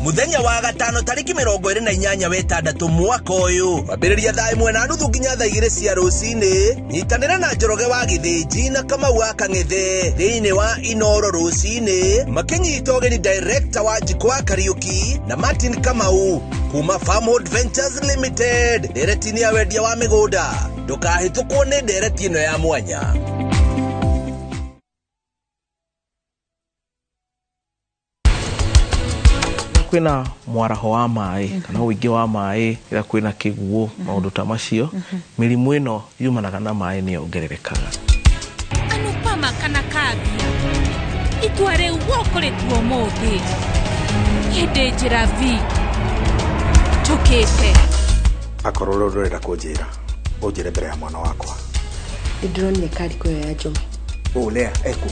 Muthenya wa gatano tariki 28 wetandatũ mwaka ũyũ kwambĩrĩria thaa 1:30 nginya thaa 2 cia rũcinĩ. Nyitanĩra na Njoroge wa Gĩthĩnji na Kamau wa Kang'ethe thĩinĩ wa Inoro rũcinĩ makĩnyita ũgeni director wa Njiko wa Kariuki na Martin Kamau kuma Farmhold Ventures Limited ndereti-inĩ ya wendia wa mĩgũnda. Ndũkahĩtũkwo nĩ ndereti ĩno ya mwanya. Kwĩna mwaraho wa maĩ kana ũingĩ wa maĩ ĩrĩa kwĩna kĩguũ maũndũ ta macio, mĩrimũ ĩno yumanaga na maĩ nĩ yongererekaga. Anupama kana Kavya itua rĩu wokoretwo ũmũthĩ hĩndĩ njĩra V tũkĩte. Akorwo rĩu ndũrenda kũnjĩra ũnjĩre mbere ya mwana wakwa. Nĩndĩronire kariko ĩyo ya Njoma. Ũũ Lea eku.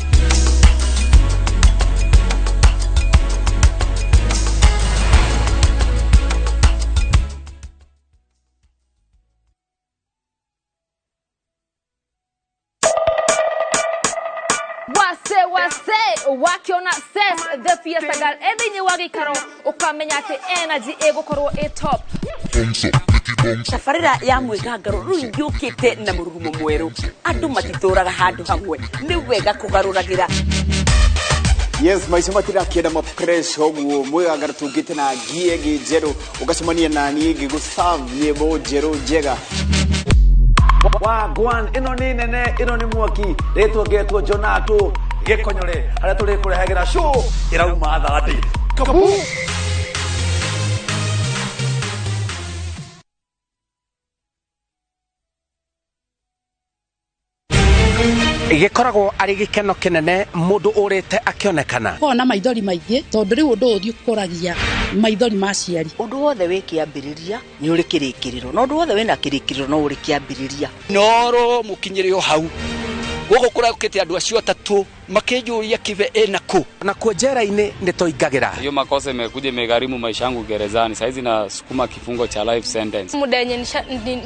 Wase wase wakiona ses the fiesta girl ethĩinĩ wa gĩikaro ũkamenya atĩ energy ĩgũkorwo ĩ top. Tabarĩra ya mwĩgangaro rĩu yũkĩte na mũrurumo mwerũ. Andũ matitũraga handũ hamwe, nĩ wega kũgarũragĩra. Yes, maica matirakĩenda ma fresh ũguo mwĩgangaro tũngĩte na ngie ĩngĩ njerũ ũgacemania na niĩ ngĩgũ-serve nyĩmbo njerũ njega. Wagwan ĩno nĩ nene, ĩno nĩ mwaki rĩtwa ngetwo Jonato Gĩkonyore harĩa tũrĩkũrehagĩra show ĩrauma thandĩ. Kabu. Gĩkoragwo arĩ gĩkeno kĩnene mũndũ ũrĩte akĩonekana. Kona maithori maingĩ tondũ rĩu ũndũ ũyũ ũkũragia maithori ma aciari. Ũndũ wothe wĩ kĩambĩrĩria nĩ ũrĩ kĩrĩkĩrĩro, na ũndũ wothe wĩna kĩrĩkĩrĩro no ũrĩ kĩambĩrĩria. Noro mũkinyĩre o hau gũkũ kũraũkĩte andũ acio atatũ makĩnjũria Kibe ĩna kũ. Na kuo njera-inĩ nĩ tũingagĩra. Hiyo makosa imekuja imegharimu maisha yangu gerezani. Saizi nasukuma kifungo cha life sentence. Muda yenye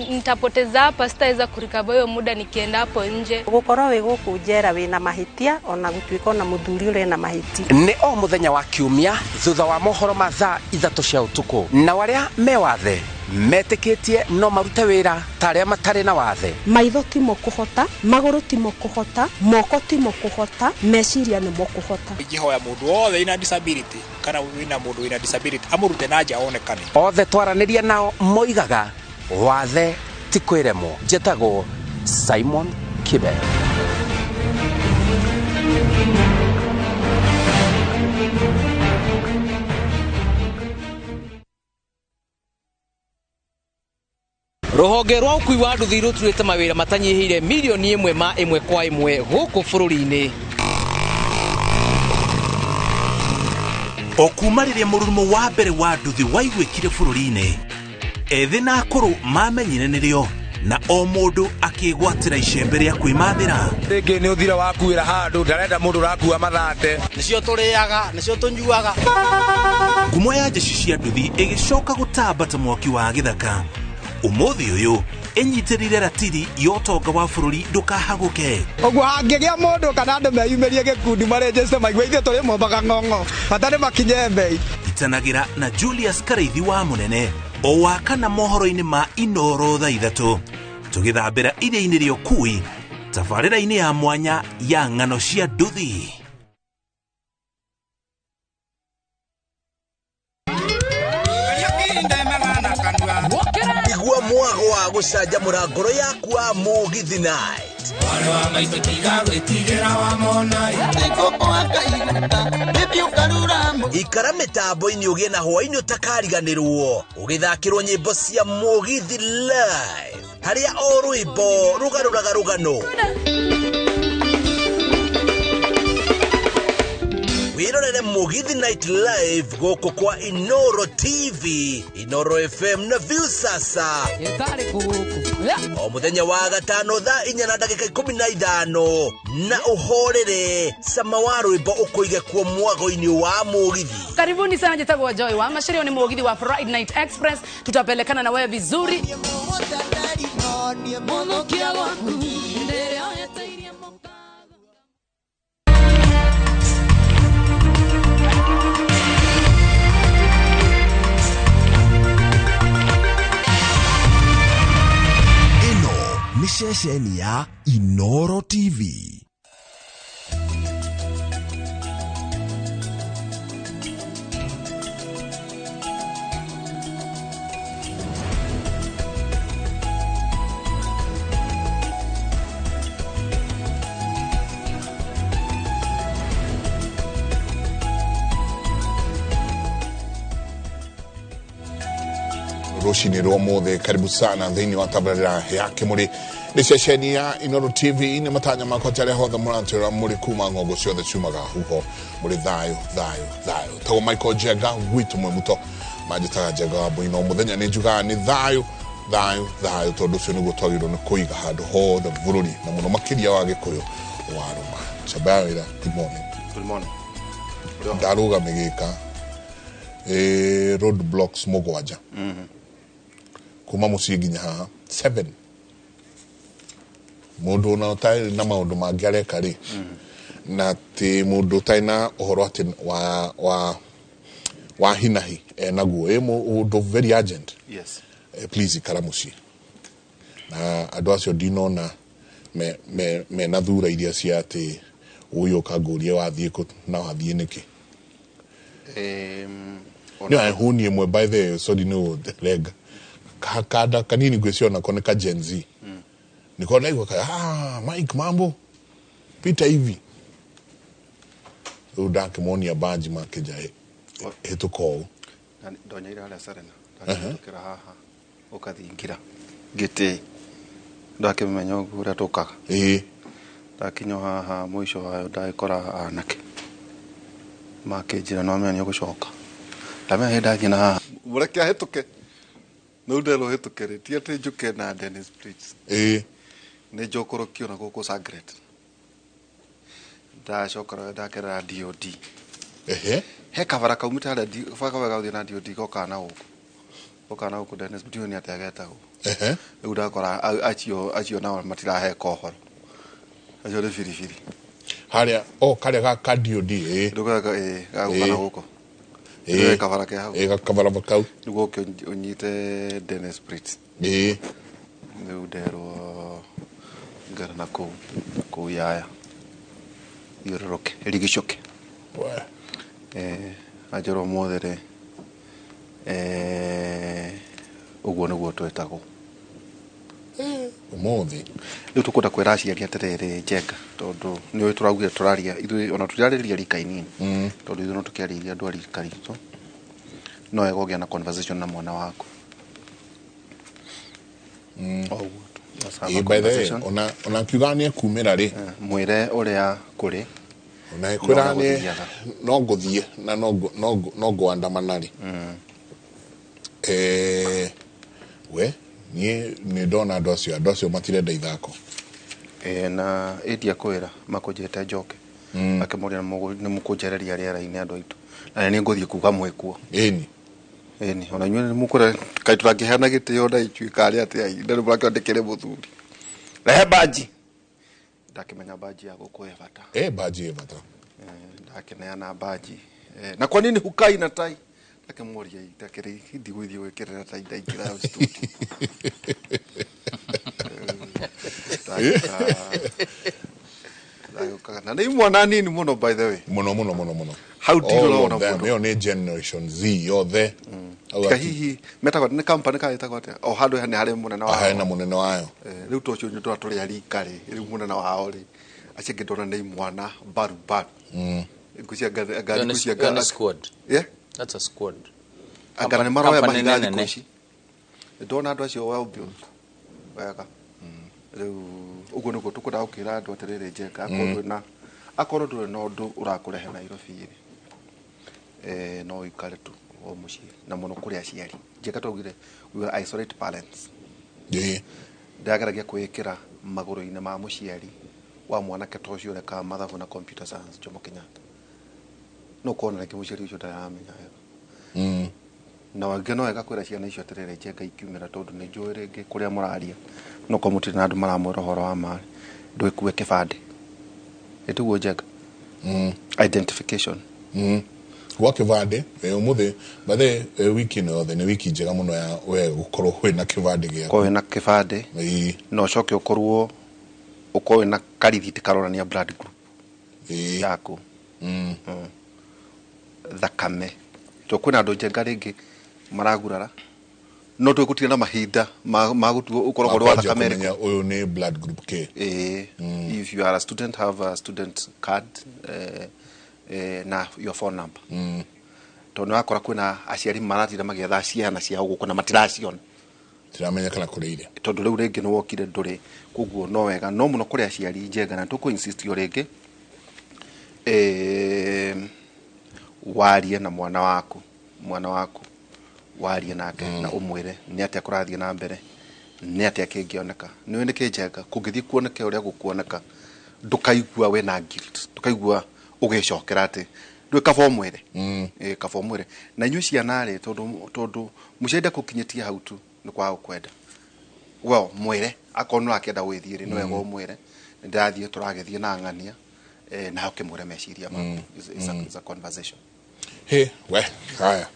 nitapoteza hapa sitaweza kurikava hiyo muda nikienda hapo nje. Gũkorwo wĩ gũkũ njera wĩna mahĩtia ona gũtuĩka ona mũthuri ũrĩ na mahĩtia. Nĩ o mũthenya wa kiumia thutha wa mohoro ma thaa 3 cia ũtukũ, na arĩa me wathe metĩkĩtie no marute wĩra ta arĩa matarĩ na wathe. Maitho timo kũhota, magũrũ timo kũhota, moko timo kũhota, meciria nĩmo kũhota. Ingĩhoya mũndũ wothe wĩna disability kana wĩna mũndũ wĩna disability amũrute na nja onekane. Othe twaranĩria nao moigaga wathe ti kwĩremwo. Njĩtagwo Simon Kibe. Rũhonge rwa ũkui wa nduthi rũturĩte mawĩra matanyihĩire milioni 1 ma 1 kwa 1 gũkũ bũrũri-inĩ. O kuma rĩrĩa mũrurumo wa mbere wa nduthi waiguĩkire bũrũri-inĩ, ethĩ na akũrũ mamenyire nĩrĩo na o mũndũ akĩgwatĩra icembe rĩa kwĩmathĩra. Rĩngĩ nĩ ũthira wakuĩra handũ ndarenda mũndũ ũrakua mathate. Nĩcio tũrĩaga, nĩcio tũnyuaga. Ngumo ya jeshi cia nduthi ĩgĩcoka gũtamba ta mwaki wa gĩthaka. Ũmũthĩ ũyũ ĩnyitĩrĩire ratiri ya ũtonga wa bũrũri ndũkahagũke. Ũguo hangĩgĩa mũndũ kana andũ meyumĩrie gĩkundi marĩnjĩte maigue ithuĩ tũrĩ mombaga ng'ong'o bata nĩ makinye mbei. Itanagĩra na Julius Karaithi wa Mũnene o wa kana mohoro-inĩ ma Inoro thaa 3 tũgĩthambĩra iria-inĩ rĩa ũkui tabarĩra-inĩ ya mwanya ya ng'ano cia nduthi. Igua mwago wa gũcanjamũra ngoro yaku wa Mũgithi Night. Ikara mĩtambo-inĩ ũgĩe na hwaĩ-inĩ ũtakariganĩrwo ũgĩthakĩrwo nyĩmbo cia Mũgithi live harĩa o rwĩmbo rũgarũraga rũgano. Wirorere Mũgithi Night Live gũkũ kwa Inoro TV, Inoro FM na Viusasa. O mũthenya wa gatano thaa 4:15 na ũhorere cama wa rwĩmbo ũkũige kuo mwago-inĩ wa Mũgithi. Karibuni sana, njĩtagwo Joy wa Machirio, ni Mũgithi wa Friday Night Express. Tutapelekana na wewe vizuri. Ceceni ya Inoro TV. Rũcinĩ rwa ũmũthĩ, karibu sana thĩinĩ wa tabarĩra ya Kĩmũrĩ, nĩ ceceni ya Inoro TV. Nĩ matanya makwa atĩ arĩa hothe mũratwĩra mũrĩ kuma ng'ongo ciothe ciumaga huho mũrĩ thayũ thayũ thayũ. Tagwo Michael Njenga gwitũ mwĩ muto manjĩtaga Njenga wa Mbũi, no mũthenya nĩ njugaga nĩ thayũ thayũ thayũ, tondũ ũcio nĩguo twagĩrĩirwo nĩ kũiga handũ hothe bũrũri na mũno makĩria wa Gĩkũyũ wa Rũma. Cambaya wĩra, good morning. Good morning. Ndarũga mĩgĩka road blocks 7 kuma mũciĩ nginya haha 7. Mũndũ ona ũtarĩ na maũndũ mangĩ areka rĩ, na ti mũndũ ũtarĩ na ũhoro atĩ wa hinahi enaguo ĩ mũndũ very urgent. Yes. Please ikara mũciĩ. Na andũ acio ndinona mena thura iria cia atĩ ũyũ ũkangũrie wathiĩ kũ na wathiĩ nĩkĩ. Nĩ huni ĩmwe, by the way, sorry, nĩ renga kanda kanini ngwĩciria nako nĩ ka Gen Z. Niko naigua ka Mike, mambo pita hivi. Rĩu ndakĩmonia banji makĩnja hĩtũka ũũ. Ndonyeire harĩa Serena, ndakĩhĩtũkĩra haha ũkathingira ngĩtĩ ndakĩmenya ũguo ũrĩa tũkaga. Ndakinya haha mũico wayo ndagĩkora anake makĩnjĩra no menya nĩ ũgũcoka. Ndamenya hĩndĩ ndathiĩ na haha mũreke ahĩtũke. No ndero hĩtũke rĩ, ti atĩ njũke na Dennis Bridge. Nĩ njũkũrũkio na gũkũ Sangret. Ndacoka ndakerera DOD. He kabara kaumĩte harĩa kabara gathiĩ na DOD gokaga na gũkũ. Gokaga na gũkũ Dennis, ndiũĩ nĩ atĩa getagwo. Rĩu ndakora acio nao matiraheka ũhoro. Acio nĩ biribiri. Harĩa, o karĩa ga DOD. Rĩu gagũka na gũkũ. Ĩĩ kabara ke hau. Ĩĩ kabara kau. Nĩguo ũke ũnyite Dennis Bridge. Rĩu nderwo ngara na kũu Yaya. Thiũrũrũke, ĩrigicũke. Anjĩra ũmũthĩ rĩ, ũguo nĩguo twĩtagwo. Ũmũthĩ. Rĩu tũkwenda kwĩra aciari atĩrĩrĩ, Njenga, tondũ nĩũĩ tũraugire tũraria ithuĩ ona tũtirarĩria rika inini, tondũ ithuĩ no tũkĩarĩria andũ a rika ritũ. No wega ũgĩe na conversation na mwana waku. O ũguo tu. Just have a By the way, conversation. ona kiuga nĩ ekumĩra rĩ, mwĩre ũrĩa kũrĩ. Ona Na ekwĩra ũrĩa nĩ gũthiaga. No ngũthiĩ na no ngũandamana rĩ. We niĩ nĩ ndona andũ acio matirenda ithako. Na ĩndia kwĩra makũnjĩte njoke. Akĩmoria nĩ mũkũnjereria rĩera-inĩ andũ aitũ. Na nĩ ngũthiĩ kuga mwĩkuo. Ĩni. Ĩni, ona inyuĩ nĩ mũkũra kaĩ tũrangĩheana gĩtĩo na icuĩ karĩ atĩa na rĩu mũrakĩona ndĩkĩrĩ mũthuri. Rehe banji. Ndakĩmenya banji ya gũkũ ĩ bata. Banji ĩ bata. Ndakĩneana banji. Na kwa nini hukai na tai? Ndakĩmũria ndakĩrĩ ndigũthiĩ gwĩkĩrĩra tai ndaingĩra studio. Ndagĩũkaga. Na nĩ imwana nini mũno, by the way. Mũno mũno mũno mũno. How do you All know of them. mũndũ? Ĩyo nĩ Generation Z yothe. Tiga hihi metagwo nĩ company kana ĩtagwo atĩa? O handũ nĩ harĩ mũnene wao. Harĩ na mũnene wayo. Rĩu to ũcio tũra tũrĩ a rika rĩ, rĩu mũnene wao rĩ, acio angĩ ndona nĩ imwana mbaru mbaru. Ngũcia Ĩyo ngũcia nĩ squad. Yeah? That's a squad. Anga nĩ maroya Company mahiga nene. thikũ ici. Ndona andũ acio well built. Wega. Rĩu ũguo nĩguo tũkwendaga gũkĩra andũ atĩrĩrĩ, Njenga, akorwo ndũrĩ na ũndũ ũrakũrehe Nairobi rĩ, no ũikare tu o mũciĩ, na mũno kũrĩ aciari. Njenga twaugire we will isolate parents. Ndageragia kwĩĩkĩra magũrũ-inĩ ma mũciari wa mwanake ta ũcio ũrekaga mathabu na computer science Jomo Kenyatta. No ũkona rĩngĩ mũciari ũcio ndaramenya wega. Na wangĩ no wega kwĩra ciana icio atĩrĩrĩ, Njenga ikiumĩra, tondũ nĩ njũĩ rĩngĩ kũrĩa mũraria no korwo mũtirĩ na andũ maramwĩra ũhoro wa ma, ndũgĩkue kĩbandĩ. Ĩtiguo, Njenga? Identification. Gwa kĩbandĩ ũmũthĩ bathe wiki ĩno yothe nĩ wiki njega mũno ya we gũkorwo wĩna kĩbandĩ gĩaku. Korwo wĩna kĩbandĩ na ũcoke ũkorwo wĩna karithiti karonania blood group yaku. Thakame to kwĩna andũ njenga rĩngĩ maragurara no twĩgũtire na mahinda ma gũtuo ũkoragwo ũrĩ wa thakame ĩrĩkũ. Ũyũ nĩ blood group K. If you are a student, have a student card na your phone number. Tondũ nĩwakora kwĩna aciari maratinda magĩetha ciana ciao gũkũ na matiraciona, tiramenya kana kũrĩ ire, tondũ rĩu rĩngĩ nĩwokire ndũrĩ. Koguo no wega no mũno kũrĩ aciari njenga na tũkũ insist o rĩngĩ warie na mwana waku warie nake na ũmwĩre nĩ atĩa kũrathiĩ na mbere, nĩ atĩa kĩngĩoneka. Nĩũĩ nĩkĩ njenga kũngĩthiĩ kuoneke ũrĩa gũkuoneka, ndũkaigua wĩna guilt, ndũkaigua ũgĩcokera atĩ ndũĩ kaba ũmwĩre. Kaba ũmwĩre. Na inyuĩ ciana rĩ, tondũ mũciari ndakũkinyĩtie hau tu nĩ kwaga gũkwenda, well mwĩre akorwo nĩ ũrakĩenda gwĩthiĩ rĩ, nĩ wega ũmwĩre nĩndĩrathiĩ tũragĩthiĩ na ng'ania, na ũkĩmwĩre meciria maku. It's a conversation. He we haya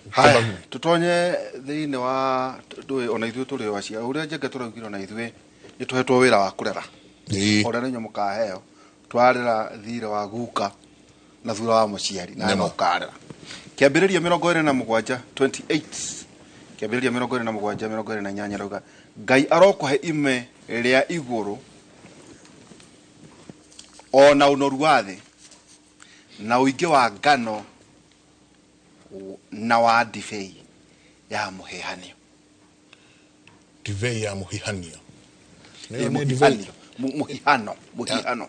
tutonye thĩinĩ wa ndũĩ ona ithuĩ tũrĩ o aciari ũrĩa njenga tũraugire ona ithuĩ nĩ tũhetwo wĩra wa kũrera ũrĩa nĩ inyuĩ mũkaheo twarera thirĩ wa guka na thutha wa mũciari na no ũkarera. Kĩambĩrĩria 27 28 kĩambĩrĩria 27 28 rauga Ngai arokũhe ime rĩa igũrũ ona ũnoru wa thĩ na ũingĩ wa ngano na wa ndibei ya mũhihanio. Ndibei ya mũhihanio. Mũhihano.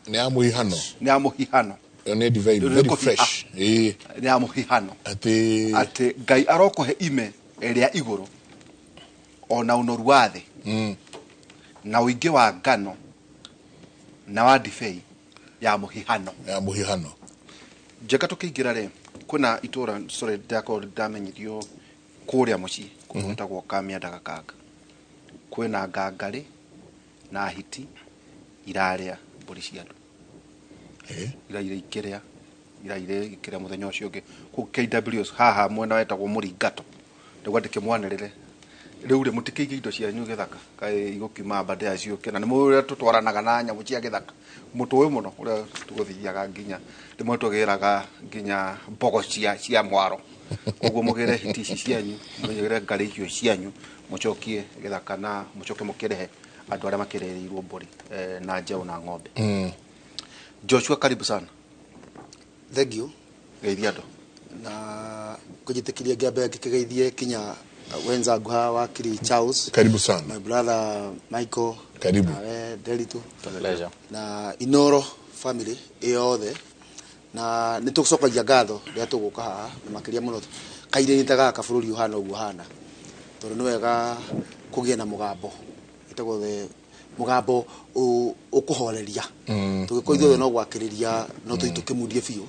Nĩ ya mũhihano. Nĩ ya mũhihano. Nĩ ndibei very fresh. Nĩ ya mũhihano. Atĩ Ngai arokũhe ime rĩa igũrũ ona ũnoru wa thĩ na ũingĩ wa ngano na wa ndibei ya mũhihano. Ya mũhihano. Njega tũkĩingĩra rĩ, kwĩna itũra sorry ndakorwo ndamenyithio kũrĩa mũciĩ gwĩtagwo Kamianda Gakanga. Kwĩna ngangarĩ na hiti irarĩa mbũri cia andũ. Iraire ikĩrĩa, iraire ikĩrĩa mũthenya ũcio ũngĩ. Kũu KWS haha mwena wetagwo Mũringato. Ndauga ndĩkĩmwanĩrĩre. Rĩu rĩ mũtikĩige indo cianyu gĩthaka kaĩ igũkiuma mbandĩa ciũke na nĩ mũĩ ũrĩa tũtwaranaga na nyamũ cia gĩthaka, mũtũĩ mũno ũrĩa tũgũthiaga nginya rĩmwe tũgĩraga nginya mbogo cia mwaro. Koguo mũgĩre hiti ici cianyu, mũgĩre ngarĩ icio cianyu, mũcokie gĩthaka na mũcoke mũkĩrehe andũ arĩa makĩrĩrĩirwo mbũri na njaũ na ng'ombe. Joshua, karibu sana. Thank you. Geithia andũ. Na kũnjĩtĩkĩria ngĩambe ngĩkĩgeithie kinya wenzangu hawa wakili Charles. Karibu sana. My brother Michael. Karibu. Nawe Nderitu. Pleasure. Na Inoro family yothe. Na nĩ tũgũcokagia ngatho rĩrĩa tũgũka haha na makĩria mũno kairĩni ta gaka bũrũri ũhana ũguo ũhana, tondũ nĩ wega kũgĩa na mũgambo ĩtagwo the mũgambo ũkũhoreria. Tũgĩkorwo ithuothe no gwakĩrĩria no tũthiĩ tũkĩmundie biũ.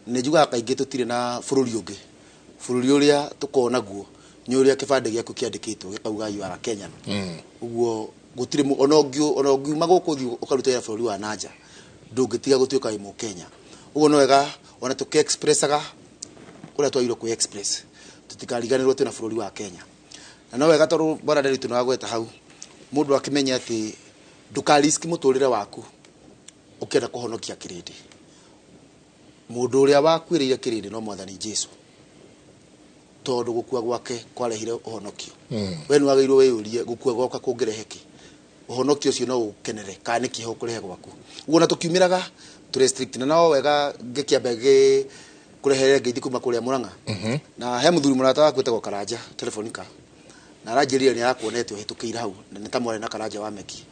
Nĩ njugaga kaingĩ tũtirĩ na bũrũri ũngĩ, bũrũri ũrĩa tũkoragwo naguo nĩ ũrĩa kĩbandĩ gĩaku kĩandĩkĩtwo gĩkauga you are a Kenyan. Ũguo gũtirĩ ona ũngiuma gũkũ ũthiĩ ũkaruta wĩra bũrũri wa nanja ndũngĩtiga gũtuĩka wĩ mũkenya. Ũguo no wega ona tũkĩ expressaga ũrĩa twagĩrĩirwo kwĩ express tũtikariganĩrwo twĩna bũrũri wa Kenya. Na no wega tondũ bwana Nderitu nĩwagweta hau, mũndũ akĩmenye atĩ ndũka risk mũtũrĩre waku ũkĩenda kũhonokia kĩrĩndĩ. Mũndũ ũrĩa wakuĩrĩire kĩrĩndĩ no Mwathani Jesũ, tondũ gũkua gwake kwarehire ũhonokio. We nĩwagĩrĩirwo wĩyũrie gũkua gwakwa kũngĩrehe kĩ, ũhonokio ũcio no ũkenere kana nĩ kĩeha ũkũrehe gwaku. Ũguo ona tũkiumĩraga tũ restrict na no wega ngĩkĩamba ngĩkũrehere ngeithi kuma kũrĩa Murang'a. Na he mũthuri mũrata waku wĩtagwo Karanja Telefonica, na aranjĩrire nĩ arakuonete ũhĩtũkĩire hau na nĩ ta mwarĩ na Karanja wa Meki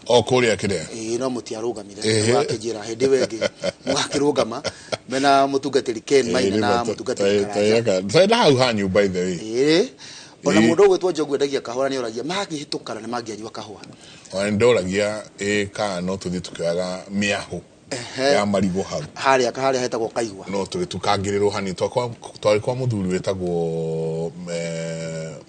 o kũrĩa kĩrĩa. Ĩĩ, no mũtiarũgamire. Mũgakĩnjĩra hĩndĩ ĩyo ĩngĩ mũgakĩrũgama mena mũtungatĩri Ken Maina na mũtungatĩri Karanja. Twaenda hau hanyu by the way. Ĩĩ. Ona mũndũ ũgwĩtwo Njogu endagia kahũa nĩ oragia magĩhĩtũkana nĩ mangĩanyua kahũa. Ona ndoragia ĩ kana no tũthiĩ tũkĩoyaga mĩahũ ya marigũ hau. Harĩa hetagwo Kaigwa. No tũgĩtukangĩrĩrwo hanini twarĩ kwa mũthuri wĩtagwo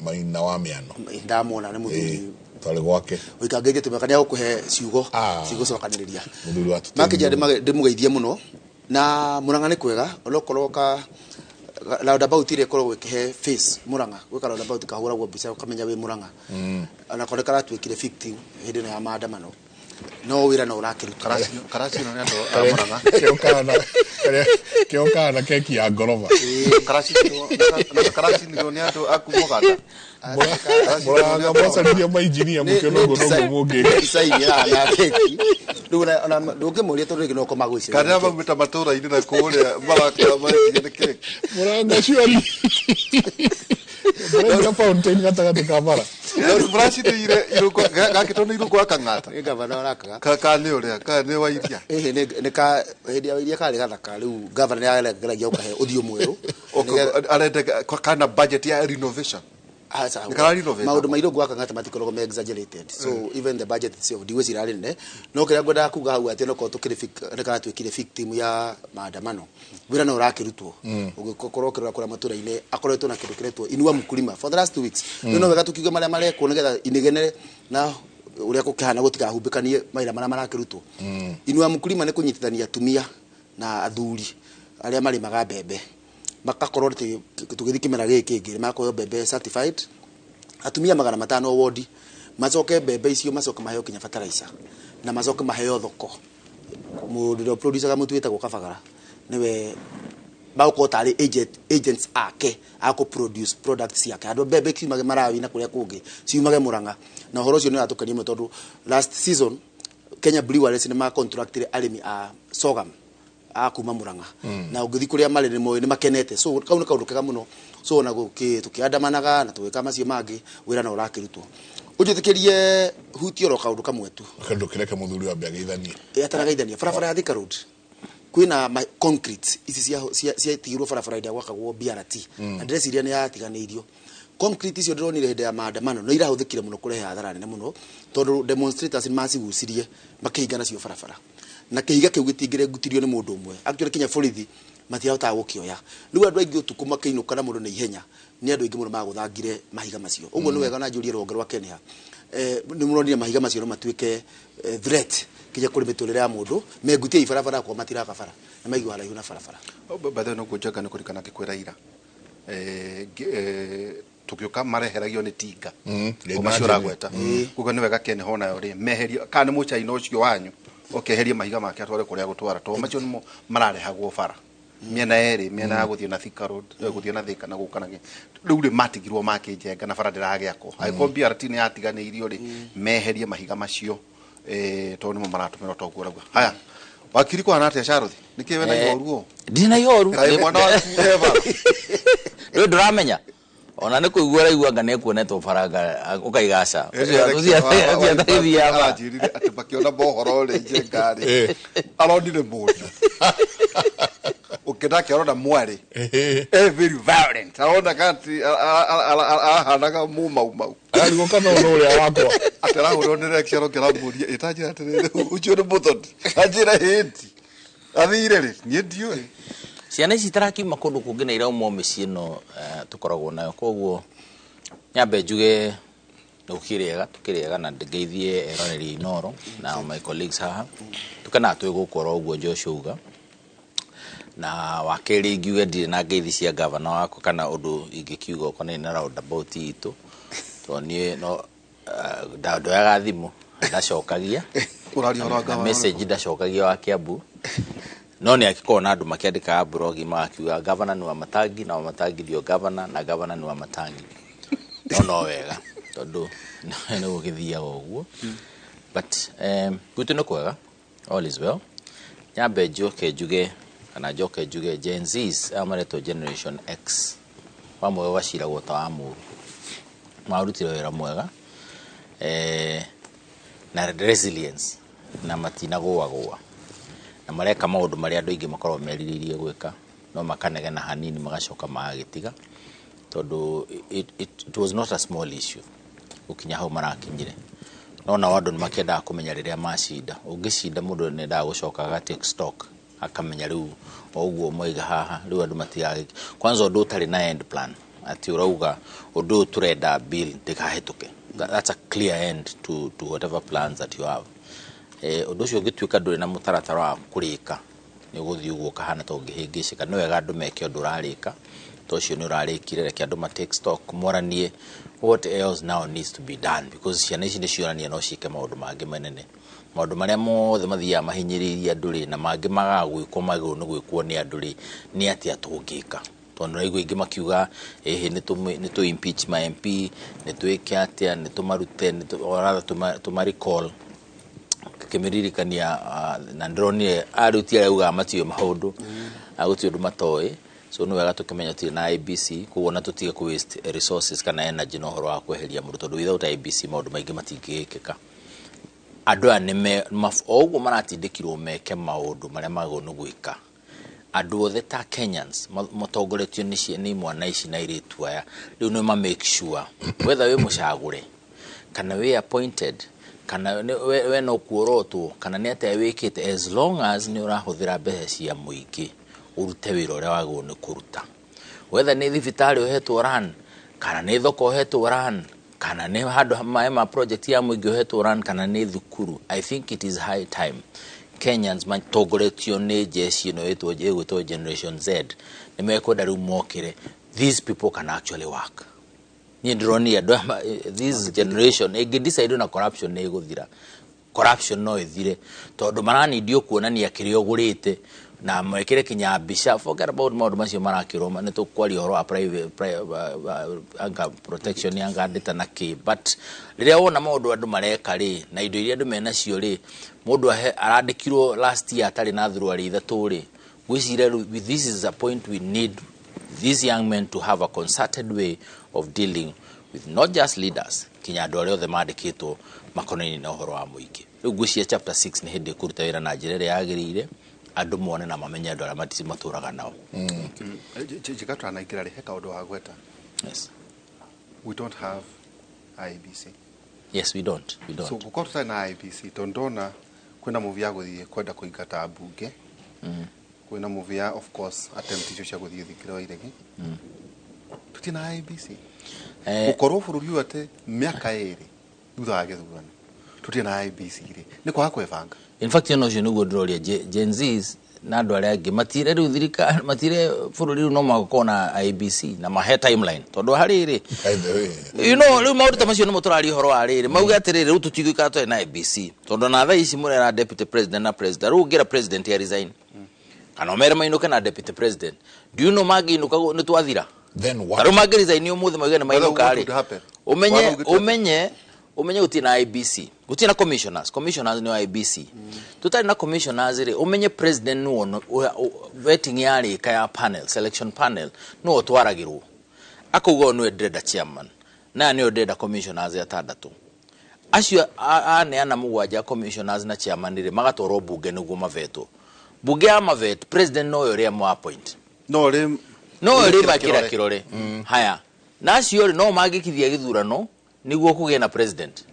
Maina wa Mĩano. Ndamuona nĩ mũthuri. Twarĩ gwake. Ũikangĩtie tũmeka nĩ agũkũhe ciugo cigũcokanĩrĩria. Mũthuri wa Makĩnjĩra ndĩmũgeithie mũno na Murang'a nĩ kwega onokorwo ka Roundabout ĩrĩa ĩkoragwo ĩkĩhe face Murang'a, gwĩka roundabout kahũragwo mbica ũkamenya wĩ Murang'a, onako nĩ karatuĩkire victim hĩndĩ ĩno ya maandamano, no wĩra no ũrakĩrutwo. Karacinwo nĩ andũ a Murang'a. Kĩo kahana keki ya ngoroba. Karacinirwo nĩ andũ a kuma Uganda. Mũrang'a mwacaririe mainjinia mũkĩona ũguo noguo mũngĩka. Design ĩrahana keki rĩu ona ndũngĩmũria tondũ rĩngĩ no ũkoma gwĩciria. Kana maumĩte matũra-inĩ na kũrĩa marakora marendia nĩ keki. Mũrang'a surely mũrendia fountain gatagatĩ ka bara. Mũracinĩire irũngo gakĩtwo nĩ irũngo akang'ata. Nĩ gavana ũrakaga. Ka nĩ ũrĩa ka nĩ wa iria. Ĩhĩ, nĩ ka hĩndĩ ya iria karĩ gathaka, rĩu gavana nĩ arageragia gũkahe ũthiũ mwerũ. Arenda kana budget ya renovation. Aca. Nĩ kara renovate. Maũndũ ma irũngo akang'ata matikoragwo me exaggerated, so even the budget itself ndigwĩciria arĩ nene, no kĩrĩa ngwendaga kuga hau atĩ onokorwo tũkĩrĩ nĩ karatuĩkire victim ya maandamano, wĩra no ũrakĩrutwo. Ũngĩkorwo ũkĩrora kũrĩa matũra-inĩ akoretwo na kĩndũ kĩretwo Inua Mkulima for the last 2 weeks. Rĩu no wega tũkiuge marĩa marekwo nĩgetha inegene na ũrĩa gũkĩhana gũtikahumbĩkanie mawĩra marĩa marakĩrutwo. Inua Mkulima nĩ kũnyitithania atumia na athuri arĩa marĩmaga mbembe, makakorwo atĩ tũgĩthiĩ kĩmera gĩkĩ kĩngĩ nĩmakũheo mbembe certified, atumia 500 wodi, macoke mbembe icio macoke maheo kinya fertilizer na macoke maheo thoko. Mũndũ ũrĩa producer mũtu wĩtagwo Kabagara nĩwe magũkorwo tarĩ agents ake a kũ produce products ciake, andũ mbembe ciumage Malawi na kũrĩa kũngĩ ciumage Murang'a. Na ũhoro ũcio nĩ ũratũkenia mũno tondũ last season Kenya Breweries nĩ macontractire arĩmi a sorghum a kuma Murang'a, na ũngĩthiĩ kũrĩa marĩ nĩ moĩ nĩ makenete. So kau nĩ kaũndũ kega mũno. So ona tũkĩandamanaga na tũgĩka macio mangĩ, wĩra no ũrakĩrutwo. Ũnjĩtĩkĩrie hutie oro kaũndũ kamwe tu. Kĩndũ kĩreke mũthuri wambe ageithanie. Ataragaithania, barabara ya Thika Road kwĩna concrete ici ciatigirwo barabara ĩrĩa gwakagwo BRT, na ndĩreciria nĩ yatiganĩirio. Concrete icio ndĩronire hĩndĩ ya maandamano nĩ irahũthĩkire mũno kũrehe hathara nene mũno, tondũ demonstrators nĩ macigucirie makĩhinga nacio barabara, na kĩhiga kĩu gĩtingĩrengutirio nĩ mũndũ ũmwe. Actually kinya borithi matirahotaga gũkĩoya. Rĩu andũ aingĩ ũtukũ makĩinũka na mũndũ na ihenya, nĩ andũ aingĩ mũno magũthangire mahiga macio. Ũguo nĩ wega na njũrie rũhonge rwa Kenya, nĩ mũronire mahiga macio no matuĩke threat kinya kũrĩ mĩtũrĩre ya mũndũ mengutie barabara kwa matiraka bara na maigua haraihu na barabara. By the way, noguo njenga nĩ kũririkana ngĩkwĩra ira tũgĩũka mareheragio nĩ tinga o macio ũragweta. Koguo nĩ wega Ken ho nayo rĩ meherio, kana nĩ mũchaina ũcio wanyu ũkeherie mahiga make atware kũrĩa gũtwara, tondũ macio nĩmo mararehagwo bara mĩena yerĩ, mĩena ya gũthiĩ na Thika Road, gũthiĩ na Thika na gũka na rĩu rĩ matigirwo makĩnjenga na bara ndĩragĩakwo. Angĩkorwo BRT nĩ yatiganĩirio rĩ, meherie mahiga macio, tondũ nĩmo maratũmĩrwo toguo ũrauga. Haya, wakiri, kũhana atĩa Charles? Nĩkĩ wĩna ihoru ũũ? Ndirĩ na ihoru. Kaĩ mwana waku e bara? Rĩu ndũramenya ona nĩ kũigua ũraigua anga nĩ ekuonetwo baranga ũkaiga aca ũcio atarĩthiaga. Aranjĩrire atĩ makĩona mohoro rĩ njenga rĩ aronire mũriũ ũkĩnake arona mwarĩ e very violent, arona kati arahanaga mũmaumau. Ararigwo kana ũno ũrĩa wakwa. Atĩ arahũrwo nĩ lecturer ũngĩ aramũria ĩtanjĩra atĩrĩrĩ, ũcio nĩ mũthoni? Anjĩra hĩndi athire rĩ, niĩ ndiũĩ. Ciana ici itarakiuma kũndũ kũngĩ na iraumwo mĩciĩ ĩno tũkoragwo nayo. Koguo nyambe njuge gũkĩrĩega, tũkĩrĩega, na ngeithie eroreri Inooro na my colleagues haha. Tũkenaga twĩ gũkũ oro ũguo Joshua uga. Na wa kerĩ, ingiuge ndirĩ na ngeithi cia gavana wakwa kana ũndũ ingĩkiuga ũkonainie na roundabout itũ, tondũ niĩ no ndoyaga thimũ ndacokagia. Ũraria ũhoro wa na gavana? Message ndacokagia wa Kiambu, no nĩ akĩkorwo na andũ makĩandĩkaga blog magakiuga gavana nĩ wa Matangi na wa Matangi ndio gavana na gavana nĩ wa Matangi. No wega tondũ nĩ gũgĩthiaga ũguo, but gwitũ nĩ kwega, all is well. Nyambe njoke njuge kana njoke njuge Gen Zs aya maretwo Generation X wa mwega waciragwo ta wa mũru, marutire wĩra mwega na resilience na matinagũagũa na mareka maũndũ marĩa andũ aingĩ makoragwo merirĩirie gwĩka no makanegena hanini magacoka magagĩtiga, tondũ it was not a small issue gũkinya hau marakinyire. No nao andũ nĩ makĩendaga kũmenya rĩrĩa macinda, ũngĩcinda mũndũ nĩ endaga gũcoka aga take stock, akamenya rĩu o ũguo mwaiga haha rĩu andũ matigagĩ kwanza ũndũ ũtarĩ na end plan, atĩ ũrauga ũndũ ũyũ tũrenda bill ndĩkahĩtũke. That's a clear end to whatever plans that you have. Ũndũ ũcio ũngĩtuĩka ndũrĩ na mũtaratara wa kũrĩka, nĩ ũgũthiĩ ũguo ũkahana ta ũngĩhĩngĩcĩka. Nĩ wega andũ meke ũndũ ũrarĩka Ta ũcio nĩ ũrarĩkire, reke andũ ma take stock, moranie what else now needs to be done, because ciana ici nĩ cionania no ciĩke maũndũ mangĩ manene. Maũndũ marĩa mothe mathiaga mahinyĩrĩirie andũ rĩ, na mangĩ magaga gwĩkwo, magĩrĩirwo nĩ gwĩkwo nĩ andũ rĩ, nĩ atĩa tũngĩka? Tondũ nĩraigua aingĩ makiuga ĩhĩ, nĩ tũ impeach ma MP, nĩ twĩke atĩa, nĩ tũmarute, or rather tũma recall. Kĩmĩririkania na ndĩronire aruti arĩa augaga matiũĩ maũndũ, gũtirĩ ũndũ matoĩ. So nĩ wega tũkĩmenya tũtirĩ na IEBC, koguo na tũtige kũ waste resources kana energy na ũhoro wa kweheria mũndũ, tondũ without IEBC maũndũ maingĩ matingĩgĩkĩka. Andũ aya nĩ o ũguo maratindĩkirwo meke maũndũ marĩa magĩrĩirwo nĩ gwĩka. Andũ othe ta Kenyans matongoretio nĩ imwana ici na airĩtu aya, rĩu nĩ ma make sure whether wĩ mũcagũre kana wĩ appointed kana we no kuorotwo kana nĩ atĩa wĩkĩte, as long as nĩ ũrahũthĩra mbeca cia mũingĩ, ũrute wĩra ũrĩa wagĩrĩirwo nĩ kũruta, whether nĩ thibitarĩ ũhetwo run, kana nĩ thoko ũhetwo run, kana nĩ handũ maĩ ma project ya mũingĩ ũhetwo run, kana nĩ thukuru. I think it is high time Kenyans matongoretio nĩ jeshi ĩno ĩgwĩtwo Generation Z nĩ mekwenda rĩu mokĩre. These people can actually work. Niĩ ndĩronire andũ aya, this generation ĩngĩ decide na corruption nĩ ĩgũthira. Corruption no ĩthire, tondũ maranindio kuonania kĩrĩa ũgũrĩte na mekĩre kinya mbica. Forget about maũndũ macio marakĩrwo, nĩ tũkwaria ũhoro wa private anga protection anga data na kĩ, but rĩrĩa wona maũndũ andũ mareka rĩ, na indo iria andũ menacio rĩ, mũndũ arandĩkirwo last year atarĩ na thuruarĩ ithatũ rĩ, ngwĩciria rĩu this is a point we need these young men to have a concerted way of dealing with not just leaders, kinya andũ arĩa othe mandĩkĩtwo makonainie na ũhoro wa mũingĩ. Rĩu ngwĩciria chapter 6 nĩ hĩndĩ ĩkũruta wĩra na njĩra ĩrĩa yagĩrĩire, andũ mone na mamenye andũ arĩa matũraga nao. Njika twanaingĩra rĩ, he kaũndũ wa gweta. Yes. We don't have IEBC. Yes, we don't, we don't. So gũkorwo tũtarĩ na IEBC, tondũ ndona kwĩna movie ya gũthiĩ kwenda kũingata mbunge, kwĩna movie ya, of course, attempt icio cia gũthiĩ Thingira wa Iregi, tũtirĩ na IEBC. Gũkorwo bũrũri ũyũ atĩ mĩaka 2 thutha wa gĩthurano tũtirĩ na IEBC rĩ, nĩ kwaga kwĩbanga. In fact, ĩno ũcio nĩguo ndĩroria Gen Zs na andũ arĩa angĩ matire rĩu thirikari, matire bũrũri rĩu no magakorwo na IEBC na mahe timeline, tondũ harĩ rĩ, rĩu maũndũ ta macio nĩmo tũraria ũhoro wa rĩrĩ, mauge atĩrĩrĩ, rĩu tũtigũikara tũtarĩ na IEBC, tondũ na thaa ici mũrera deputy president na president. Rĩu ũngĩra president ya resign kana ũmere mainũke na deputy president, do you know mangĩinũka nĩ twathira? Then what? Tarĩu mangĩresign ũmũthĩ mauge nĩ mainũka What rĩ, would happen? ũmenye What would happen? Ũmenye gũtirĩ na IEBC, gũtirĩ na commissioners. Commissioners nĩ IEBC. Tũtarĩ na commissioners rĩ, ũmenye president nĩwe vetting yarĩka ya panel, selection panel, nĩwe ũtwaragĩrwo akauga ũyũ nĩwe ndĩrenda chairman, na nĩwe ndĩrenda commissioners atandatũ acio aneana mũgwanja, commissioners na chairman rĩ, magatwarwo bunge nĩguo mavetwo. Bunge ya mavet, president nowe ũrĩa mũ appoint. No rĩ no rĩ Kĩra makĩra kĩrore. Kĩrore haya na acio rĩ, no mangĩkithia gĩthurano nĩguo kũgĩe na president.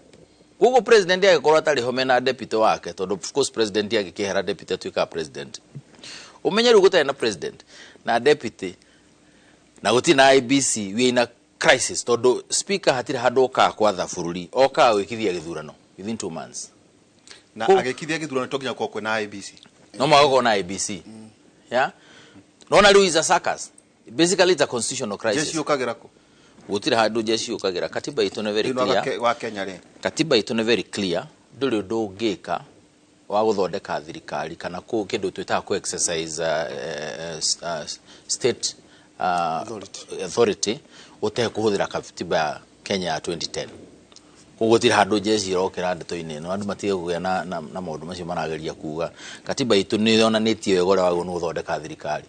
Koguo president agĩkorwo atarĩ ho mena deputy wake, tondũ of course president angĩkĩhera deputy atuĩkaga president. Ũmenye rĩu gũtarĩ na president na deputy na gũtirĩ na IEBC, we are in a crisis, tondũ speaker hatirĩ handũ okaga kwatha bũrũri, okaga gwĩkithia gĩthurano within 2 months. Na agĩkithia gĩthurano to nginya gũkorwo kwĩna IEBC. No mũhaka gũkorwo na IEBC. Yeah, nona rĩu is a circus. Basically it's a constitutional crisis. Jeshi yũkagĩra kũ? Gũtirĩ handũ jeshi yũkagĩra. Katiba itũ nĩ very Thĩinĩ wa clear. Wa Kenya rĩ. Katiba itũ nĩ very clear, ndũrĩ ũndũ ũngĩka wa gũthondeka thirikari kana kĩndũ twĩtaga kũ exercise state authority ũtekũhũthĩra katiba ya Kenya ya 2010. Koguo gũtirĩ handũ jeshi ĩrokĩra ndeto-inĩ ĩno, andũ matige kũgĩa na maũndũ macio marageria kuga. Katiba itũ nĩ yonanĩtie wega ũrĩa wagĩrĩirwo nĩ gũthondeka thirikari.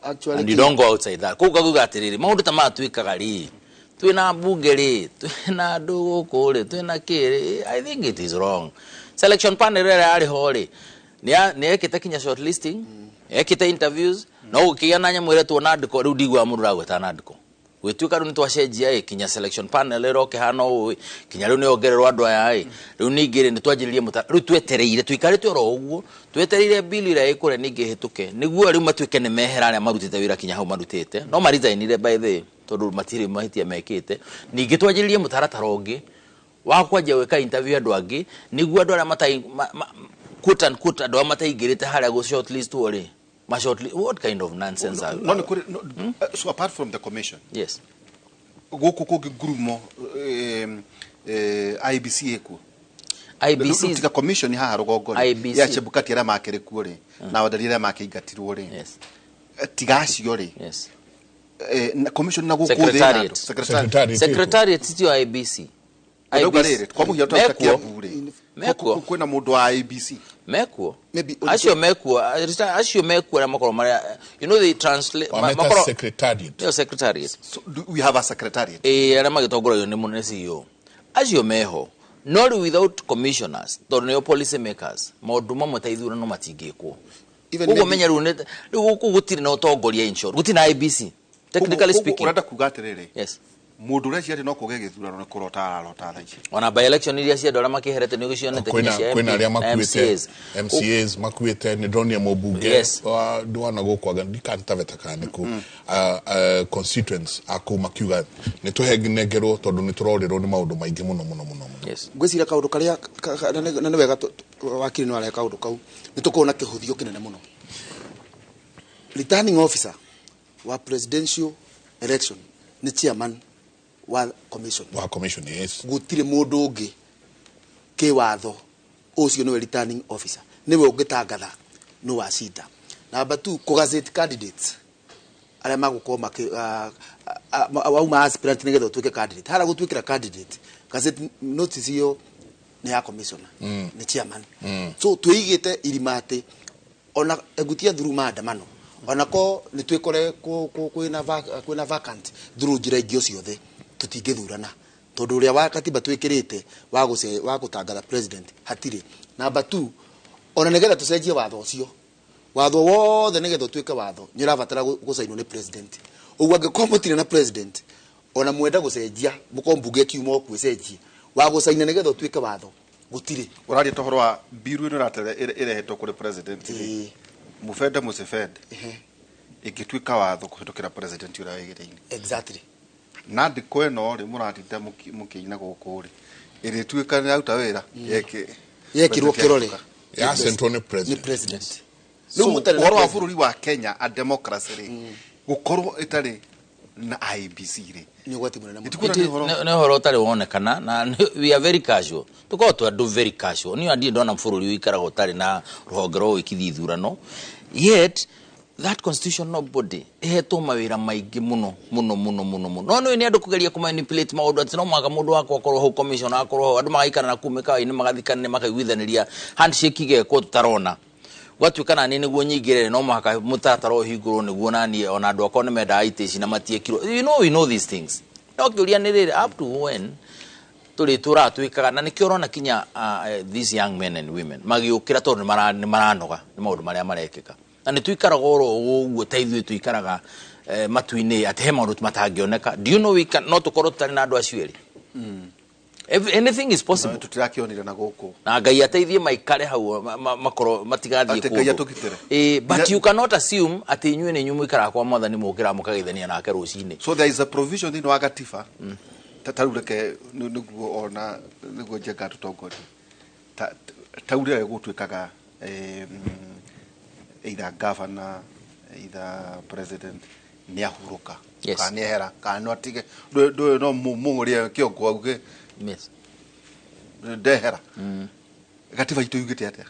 Actually, And you don't go outside that. Koguo ngakuga atĩrĩrĩ, maũndũ ta maya twĩkaga rĩ, twĩna mbunge rĩ, twĩna andũ gũkũ rĩ, twĩna kĩ rĩ, I think it is wrong. Selection panel ĩrĩa yarĩ ho rĩ, nĩ yekĩte kinya shortlisting, ekĩte interviews, no gũkĩgĩa na nyamũ ĩretwo NADCO. Rĩu ndiguaga mũndũ ũragweta NADCO. Gwĩtuĩka rĩu nĩ twacenjia ĩ, kinya selection panel ĩroka ĩhana ũũ ĩ, kinya rĩu nĩ yongererwo andũ aya ĩ, rĩu ningĩ rĩ, nĩ twanjĩrĩrie rĩu twetereire, tũikarĩte oro ũguo, twetereire bill ĩrĩa ĩkũrĩa ningĩ ĩhĩtũke, nĩguo rĩu matuĩke nĩ mehera arĩa marutĩte wĩra kinya hau marutĩte, no maresignire by the way, tondũ matirĩ mahĩtia mekĩte. Ningĩ twanjĩrĩrie mũtaratara ũngĩ wa kwanjia gwĩka interview andũ angĩ, nĩguo andũ arĩa matai, ma, ma, quote unquote, andũ arĩa mataingĩrĩte harĩa gũ shortlist rĩ, Ma shortly, what kind of nonsense are No, nĩ kũrĩ so apart from the commission, Yes. gũkũ kũngĩ ngurumo, IEBC ĩkuo? IBC. Rĩu tiga commission haha rũgongo rĩ, IBC. ya Chebukati arĩa makĩrĩ kuo rĩ, na Wandaria arĩa makĩingatirwo rĩ. Tiga acio rĩ, na commission na gũkũ thĩ na Secretariat. andũ. Secretariat. Secretariat tio IEBC. Ndauga IEBC. rĩrĩ, kwa mũhiano ta Mekuo. Kiambu rĩ, Mekuo. kwĩna mũndũ wa IEBC? Mekuo acio, mekuo acio, mekuo arĩa makorwo marĩa, you know, they translate Wameta secretariat. Nĩyo secretariat. So do we have a secretariat? Ĩĩ, arĩa magĩtongoragio nĩ mũnene CEO, acio meho. No rĩu without commissioners, tondũ nĩo policy makers, maũndũ mamwe ta ithurano matingĩkwo. Even Ũguo maybe- menya rĩu rĩu gũkũ gũtirĩ na ũtongoria. In short, gũtirĩ na IEBC, technically Ũguo speaking. Ũrenda kuga atĩrĩrĩ, Yes. mũndũ ũreciria atĩ no kũgĩe gĩthurano nĩ kũrota ararota thaa ici. Ona by election iria cia andũ arĩa makĩherete nĩ ũgĩcionete nginya Kwĩna cia kwĩna MP arĩa na makuĩte. MCAs. MCAs makuĩte. Nĩ ndonire mũmbunge wa ndwana gũkũ, anga ndikantaveta kana nĩkũ, constituents akũu makiuga nĩ tũhenengerwo tondũ nĩ tũrorĩrwo nĩ maũndũ maingĩ mũno mũno mũno mũno. Ngwĩciria kaũndũ karĩa na nĩ wega wakiri nĩ warehe kaũndũ kau, nĩ tũkorwo na kĩhũthio kĩnene mũno. Returning officer wa presidential election nĩ chairman wa commission. Wa commission, yes. Gũtirĩ mũndũ ũngĩ kĩwatho. Ũcio nĩwe returning officer, nĩwe ũngĩtangatha nĩ wacinda. Number two, kũgazette candidates arĩa magũkorwo makĩ wauma aspirant nĩgetha ũtuĩke candidate, harĩa gũtuĩkĩra candidate, gazette notice ĩyo nĩ ya commissioner, nĩ chairman. So twĩigĩte irima atĩ ona egutia through maandamano, ona ko nĩ twĩkore kwĩna vacant through njĩra ingĩ o ciothe, tũtingĩthurana tondũ ũrĩa wa katiba twĩkĩrĩte wa gũtangatha president hatirĩ. Number two, ona nĩgetha tũcenjie watho ũcio, watho wothe nĩgetha ũtuĩke watho nĩ ũrabatara gũcainwo nĩ president. Ũguo angĩkorwo mũtirĩ na president, ona mwenda gũcenjia, mũkorwo mbunge ĩkiuma o ĩcenjie wa gũcaina nĩgetha ũtuĩke watho gũtirĩ. Ũraria ta ũhoro wa mbiru ĩno ĩrehetwo kũrĩ president rĩ, mũbende mũcibende, ĩngĩtuĩka watho kũhĩtũkĩra president ũrĩa wĩgĩrĩire. Na ndĩko ĩno rĩ, mũratinda mũkĩina gũkũ rĩ, ĩrĩtuĩka nĩ yaruta wĩra yeke Yekĩrwo kĩrore. Yacentwo nĩ president. Nĩ president. So Rĩu mũtarĩ na ũhoro wa president. bũrũri wa Kenya, a democracy rĩ, gũkorwo ĩtarĩ na IEBC rĩ, nĩ ũgwati mũnene mũno. Ĩtikuona nĩ ũhoro Nĩ ũhoro ũtarĩ wonekana na we are very casual, tũkoragwo twĩ andũ very casual. Niĩ ndirĩ ndona bũrũri ũikaraga ũtarĩ na rũhonge rwa gwĩkithia ithurano, yet that constitutional body ĩhetwo mawĩra maingĩ mũno mũno mũno mũno mũno. No nĩ andũ kũgeria kũmanipulate maũndũ atĩ no mũhaka mũndũ wakwa akorwo hau, commission akorwo hau, andũ magaikara na kũu mĩkawa-inĩ, magathikana, makaiguithanĩria, handshake igekwo tũtarona gwatuĩka nani nĩguo nyingĩrĩre, no mũhaka mũtaratara ũhingũrwo nĩguo naniĩ ona andũ akwa nĩ mendaga itĩ ici na matiekirwo. You know, we know these things. No kĩũria nĩ rĩrĩ, up to when tũrĩtũraga twĩkaga? Na nĩkĩo ũrona kinya these young men and women magĩũkĩra, tondũ nĩ maranoga nĩ maũndũ marĩa marekĩka, na nĩ tũikaraga oro ũguo ta ithuĩ tũikaraga matu-inĩ atĩ he maũndũ matangĩoneka. Do you know we can, no tũkorwo tũtarĩ na andũ acio erĩ? Anything is possible. Tũtirakĩonire na gũkũ. Na Ngai ateithie maikare hau, makorwo matigathiĩ Atĩ Ngai kũndũ. Atũgitĩre. But you cannot assume atĩ inyuĩ nĩ inyuĩ mũikaraga kwa mwathani, mũkĩraga mũkageithania nake rũcinĩ. So there is a provision thĩinĩ wa gatiba, ta rĩu reke nĩguo ona nĩguo Njenga tũtongorie, ta ũrĩa gũtuĩkaga, either governor, either president nĩ ahurũka kana nĩ ehera kana no atige, ndũĩ no mũng'ũrie kĩongo auge ndehera. Gatiba itũ yugĩte atĩa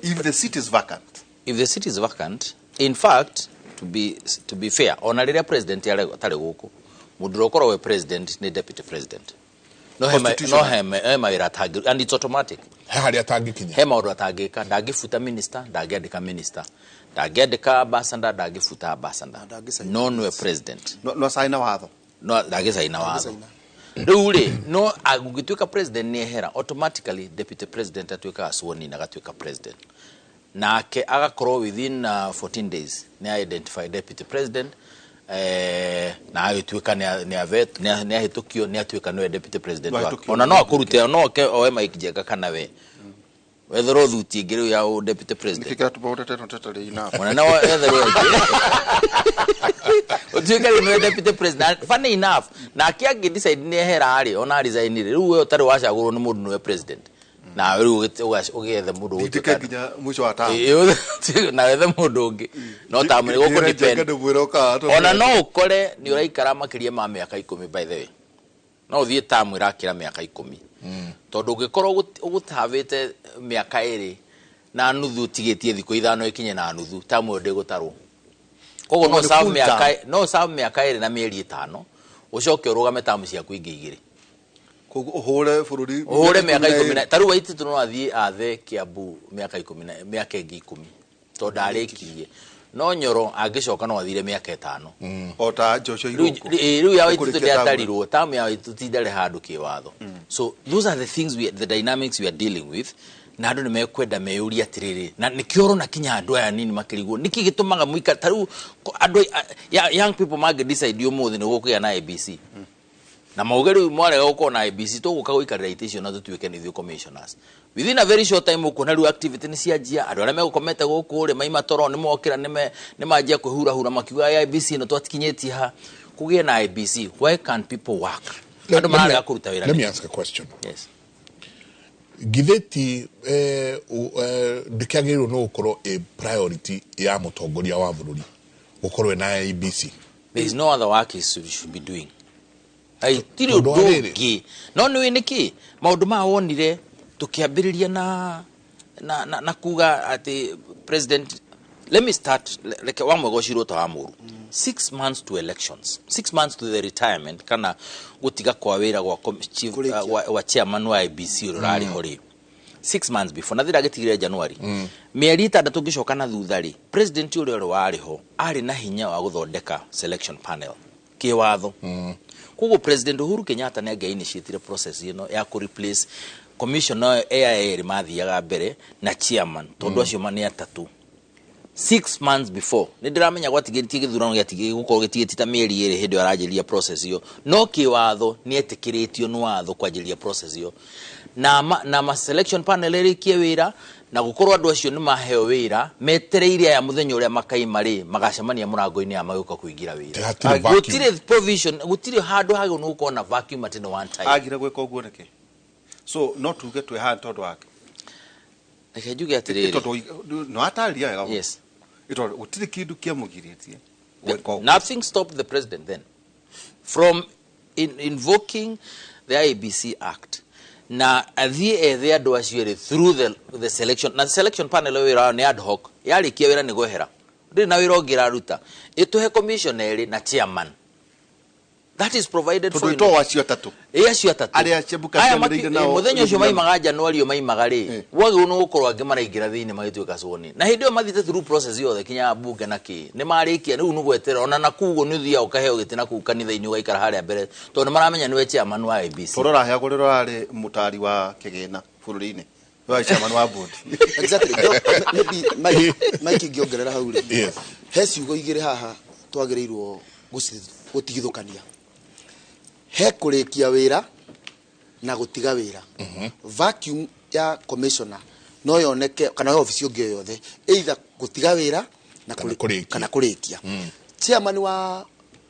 if the seat is vacant? If the seat is vacant, in fact, to be fair, ona rĩrĩa president atarĩ gũkũ, mũndũ ũrĩa ũkoragwo e president nĩ deputy president. No he no he mawĩra atangĩ, and it's automatic. He harĩa atangĩkinya. He maũndũ atangĩka: ndangĩbuta minister, ndangĩandĩka minister, ndangĩandĩka ambassador, ndangĩbuta ambassador, no nĩwe president. No caina watho. No ndangĩcaina watho. Rĩu rĩ, no ũngĩtuĩka president nĩ ehera, automatically deputy president atuĩkaga sworn in, agatuĩka president, nake agakorwo within 14 days nĩ identify deputy president, na agĩtuĩka nĩ ahĩtũkio, nĩ atuĩka nĩwe deputy president wake. Nĩahĩtũkio. Ona no akũrute, no oke oe Mike Njenga kana we wetherwo thuti ĩngĩ rĩu ya ũ deputy president. Nĩkĩ kĩratũma tũtarĩ enough? Mũnene wetherwo ĩngĩ ũtuĩke rĩu nĩwe deputy president. Funny enough, nake angĩ decide nĩ ehera rĩ, ona resign rĩ, rĩu we ũtarĩ wacagũrwo nĩ mũndũ nĩwe president. Nawe rĩu ũgĩethe mũndũ Ndindĩke nginya mũico wa tamu. Na wethe mũndũ ũngĩ no tamu nĩ gũkũ depend. Ona no ũkore nĩ ũraikara makĩria ma mĩaka 10, by the way no ũthiĩ tamu ĩrakĩra mĩaka 10, tondũ ũngĩkorwo ũgũtavĩte mĩaka 2.5 ũtigĩtie thikũ 5 ĩkinye na nuthu, tamu ĩyo ndĩgũtarwo. Koguo no serve mĩaka, no serve mĩaka 2 na mĩeri 5, ũcoke ũrũgame tamu ciaku ingĩ 2. Koguo ũhũre bũrũri ũhũre mĩaka 10. Ta rĩu Waititu no athiĩ athe Kiambu mĩaka 10 na mĩaka ĩngĩ 10 tondũ ndarĩkirie. No Nyoro angĩcoka no athire mĩaka 5. O ta Joshua Irũngũ. Rĩu ya Waititu ndĩatarirwo, tamu ya Waititu ti ndarĩ handũ kĩwatho. So those are the things we, the dynamics we are dealing with. Na andũ nĩ mekwenda meyũrie atĩrĩrĩ, na nĩkĩo ũrona kinya andũ aya nini makĩrigwo nĩkĩ gĩtũmaga mũikare ta rĩu andũ young people mangĩ decide ũmũthĩ nĩ gũkũgĩa na IEBC, na mauge rĩu mwarega gũkorwo na IEBC, tũgũka gũikarĩra itĩ icio na tũtuĩke nĩ ithuĩ commissioners. Within a very short time ũkuona rĩu activity nĩ cianjia. Andũ arĩa megũkomete gũkũ rĩ, maima toro nĩ mokĩra, nĩ manjia kwĩhurahura makiuga IEBC ĩno twatikinyĩtie ha kũgĩe na IEBC. Why can't people work? Andũ mararega kũruta wĩra. Let me ask a question. Yes. Githĩ ti ndĩkĩagĩrĩirwo nĩ gũkorwo ĩ priority ya mũtongoria wa bũrũri gũkorwo ena IEBC? There is no other work he should be doing. Hatirĩ ũndũ ũngĩ. No nĩ nĩkĩ maũndũ maya wonire tũkĩambĩrĩria na kuga atĩ president, let me start reke wa mwega ũcirwo ta wa mũru. 6 months to elections, 6 months to the retirement kana gũtiga kwa wĩra gwa chief, wa chairman wa IEBC ũrĩa ũrarĩ ho rĩ, 6 months before na thira agĩtigire January, mĩeri 6 ngĩcoka na thutha rĩ, president ũrĩa ũrĩ warĩ ho arĩ na hinya wa gũthondeka selection panel kĩwatho. Koguo President Uhuru Kenyatta nĩ angĩa initiatire process ĩno ya kũ replace commissioner aya erĩ mathiaga mbere na chairman, tondũ acio nĩ atatũ. 6 months before nĩ ndĩramenya gwatigĩtie gĩthurano gĩatigĩtie gũkorwo gĩtigĩtie ta mĩeri 2 hĩndĩ ĩyo aranjĩrĩria process ĩyo, no kĩwatho nĩ etĩkĩrĩtio nĩ watho kwanjĩrĩria process ĩyo na ma selection panel ĩrĩkie wĩra na gũkorwo andũ acio nĩ maheo wĩra metereire aya mũthenya ũrĩa makaima rĩ magacemania mũrango-inĩ ya magĩũka kũingĩra wĩra. Gũtirĩ provision, gũtirĩ handũ hagĩrĩirwo nĩ gũkorwo na vacuum at any one time. Agire gwĩka ũguo nĩkĩ? So no tuge twĩ haha tondũ wake. Reke njuge atĩrĩrĩ, tondũ no atarĩria wega. Yes. Tondũ gũtirĩ kĩndũ kĩamũgirĩtie gwĩka ũguo. Nothing stopped the president then from invoking the IEBC Act na athiĩ ethe andũ acio erĩ through the selection, na selection panel wĩra wao nĩ ad hoc, yarĩkia wĩra nĩ gwehera, ndĩrĩ na wĩra ũngĩ ĩraruta, ĩtũhe commissioner erĩ na chairman. That is provided for. Tondũ to acio atatũ. Ĩ acio atatũ. Arĩa Chebukati amereire nao. Mũthenya ũcio maimaga January ũyũ maimaga rĩ, wagĩrĩirwo nĩ gũkorwo angĩ maraingĩra thĩinĩ magĩtuĩka sworn. Na hĩndĩ ĩyo mathiĩte through process yothe kinya bunge na kĩ, nĩ marĩkia rĩu nĩ gweterera ona na kũu ũguo nĩ ũthiaga ũkaheo gĩtĩ na kũu kanitha-inĩ ũgaikara harĩa mbere tondũ nĩ maramenya nĩwe chairman wa IEBC. Tondũ ũraheagwo rĩrĩa ũrarĩ mũtari wa kĩgĩna bũrũri-inĩ. Nĩwe chairman wa board. Exactly. Maybe Mike ingĩongerera hau rĩ. Yes. He ciugo igĩrĩ haha twagĩrĩirwo gũtigithũkania. He kũrĩkia wĩra na gũtiga wĩra. Vacuum ya commissioner no yoneke kana ya ofici ũngĩ o yothe, either gũtiga wĩra na kana kũrĩkia. Chairman wa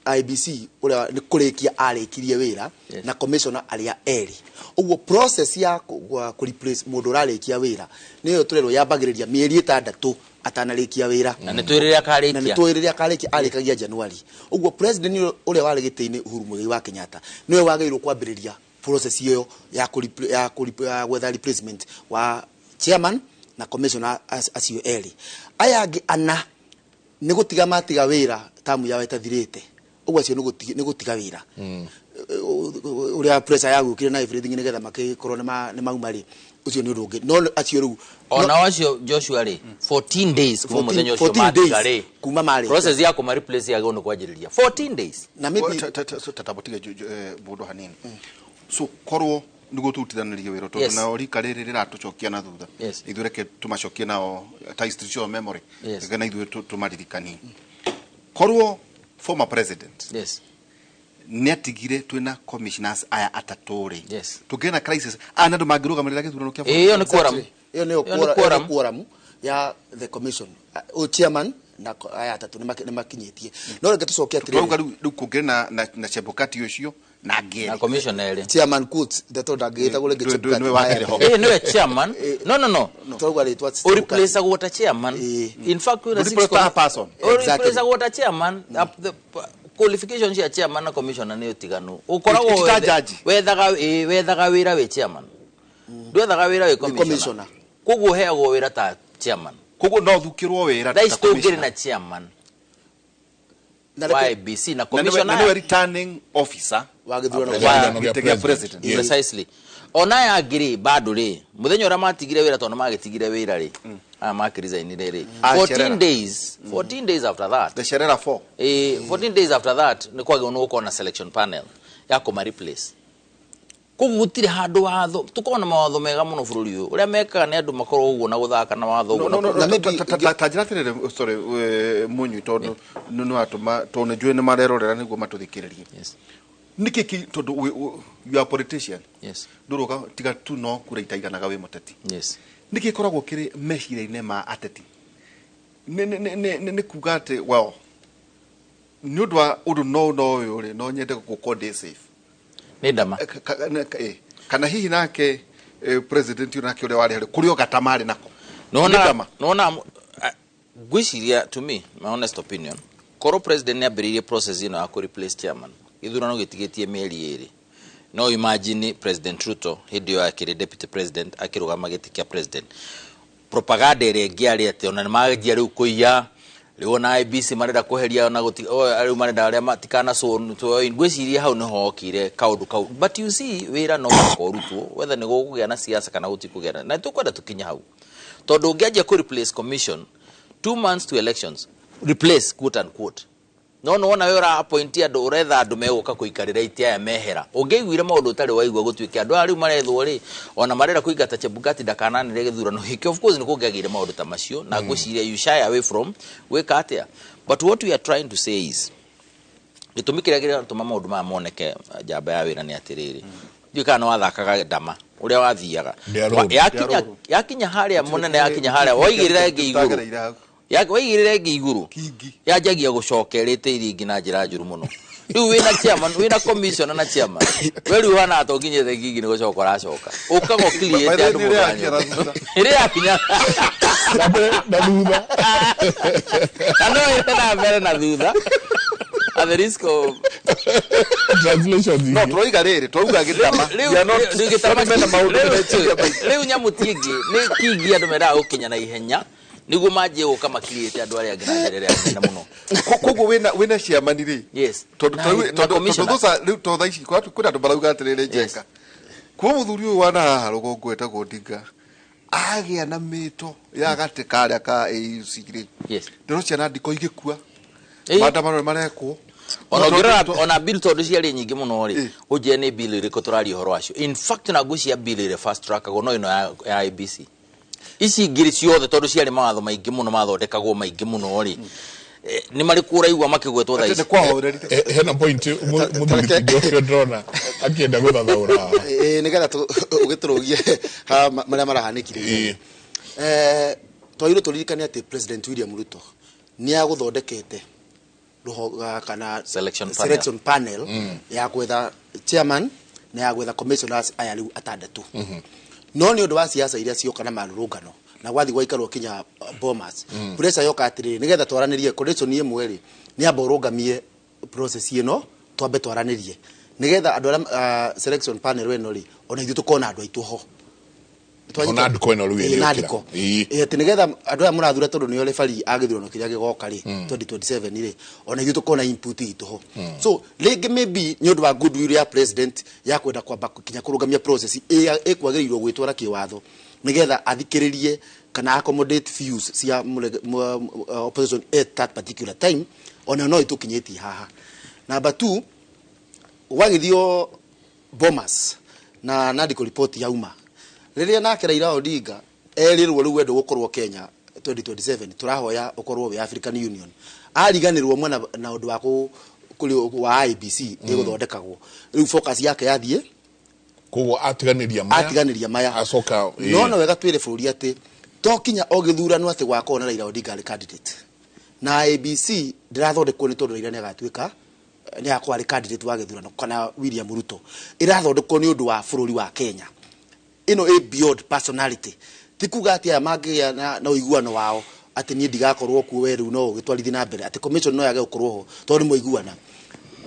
IEBC ũrĩa nĩ kũrĩkia arĩkirie wĩra na commissioner arĩa erĩ. Ũguo process ya kũ replace mũndũ ũrarĩkia wĩra nĩyo tũrerwo yambagĩrĩria mĩeri 6 atanarĩkia wĩra. Na nĩ tũĩ rĩrĩa akarĩkia. Na nĩ tũĩ rĩrĩa akarĩkia, arĩkagia January. Ũguo president ũrĩa warĩ gĩtĩ-inĩ Uhuru Muigai wa Kenyatta nĩwe wagĩrĩirwo kwambĩrĩria process ĩyo ya gwetha replacement wa chairman na commissioner acio erĩ. Aya angĩ ana nĩ gũtiga matiga wĩra tamu yao ĩtathirĩte. Ũguo acio nĩ gũtiga wĩra. Ũrĩa pressure ya gũkire na everything nĩgetha makĩkorwo nĩ mauma rĩ, ũcio nĩ ũndũ ũngĩ. No acio rĩu ona acio Joshua rĩ, 14 days kuma mũthenya ũcio matiga rĩ, kuma marĩ process ya kũma replace yagĩrĩirwo nĩ kwanjĩrĩria 14 days. Na maybe tatabũtige mũndũ hanini. So korwo nĩguo tũrutithanirie wĩra tondũ nao rika rĩrĩ rĩratũcokia na thutha, ithuĩ reke tũmacokie nao ta institutional memory, reke na ithuĩ tũmaririkanie. Korwo former president nĩ atigire twĩna commissioners aya atatũ rĩ, tũngĩgĩa na crisis aya nĩ andũ mangĩrũgamĩrĩra gĩthurano kĩa bũrũri. Ĩyo nĩ quorum. Ĩyo nĩyo quorum ya the commission, o chairman Na aya atatũ nĩ makinyĩtie, no reke tũcoke atĩrĩrĩ. Twauga rĩu kũngĩrĩ na Chebukati ũcio na ngĩrĩ Na commissioner ĩrĩ. Chairman quotes, ndeto ndangĩgĩtagwo rĩngĩ. Ndũ- nĩwe wakĩrĩ ho. Eh, niwe chairman. No. Twauga rĩtwa. Ũreplaceagwo ta chairman. In fact, kwĩna six Ndũreplace ta person. Ũreplaceagwo ta chairman. The qualification cia chairman na commissioner nĩ ũtiganu. Ũkoragwo Ti ta judge. Wethaga wĩra wĩ chairman, ndwethaga wĩra wĩ commissioner. Commissioner. Koguo ũheagwo wĩra ta chairman. Koguo no thukĩrwo wĩra Thaa ta ici tũngĩrĩ commissioner. na chairman Na wa IEBC na Na nĩwe commissioner na nĩwe returning officer wa gĩthurano. Wa gĩtĩ gĩa president. Yes. Precisely. Ona aya angĩ rĩ, bado rĩ, mũthenya ũrĩa matigire wĩra, tondũ magĩtigire wĩra rĩ, aya makĩresignire rĩ, Ah, 14 Cherera. days, 14 days after that, The Cherera 4. 14 days after that nĩ kwagĩrĩirwo nĩ gũkorwo na selection panel ya kũma replace. Koguo gũtirĩ handũ watho, tũkorwo na mawatho mega mũno bũrũri ũyũ. Ũrĩa mekaga nĩ andũ makorwo ũguo na gũthaka na watho ũguo No, na no, no, ta njĩra atĩrĩrĩ, sorry, Mũnyui, tondũ nĩ watũma, tondũ nĩ njũĩ nĩ marerorera nĩguo matũthikĩrĩrie. Nĩkĩ tondũ you are politician, ndũrũga tiga tu no kura itaiganaga wĩ mũteti. Nĩkĩ ĩkoragwo kĩrĩ meciria-inĩ ma ateti nĩ kuga atĩ, well, nĩ ũndũ wa ũndũ no ũyũ rĩ, no nyende gũkorwo ndĩ safe? Nĩ ndama. Kana hihi nake president ũyũ nake ũrĩa warĩ harĩ kũrĩ o gata marĩ nako. Nĩ Nona ndama. Nona ngwĩciria, to me, my honest opinion, korwo president nĩ ambĩrĩirie process ĩno ya kũ replace chairman gĩthurano gĩtigĩtie mĩeri 2, no imagine President Ruto hĩndĩ ĩyo akĩrĩ deputy president akĩrũgama gĩtĩ kĩa president, propaganda ĩrĩa ĩngĩarĩ atĩ ona nĩmanjia rĩu kũiya, rĩu ona IEBC marenda kweheria, ona gũti rĩu marenda arĩa matikana sworn. Ngwĩciria hau nĩho okire kaũndũ kau. But you see, wĩra no mũhaka ũrutwo, whether nĩ gũkũgĩa na siasa kana gũtikũgĩa na tũkwenda tũkinye hau, tondũ ũngĩanjia kũ replace commission 2 months to elections, replace quote unquote, no nĩwona we ũra appoint andũ, ũretha andũ megũka kũikarĩra itĩ aya mehera. Ũngĩaiguire maũndũ ũtarĩ waigua, gũtuĩke andũ aya rĩu marethwo rĩ, ona marenda kũingata Chebukati ndakananĩre gĩthurano gĩkĩ, of course nĩ kũngĩagĩire maũndũ ta macio. Na ngwĩciria you shy away from gwĩka atĩa. But what we are trying to say is, gĩtũmi kĩrĩa kĩratũma maũndũ maya moneke njamba ya wĩra nĩ atĩrĩrĩ, ndiũĩ kana nĩ wathakaga ndama ũrĩa wathiaga. Ndĩarũrũ. Yakinya harĩa mũnene, yakinya harĩa waigĩrĩra ĩngĩ igũrũ. Tũtagereire hau. Waigĩrĩra ĩngĩ igũrũ, yanjagia gũcokerete iria ingĩ na njĩra njũru mũno. Rĩu wĩna chairman, wĩna commissioner na chairman, we rĩu hana ta ũkinyĩte kingi, nĩ gũcoka ũracoka ũkaga ũkiriĩte andũ By the way, nĩ mũndũ ĩrĩa yakinya na thutha. Ĩrĩa yakinya na thutha. Na no ĩte na mbere na thutha at the risk of translation. No tũroiga rĩrĩ, twauga gĩtama. Rĩu We are not- rĩu gĩtama. mena maũndũ meciria maingĩ. Rĩu nyamũ ti ĩngĩ, nĩ kingi andũ mendaga gũkinya na ihenya nĩguo manjie gũka makirĩte andũ arĩa angĩ na njĩra ĩrĩa nene mũno. Koguo wĩna chairman rĩ, Yes. tondũ Na tondũ commissioner. tondũ rĩu to thaa ici kwĩna andũ marauga atĩrĩrĩ, Njenga, kuo mũthuri ũyũ wana haha rũgongo etagwo Odinga agĩa na mĩto ya gatĩ karĩa ka AUC rĩ, ndĩro ciana ndiko igĩkua, maandamano nĩ marekwo. Ona ũngĩrora ona bill, tondũ ciarĩ nyingĩ mũno rĩ, ũnjĩre nĩ bill ĩrĩkũ tũraria ũhoro wacio. In fact, na ngwĩciria bill ĩrĩa fast trackagwo no ĩno ya IEBC. Ici ingĩ ciothe, tondũ ciarĩ mawatho maingĩ mũno mathondekagwo maingĩ mũno rĩ, nĩ marĩkũ ũraigua makĩgwetwo thaa ici? Hena point mũthuri Kingi ũcio ndĩrona akĩenda gũthathaũra haha. Ĩĩ, nĩgetha ũgĩtũrũgie ha marĩa marahanĩkire. Twagĩrĩirwo tũririkane atĩ President William Ruto nĩ agũthondekete kana selection panel. Selection panel ya gwetha chairman na ya gwetha commissioners aya rĩu atandatũ. No nĩ ũndũ wa siasa iria cioka na marũrũngano na gwathi gwaikarwo kinya Bomas, pressure yoka atĩrĩrĩ, nĩgetha twaranĩrie condition ĩmwe rĩ, nĩ amba ũrũngamie process ĩno, twambe twaranĩrie nĩgetha andũ arĩa selection panel ĩno rĩ, ona ithuĩ tũkona andũ aitũ ho. Ona andĩko ĩno rĩu Ĩĩ, ĩrĩũkĩra. na andĩko. Ĩĩ, atĩ nĩgetha andũ aya mũrathura, tondũ nĩo refari a gĩthurano kĩrĩa gĩgoka rĩ, 2027 rĩ, ona ithuĩ tũkona input itũ ho. So rĩngĩ maybe nĩ ũndũ wa goodwill ya president ya kwenda kwamba kinya kũrũgamia process ĩkwagĩrĩirwo gwĩtwara kĩwatho nĩgetha athikĩrĩrie kana accommodate views cia opposition at that particular time, ona no ĩtũkinyĩtie haha. Number two, gwagĩthio Bomas na Nandiko report yauma, rĩrĩa nake Raila Odinga erirwo rĩu wendo gũkorwo Kenya 2027, tũrahoya ũkorwo wĩ African Union, ariganĩrwo mwena na ũndũ wa kũrĩ wa IEBC ĩgũthondekagwo. Rĩu focus yake yathiĩ. Koguo atiganĩria maya. Atiganĩria maya. Acoka No wega twĩre bũrũri atĩ to kinya o gĩthurano atĩ gwakorwo na Raila Odinga arĩ candidate. Na IEBC ndĩrathondekwo nĩ tondũ Raila nĩ agatuĩka nĩ agakorwo arĩ candidate wa gĩthurano kana William Ruto. Ĩrathondekwo nĩ ũndũ wa bũrũri wa Kenya. Ĩno ĩ beyond personality. Ti kuga atĩ aya mangĩgĩa na ũiguano wao atĩ niĩ ndigakorwo kuo, we rĩu no ũgĩtwarithie na mbere, atĩ commission no yage gũkorwo ho tondũ nĩ mwaiguana.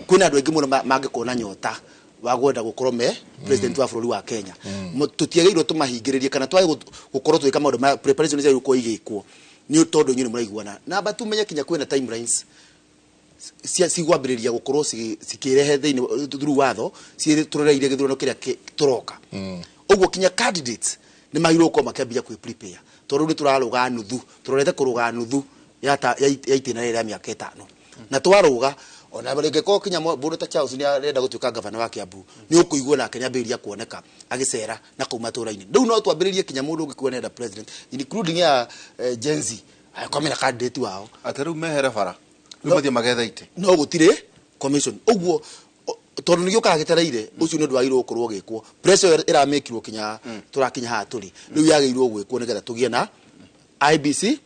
Kwĩna andũ aingĩ mũno mangĩkorwo na nyota wa gwenda gũkorwo me president wa bũrũri wa Kenya. Tũtiagĩrĩirwo tũmahingĩrĩrie kana twage gũkorwo tũgĩka maũndũ ma preparation ciagĩrĩirwo gũkorwo igĩkwo nĩ tondũ inyuĩ nĩ mũraiguana. Namba tumenye kinya kwĩna timelines cia cigwambĩrĩria gũkorwo cikĩrehe thĩinĩ through watho tũroreire gĩthurano kĩrĩa tũroka. Ũguo kinya candidates nĩ magĩrĩirwo gũkorwo makĩambia kwĩ prepare, tondũ rĩu nĩ tũrarũga nuthu, tũrorete kũrũga nuthu ya itĩna rĩrĩ rĩa mĩaka 5, na twarũga ona rĩngĩkorwo kinya mũndũ ta Charles nĩ arenda gũtuĩka gavana wa Kiambu, nĩ ũkũigua nake nĩ ambĩrĩria kuoneka agĩcera na kũu matũra-inĩ. Rĩu no twambĩrĩrie kinya mũndũ ũngĩkuona nĩenda president, including ya Gen Z, agĩkorwo mena candidate wao. Atĩ rĩu mehere bara, rĩu mathiĩ magethe itĩ. No gũtirĩ commission. Ũguo tondũ nĩ gĩũkaga gĩtereire, ũcio nĩ ũndũ wagĩrĩirwo gũkorwo ũgĩkwo. Pressure ĩyo ĩramĩkirwo kinya tũrakinya haha tũrĩ rĩu, yagĩrĩirwo gwĩkwo nĩgetha tũgĩe na IEBC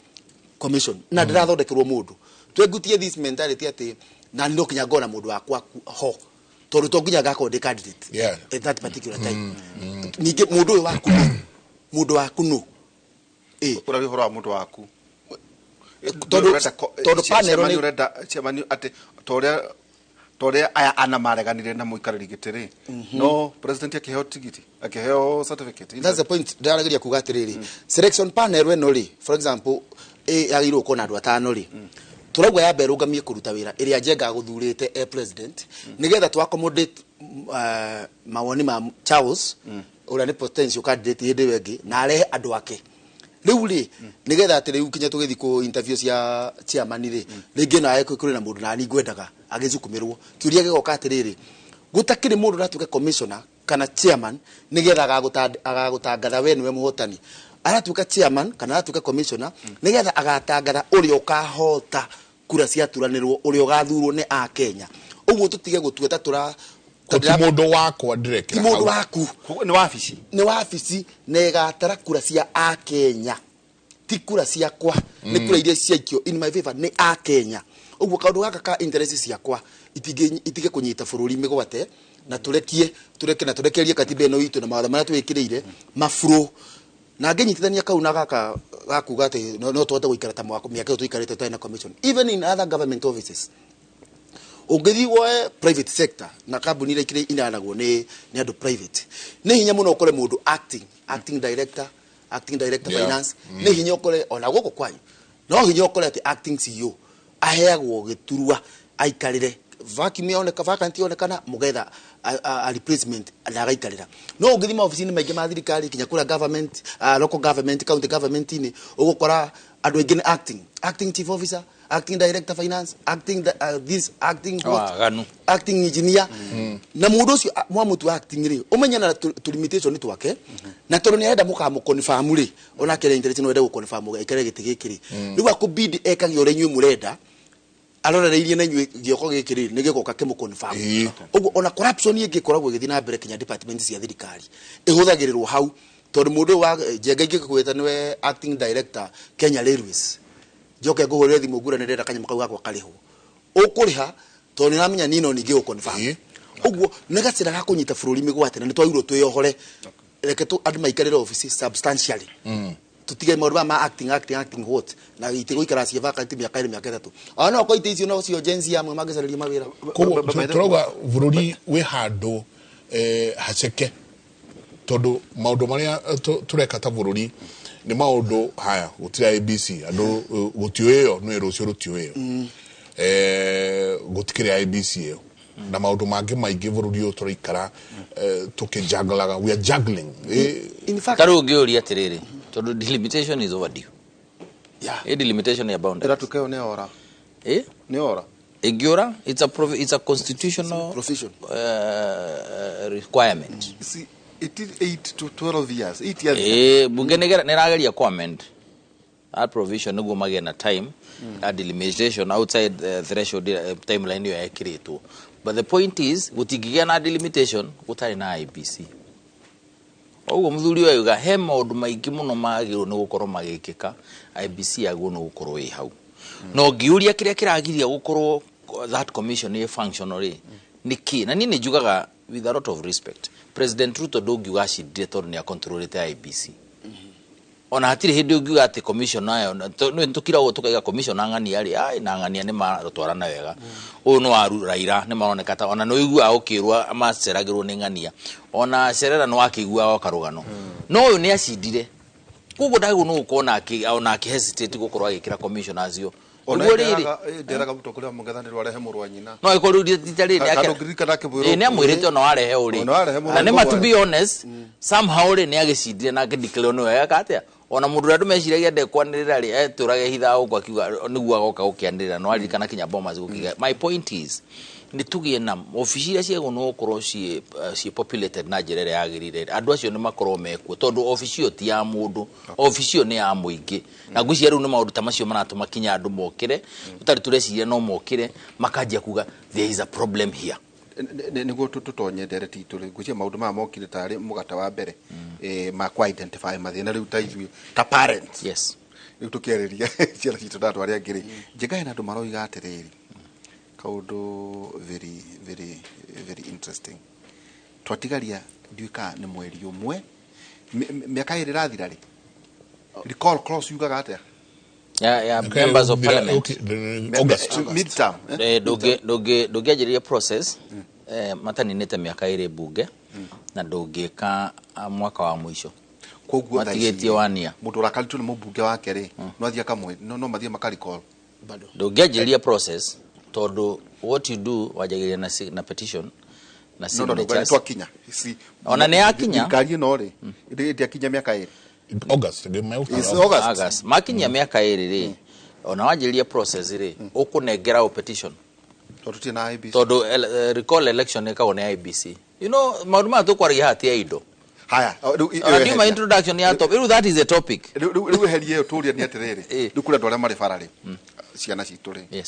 commission na ndĩrathondekerwo mũndũ. Twengutie this mentality atĩ na no kinya ngona mũndũ wakwa ho, tondũ to nginya ngakorwo ndĩ candidate at that particular time. Ningĩ mũndũ ũyũ waku nũ? Mũndũ waku nũ? Ũraria ũhoro wa mũndũ waku. Tondũ panel chairman ũrenda chairman atĩ torĩa aya ana mareganire na mũikarĩri gĩtĩ rĩ, no president akĩheo tigiti, akĩheo certificate. That's the point ndĩrageria kuga atĩrĩrĩ, selection panel ĩno rĩ, for example, yagĩrĩirwo gũkorwo na andũ 5 rĩ, tũrauga yambe ĩrũgamie kũruta wĩra ĩrĩa Njenga agũthurĩte e president, nĩgetha tũ accommodate mawoni ma Charles ũrĩa nĩ potential candidate hĩndĩ ĩyo ĩngĩ, na arehe andũ ake rĩu rĩ, nĩgetha atĩ rĩu kinya tũgĩthiĩ kũ interview cia chairman rĩ, rĩngĩ nawe kũrĩ na mũndũ nani ngwendaga agĩcukumĩrwo. Kĩũria gĩgoka atĩrĩrĩ, gũtakĩrĩ mũndũ ũratuĩka commissioner kana chairman nĩgetha agagũtangatha we nĩwe mũhotani. Aratuĩka chairman kana aratuĩka commissioner nĩgetha agatangatha ũrĩa ũkahota kura ciaturanĩrwo, ũrĩa ũgathurwo nĩ a Kenya. Ũguo tũtige gũtua ta tũra Ti mũndũ wakwa ndĩrekĩra Ti mũndũ hau. waku. Nĩ wabici. Nĩ wabici na ĩgatara kura cia a Kenya, ti kura ciakwa. Nĩ kura iria ciaikio in my favor nĩ a Kenya. Ũguo kaũndũ gaka ka interest ciakwa itige kũnyita bũrũri mĩgwate, na tũrekie, tũreke na tũrekerie katiba ĩno itũ na mawatho marĩa twĩkĩrĩire mafuro. Na ngĩnyitithania kau na gaka gakuga atĩ no tũhote gũikara ta mwaka mĩaka ĩyo tũikarĩte tũtarĩ na commission. Even in other government offices, ũngĩthiĩ woe private sector na kambuni iria ikĩrĩ inaanagwo nĩ andũ private, nĩ hinya mũno ũkore mũndũ acting director, acting director finance. Nĩ hinya ũkore ona gũkũ kwanyu, no hinya ũkore atĩ acting CEO aheagwo gĩturwa aikarĩre vacuum yoneka, vacant yonekana, mũgetha a replacement na agaikarĩra. No ũngĩthiĩ maobici-inĩ maingĩ ma thirikari, kinya kũrĩa government, local government, county government-inĩ, ũgũkora andũ aingĩ nĩ acting chief officer, acting director finance, acting this, acting what, Waganu. acting engineer. Na mũndũ ũcio mwamũtua acting rĩ, ũmenye na tũ limitation twake, na tondũ nĩ arenda mũkamũconfirm rĩ, onake nĩ interest, no ende gũconfirm aikare gĩtĩ gĩkĩ rĩ, rĩu akũbidi ekagia ũrĩa inyuĩ mũrenda, arorereirie na inyuĩ gĩoko gĩkĩ rĩ, nĩ gĩgoka kĩmũconfirm. Ũguo ona corruption ĩngĩ ĩkoragwo ĩgĩthiĩ na mbere kinya department cia thirikari ĩhũthagĩrĩrwo hau, tondũ mũndũ ũyũ wa Njenga ingĩkwĩta nĩwe acting director Kenya Railways, njoke ngũhũrĩre thimũ ngure nĩ ndĩrenda kanyamũ kau gakwa karĩhwo, ũkũrĩha tondũ nĩ ũramenya niĩ no ningĩ gũconfirm. Ũguo nĩ gacĩra ga kũnyita bũrũri mĩgwate, na nĩ twagĩrĩirwo twĩyohore, reke andũ maikarĩre obici substantially, tutige maũndũ maya ma acting, acting, acting what, na itigũikara ciĩ vacant mĩaka 2, mĩaka 3. Ona no kwa itĩ icio no cio Gen Z amwe mangĩcarĩria mawĩra. Koguo tũrauga bũrũri wĩ handũ haceke, tondũ maũndũ marĩa tũreka ta bũrũri nĩ maũndũ haya, gũtirĩ IEBC, andũ gũtiũĩo nĩ rũciũ rũtiũĩo, gũtikĩrĩ IEBC ĩyo na maũndũ mangĩ maingĩ bũrũri ũyũ tũraikara tũkĩjanglaga, we are juggling. In fact, ta rĩu ũngĩũria atĩrĩrĩ, tondũ delimitation is overdue. Delimitation ya boundaries. Ĩratuĩka ĩyo nĩ ora. Nĩ ora. Ĩngĩũra, it's a constitutional provision, requirement. See, it is 8 to 12 years. 8 years. Bunge nĩ ĩrageria ku amend that provision nĩguo magĩe na time ya delimitation outside the threshold, timeline ĩyo yekĩrĩtwo. But the point is, gũtingĩgĩa na delimitation gũtarĩ na IEBC. Ũguo mũthuri ũyũ auga he maũndũ maingĩ mũno magĩrĩirwo nĩ gũkorwo magĩkĩka, IEBC yagĩrĩirwo nĩ gũkorwo ĩ hau. Na ũngĩũria kĩrĩa kĩragiria gũkorwo that commission ĩ functional rĩ, nĩ kĩ? Na niĩ nĩ njugaga with a lot of respect, President Ruto ndũngiuga acindire tondũ nĩ acontrolĩte IEBC. Ona hatirĩ hĩndĩ ũngiuga atĩ commission nayo nĩ tũkiragwo tũkaiga commission na ng'ania rĩ, ai, na ng'ania nĩ maratwarana wega. Ũyũ nĩ wa Raila, nĩ maroneka ta ona nĩ ũiguaga ũkĩrwo maceragĩrwo nĩ ng'ania, ona Cerera nĩ wakĩiguaga o karũgano, no ũyũ nĩ acindire, koguo ndagĩrĩirwo nĩ gũkorwo ona akĩ hesitate gũkorwo agĩkĩra commissioners acio. Ona Nĩguo rĩrĩ nderaga mũtongoria wa mũng'ethanĩro arehe mũrũ wa nyina. No ĩkorwo rĩu rita rĩrĩ Kana ũngĩririkana akĩmwĩra Ĩĩ, nĩ amwĩrĩte ona warehe ũrĩ. Ona warehe mũrũ Na nĩ ma, to wa be honest, somehow rĩ, nĩ agĩcindire na akĩdeclare nĩwe eka atĩa. Ona mũndũ ũrĩa andũ meciragia ndekwanĩrĩra rĩ, etũraga hitha gũkũ akiuga nĩguo agoka gũkĩanĩrĩra, no aririkana kinya Bomas gũkiga. My point is, nĩ tũgĩe na obici iria ciagĩrĩirwo nĩ gũkorwo ciĩ populated na njĩra ĩrĩa yagĩrĩire. Andũ acio nĩ makorwo mekuo, tondũ obici ĩyo ti ya mũndũ, obici ĩyo nĩ ya mũingĩ. Na ngwĩciria rĩu nĩ maũndũ ta macio maratũma kinya andũ mokĩre tũtarĩ tũreciria, no mokĩre makanjia kuga there is a problem here. Nĩguo tũtonye ndereti itũ rĩ, ngwĩciria maũndũ maya mokire tarĩ mũgata wa mbere, ma kũ identify mathĩna rĩu ta ithuĩ ta parents. Rĩu tũkĩarĩria ciana citũ na andũ arĩa angĩ rĩ, Njenga, hena andũ maroiga atĩrĩrĩ, kaũndũ very very very interesting, twatigaria ndiũĩ kana nĩ mweri ũmwe, mĩaka 2 ĩrathira rĩ, recall clause yugaga atĩa? Ya members of parliament. August. Midterm, eh? Ndũngĩanjĩrĩria process mataninĩte mĩaka 2 bunge, na ndũngĩka mwaka wa mũico. Koguo thaa ici matigĩtie wania. Mũndũ ũrakaritwo nĩ mũmbunge wake rĩ, no athiĩ akamwe, no mathiĩ maka recall? Ndũngĩanjĩrĩria process, tondũ what you do, wanjagĩrĩria na petition na No, no, no, signatures. twakinya. Ona nĩ yakinya. Thirikari ĩno rĩ, ndĩakinya mĩaka 2. August. It's August. August. Makinyia mĩaka 2 rĩ, ona wanjĩrĩria process rĩ, ũkũnengera o petition? Tondũ tũtirĩ na IEBC. Tondũ recall election ĩkagwo nĩ IEBC. Maũndũ maya tũkwaragia haha ti ya indo. Haya, rĩu Ona ndiuma introduction ya topic. Rĩu that is a topic. Rĩu eherie ĩyo, tũria nĩ atĩrĩrĩ, rĩu kũrĩ andũ arĩa marĩ bara rĩ, ciana citũ rĩ,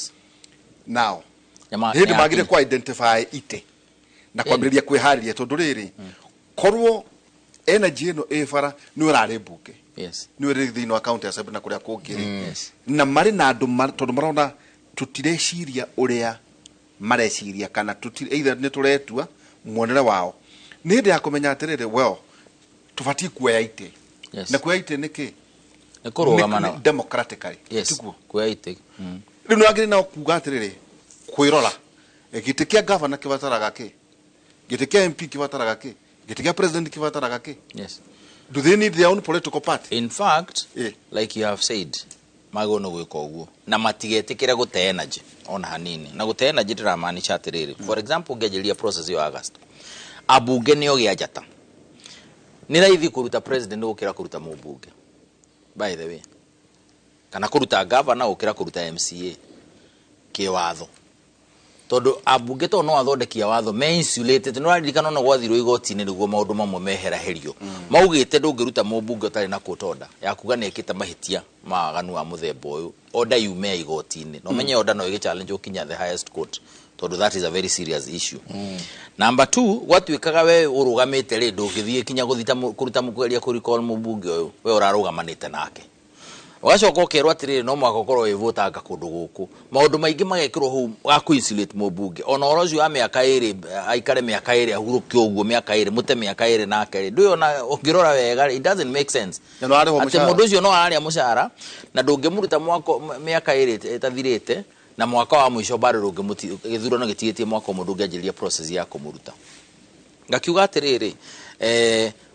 now Nyama hĩndĩ nĩ magire yakinya. kũ identify ite na kwambĩrĩria kwĩharĩria, tondũ rĩrĩ, korwo energy ĩno ĩ bara nĩ ũrarĩ mbunge, nĩ ũrĩ thĩinĩ wa county assembly na kũrĩa kũngĩ rĩ, na marĩ na andũ tondũ marona tũtireciria ũrĩa mareciria, kana either nĩ tũretua muonere wao, nĩ hĩndĩ ya kũmenya atĩrĩrĩ, well, tũbatiĩ kuoya itĩ. Na kuoya itĩ nĩ kĩ? Nĩ kũrũgama na Democratically. Tiguo? Kuoya itĩ. Rĩu nĩ wagĩrĩire nao kuga atĩrĩrĩ, kwĩrora, gĩtĩ kĩa gavana kĩbataraga kĩ, gĩtĩ kĩa MP kĩbataraga kĩ, gĩtĩ kĩa president kĩbataraga kĩ. Do they need their own political party? In fact, like you have said, magĩrĩirwo nĩ gwĩka ũguo na matigetĩkĩre gũte energy ona hanini. Na gũte energy ndĩramaanisha atĩrĩrĩ, for example, ũngĩanjĩrĩria process ĩyo August, ambunge nĩo gĩa njata, nĩ raithi kũruta president gũkĩra kũruta mũmbunge, by the way, kana kũruta governor gũkĩra kũruta MCA kĩwatho, tondũ ambunge to no athondekia watho me insulated. Nĩ ũraririkana ona gwathirwo igoti-inĩ nĩguo maũndũ mamwe meheraherio, maugĩte ndũngĩruta mũmbunge ũtarĩ na court order ya kuga nĩ ekĩte mahĩtia ma waganu wa mũthemba ũyũ. Order yume ya igoti-inĩ, na ũmenye order no ĩgĩ challenge ũkinya the highest court, tondũ that is a very serious issue. Number two, gwatuĩkaga we ũrũgamĩte rĩ, ndũngĩthiĩ kinya gũthita kũruta kũgeria kũ recall mũmbunge ũyũ we ũrarũgamanĩte nake. Ũgacoka ũkerwo atĩrĩrĩ, no mũhaka ũkorwo wĩ votanga kũndũ gũkũ. Maũndũ maingĩ magekĩrwo hau ga kũ insulate mũmbunge. Ona ũhoro ũcio wa mĩaka 2, aikare mĩaka 2, ahurũke ũguo mĩaka 2, mũte mĩaka 2 nake rĩ, ndũĩ ona ũngĩrora wega rĩ, it doesn't make sense. Na no arĩhwo Atĩ mũcara. mũndũ ũcio no ararĩa mũcara, na ndũngĩmũruta mwaka mĩaka 2 ĩtathirĩte, na mwaka wa mũico bado gĩthurano gĩtigĩtie mwaka ũmwe, ndũngĩanjĩrĩria process ya kũmũruta. Ngakiuga atĩrĩrĩ,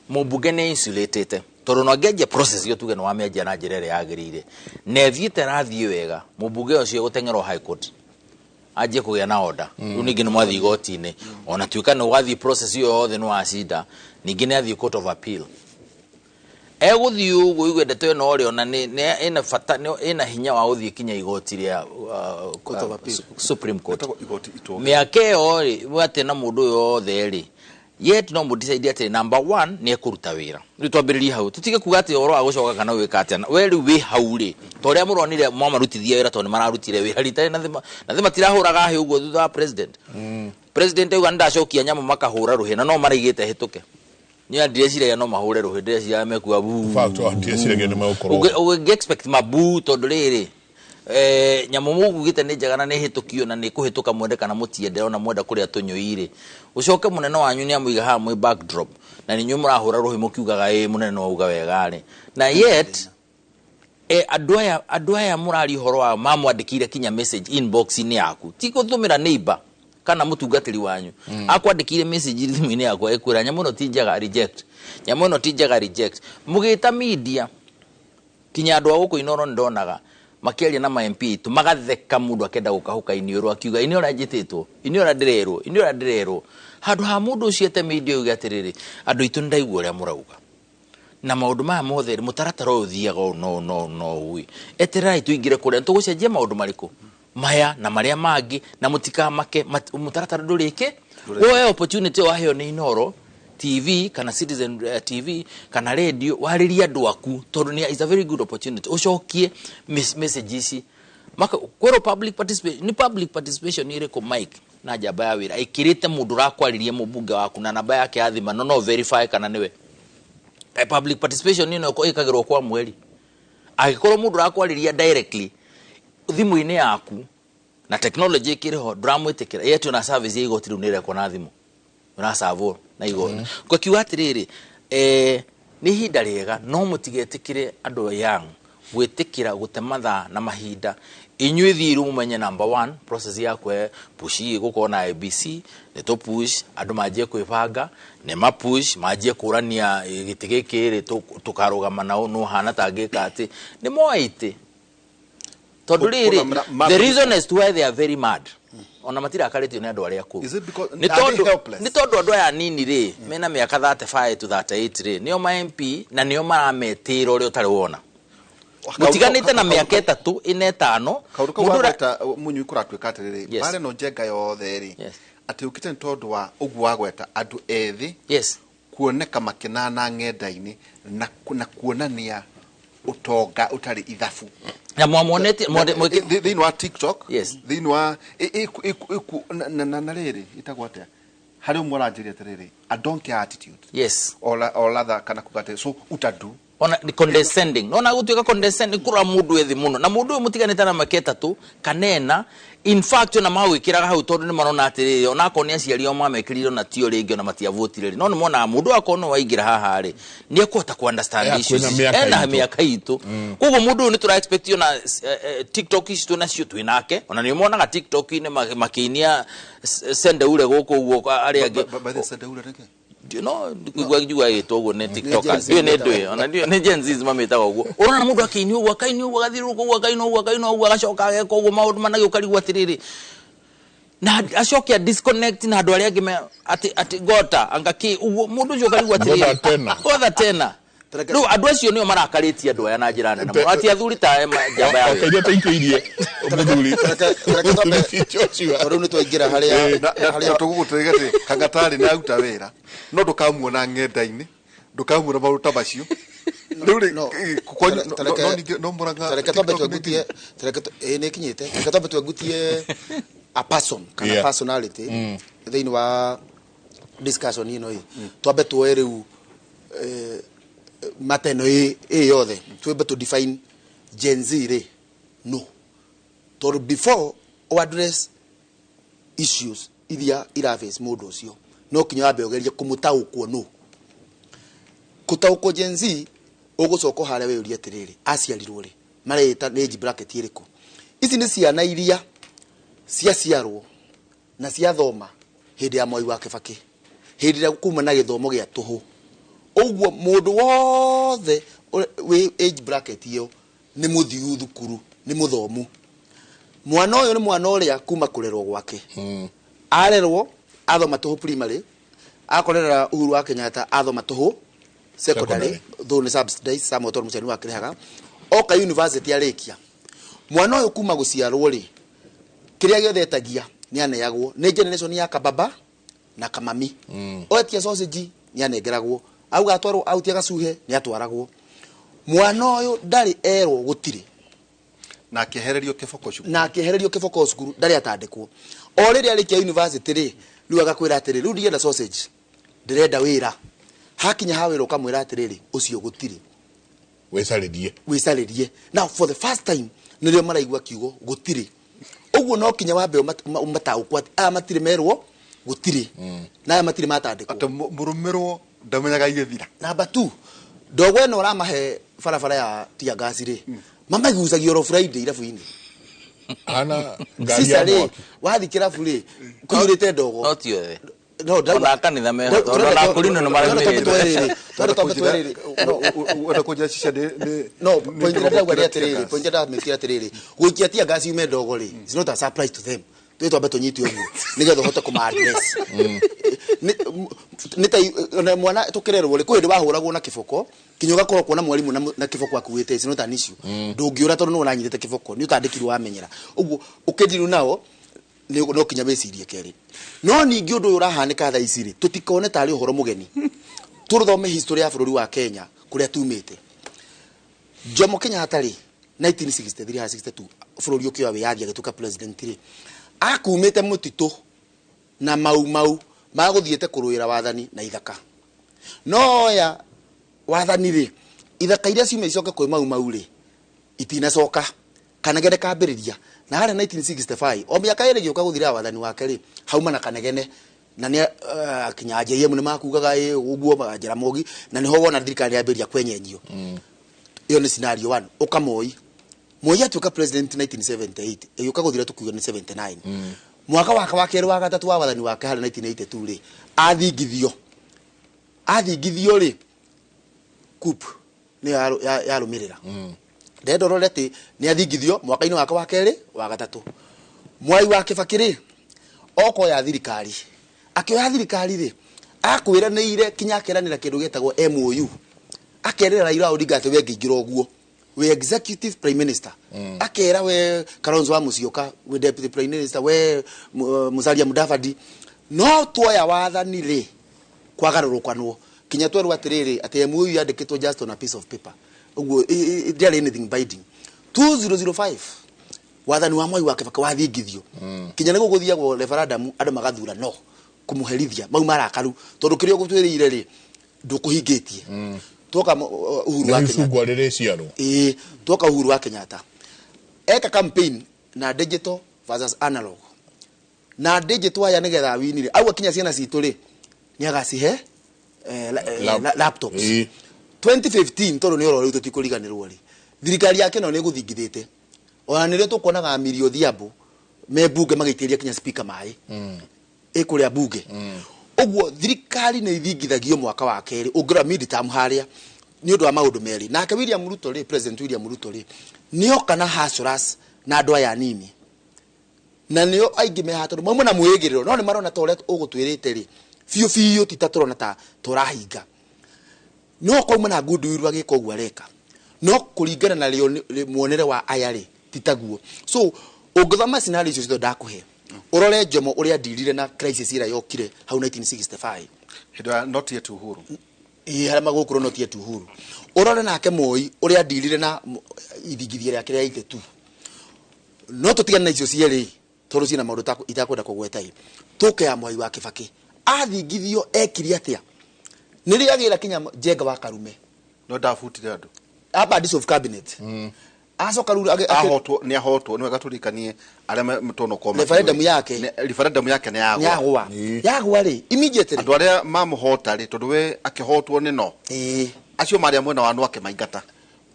mũmbunge nĩ insulatĩte, tondũ no angĩanjia process ĩyo, tuge nĩ wamĩanjia na njĩra ĩrĩa yagĩrĩire na ĩthiĩte ĩrathiĩ wega, mũmbunge ũcio egũteng'erwo high court anjie kũgĩa na order. Rĩu ningĩ nĩ mwathiĩ igoti-inĩ, ona tuĩka nĩ wathiĩ process ĩyo yothe nĩ wacinda, ningĩ nĩ athiĩ court of appeal, egũthiĩ ũguo igue ndeto ĩno ũrĩa ona nĩ ĩna bata, ĩna hinya wa gũthiĩ kinya igoti rĩa Court of Appeal. Supreme Court. Ĩtagwo igoti itũũra. Mĩaka ĩyo rĩ, mwate na mũndũ ũyũ wothe rĩ, yet no mũdecide atĩ number one nĩ ekũruta wĩra. Rĩu twambĩrĩrie hau, tũtige kuga atĩ ũhoro wa gũcoka kana gwĩka atĩa. We rĩu wĩ hau rĩ, ta ũrĩa mũronire mwamarutithia wĩra, tondũ nĩ mararutire wĩra rita rĩrĩ, na thĩ matirahũraga hĩ ũguo thutha wa president. President auga nĩ ndacokia nyamũ, makahũra rũhĩ, na no maraigĩte hĩtũke. Niĩ ndireciria no mahũre rũhĩ, ndĩreciria mekuga buu. In fact, ndireciria nĩ megũkorwo. Ũngĩ expect mabu, tondũ rĩrĩ Nyamũ mũgugĩte nĩ njega na nĩ hĩtũkio na nĩ kũhĩtũka mwende kana mũtiende, ona mwenda kũrĩa tũnyũi-rĩ, ũcoke mũnene wanyu nĩ amũiga haha mwĩ backdrop na nĩ inyuĩ mũrahũra rũhĩ mũkiugaga ĩ mũnene no auga wega-rĩ, na yet andũ aya mũraria ũhoro wao mamwandĩkĩire kinya message inbox-inĩ yaku, ti gũtũmĩra neighbor kana mũtungatĩri wanyu. Akwandĩkĩire message thimũ-inĩ yaku agĩkwĩra nyamũ ĩno ti njega, reject, nyamũ ĩno ti njega, reject. Mũgĩta media kinya andũ a gũkũ Inoro nĩndonaga makĩaria na ma MP itũ magatheka, mũndũ akenda gũkahũka iniũrũ akiuga ini ũrĩa njĩtĩtwo, ini ũrĩa ndĩrerwo, ini ũrĩa ndĩrerwo. Handũ ha mũndũ ũcio ete media uge atĩrĩrĩ, andũ aitũ nĩndaigua ũrĩa mũrauga na maũndũ maya mothe rĩ, mũtaratara ũyũ ũthiaga ũũ no no no ũũ, etererai tũingĩre kũrĩa tũgũcenjia maũndũ marĩkũ maya na marĩa mangĩ, na mũtikamake mũtaratara ndũrĩke. Woe opportunity waheo nĩ Inoro TV kana Citizen TV kana radio, warĩrie andũ aku, tondũ nĩ is a very good opportunity ũcokie message ici. Kwĩrwo public participation, nĩ public participation ĩrĩkũ, Mike, na njamba ya wĩra ĩkĩrĩte mũndũ ũrakwarĩria mũmbunge waku na namba yake ya thima no verify kana nĩwe? Public participation ĩno ĩkagĩrwo kwa mweri, angĩkorwo mũndũ ũrakwarĩria directly thimũ-inĩ yaku na technology ĩkĩrĩ ho ndũramwĩtĩkĩra, yet ona service ya igoti rĩu nĩ ĩrekwo na thimũ, ũracavwo na igoti. Ngakiuga atĩrĩrĩ, nĩ ihinda rĩega, no mũtigetĩkĩre andũ young gwĩtĩkĩra gũte mathaa na mahinda. Inyuĩ thiĩ mũmenye number one process ya kwe push ĩgũkorwo na ABC, nĩ tũ push andũ manjie kwĩbanga, nĩ ma push manjie kũrania gĩtĩ gĩkĩ rĩ, tũkarũgama nao no hana tangĩka atĩ nĩ moe itĩ, tondũ rĩrĩ, the reason as to why they are very mad, ona matirakarĩtio nĩ andũ arĩa akũrũ. Is it because nĩ are they tondũ helpless? Nĩ tondũ andũ aya anini rĩ, mena mĩaka 35 to 38 rĩ, nĩo ma MP na nĩo marametĩra ũrĩa ũtarĩ wona mũtiganĩte na mĩaka 3 4 5. Kaũndũ kau Mũndũ wagweta mũnyui kũratuĩka atĩrĩrĩ, Yes. mara ĩno njenga yothe rĩ, atĩ ũkĩte nĩ tondũ wa ũguo wagweta andũ ethĩ kuoneka makĩnana ng'enda-inĩ na kuonania ũtonga ũtarĩ ithabu. Na mwamuonetie Thĩinĩ wa TikTok, thĩinĩ wa na rĩrĩ ĩtagwo atĩa, harĩ ũmwe ũranjĩria atĩrĩrĩ, a donkey attitude or rather kana kuga atĩ so utadu Ona ni condescending, nona gũtuĩka condescending kũrora mũndũ ethĩ mũno na mũndũ ũyũ mũtiganĩte na mĩaka 3 kana 4. In fact, ona magwĩkĩraga hau tondũ nĩ marona atĩrĩrĩ, ona akorwo nĩ aciari ao mamekĩrire ona tio rĩngĩ ona matiavotire rĩ, no nĩ monaga mũndũ akorwo no waingĩra haha rĩ, nĩ ekũhota ku understand issues kwĩna ici. Mĩaka Ena itũ. Mĩaka itũ. Koguo mũndũ ũyũ nĩ tũra expect ona TikTok ici twĩ nacio twĩ nake, ona nĩ monaga TikTok-inĩ makĩinia Sendeure gũkũ ũguo arĩa angĩ. By the Sendeure nĩkĩ? No kũigua njigua ĩgĩtwo ũguo nĩ TikTokers. Gen Z Ndiũĩ nĩ ndũĩ ona ndiũĩ nĩ Gen Z mamĩtaga ũguo. Ũrona mũndũ akĩinia ũguo, akainia ũguo, agathiũrũrũka ũguo, akaina ũguo, akaina ũguo, agacoka ageka ũguo maũndũ managĩ, ũkarigwo atĩrĩrĩ, na acoke a disconnect na andũ arĩa angĩ atĩ gota anga kĩ ũguo mũndũ ũcio, ũkarigwo atĩrĩrĩ, Gotha tena. Gotha tena. Rĩu andũ acio nĩo marakarĩtie andũ aya na njĩra nene mũno, ati athuri ta aya njamba ya wĩra. Okaire taikĩirie mũthuri Joshua. Rĩu nĩ twaingĩra harĩa Na tũgũgũtĩga atĩ kangatarĩ nĩ aruta wĩra no ndũkamuona ng'enda-inĩ, ndũkamuona maũndũ ta macio rĩu rĩ kwanyu no ningĩ no mũraga. Tareke twambe twegutie, tareke ĩ nĩ ĩkinyĩte, tareke twambe twegutie a person kana personality thĩinĩ wa discussion ĩno ĩ, twambe tuoe rĩu mata ĩno ĩ yothe, twambe tũ define Gen Z rĩ, no tondũ before o address issues iria iraface mũndũ ũcio, no kinya wambe ũgerie kũmũtaũkwo, no kũtaũkwo Gen Z ũgũcoka harĩa wĩyũrie atĩrĩrĩ, aciarirwo rĩ, mareĩta nĩ age bracket ĩrĩkũ? Ici nĩ ciana iria ciaciarwo na ciathoma hĩndĩ ya Mwai wa Kĩbakĩ, hĩndĩ ĩrĩa kuma na gĩthomo gĩa tũhũ. Ũguo mũndũ wothe wĩ age bracket ĩyo nĩ mũthiu thukuru, nĩ mũthomu. Mwana ũyũ nĩ mwana ũrĩa kuma kũrerwo gwake arerwo athoma tũhũ primary, akorera Uhuru wa Kenyatta athoma tũhũ secondary, though nĩ subsidized somewhat tondũ mũciari wake rĩhaga, oka university arĩkia. Mwana ũyũ kuma gũciarwo rĩ, kĩrĩa gĩothe etagia nĩ aneagwo nĩ generation ya kababa na kamami. Oetia sausage nĩ anengeragwo, auga atwarwo autie gacuhe nĩ atwaragwo. Mwana ũyũ ndarĩ erwo gũtirĩ. Na akĩehererio kĩboko cukuru. Na akĩehererio kĩboko cukuru, ndarĩ atandĩkwo. O rĩrĩa arĩkia university rĩ, rĩu agakwĩra atĩrĩ, rĩu ndirenda sausage, ndĩrenda wĩra. Hakinya ha wĩra, ũkamwĩra atĩrĩrĩ, ũcio gũtirĩ. Wĩcarĩrie. Wĩcarĩrie. Now for the first time Nĩrĩo maraigua kiugo gũtirĩ. Ũguo no kinya wambe ũmataũkwo atĩ aya matirĩ merwo gũtirĩ na aya matirĩ matandĩkwo. Atĩ mũrũmĩrwo ndamenyaga igĩthira. Namba 2, ndogo ĩno ũramahe barabara ya tear gas rĩ, mamaigucagia oro Friday irabu-inĩ. Ana ngari Sisa ya rĩ, mwaki. wathiĩ kĩrabu rĩ, kũiyũrĩte ndogo. No ti othe. No, ndauga- Ona kanitha meho, tondũ ona akulino nĩ marũmĩrĩire. Twende twambe twerĩrĩ. Wenda kũnjĩra cica nĩ No, point ĩrĩa ndauga nĩ tear atĩrĩrĩ, gas. point ĩrĩa ndamĩkĩra atĩrĩrĩ, gũikia tear gas yume ndogo rĩ, it's not a surprise to them. Twĩ twambe tũnyite ũguo nĩgetha ũhote kũma-address. Nĩ ta ona mwana tũkĩrerwo rĩ, kwĩ hĩndĩ wahũragwo na kĩboko, kinya ũgakorwo kuona mwarimũ na kĩboko akuĩte, it's not an issue. Ndũngĩũra tondũ nĩwe ũranyitĩte kĩboko, nĩ ũtandĩkirwo wamenyera. Ũguo ũkĩndirũ nao nĩ no kinya wĩcirie kerĩ. No ningĩ ũndũ ũyũ ũrahanĩka thaa ici rĩ, tũtikone tarĩ ũhoro mũgeni. Tũthome history ya bũrũri wa Kenya kũrĩa tumĩte. Jomo Kenyatta rĩ, 1963 ha 62 bũrũri ũkĩoya wĩyathi agĩtuĩka president rĩ, akumĩte mũtitũ na mau mau magũthiĩte kũrũĩra wathani na ithaka. No oya wathani rĩ, ithaka iria ciuma icoke kwĩ mau mau rĩ, itinacoka. Kanegene kambĩrĩria. Na harĩa 1965, o mĩaka ĩrĩ ĩgĩũka gũthira wathani wake rĩ, hauma na Kanegene. Na nĩ kinya JM nĩ makugaga ĩ, ũguo Jaramogi, na nĩho wona thirikari yambĩrĩria kwenyenyio. Ĩyo nĩ scenario 1. Ũka Moi. Moi atuĩka president 1978, ĩgĩũka gũthira tũkiuga nĩ 79. Mwaka wake wa kerĩ wa gatatũ wa wathani wake harĩ 1982 rĩ, athingithio. Athingithio rĩ, coup nĩyo yarũmĩrĩra. Ndĩrenda ũrore atĩ nĩ athingithio mwaka-inĩ wake wa kerĩ wa gatatũ. Mwai wa Kibaki rĩ, okoya thirikari. Akĩoya thirikari rĩ, akwĩranĩire kinya akeranĩra kĩndũ gĩtagwo MOU. Akerĩra Raila Odinga atĩ we ngĩingĩra ũguo, we executive prime minister. Akera we Kalonzo wa Musyoka, we deputy prime minister, we Musalia Mudavadi. No tuoya wathani rĩ, kwagarũrũkanwo. Kinya twerwo atĩrĩrĩ, atĩ MOU yandĩkĩtwo just on a piece of paper. Ũguo, ndĩarĩ anything binding. 2005, wathani wa Mwai wa Kibaki wathingithio. Kinya nĩ gũgũthiagwo referendum, andũ magathura no kũmũherithia. Mau marakaru. Tondũ kĩrĩa ũgũtwĩrĩire rĩ, ndũkũhingĩtie. Twoka Uhuru wa Nĩ Kenyatta. icungwa rĩrĩciarwo. Ĩĩ, twoka Uhuru wa Kenyatta. Eka campaign na digital versus analog. Na digital aya nĩgetha awinire. Au akinya ciana citũ rĩ, nĩ agacihe, laptops. 2015 tondũ nĩ ũrora rĩu tũtikũriganĩrwo rĩ. Thirikari yake no nĩ ĩgũthingithĩte. Ona nĩrĩo tũkuonaga Millie Odhiambo me bunge magĩitĩrĩria kinya speaker maĩ. Ĩkũrĩa bunge. Ũguo thirikari nĩ ithingithagio mwaka wa kerĩ, ũngĩrora mid-term harĩa, nĩ ũndũ wa maũndũ merĩ. Nake William Ruto rĩ, President William Ruto rĩ, nĩoka na hustlers na andũ aya anini. Na nĩo aingĩ me haha tondũ mauma na mwĩgĩrĩro, no nĩ marona ta ũrĩa ũgũtwĩrĩte rĩ, biũ biũ ti ta tũrona ta tũrahinga. No kwauma na goodwill agĩka ũguo areka. No kũringana na muonere wa aya rĩ, ti taguo. So, ũngĩthoma scenario icio ciothe ndakũhe, ũrore Jomo ũrĩa ndirire na crisis ĩrĩa yokire hau 1965. Hĩndĩ ya not yet Uhuru. Ĩĩ, harĩa magũkũrwo not yet Uhuru. Ũrore nake Moi ũrĩa ndirire na ithingithia rĩake rĩa 82. No tũtigane na icio cierĩ, tondũ ciĩna maũndũ itakwenda kũgweta ĩ. Tũke ya Mwai wa Kibaki. Athingithio ekire atĩa? Nĩrĩo agĩra kinya Njenga wa Karume. No ndabutire andũ. Amba dissolve cabinet. Acoka rĩu Ahotwo, nĩ ahotwo, nĩ wega tũririkanie arĩa tũnokorwo makĩũĩ. Referendum yake. Referendum yake nĩ yagwa. Nĩ yagwa. Yagwa rĩ, immediately. Andũ arĩa mamũhota rĩ, tondũ we akĩhotwo nĩ no. Acio marĩa mwena wa no akĩmaingata.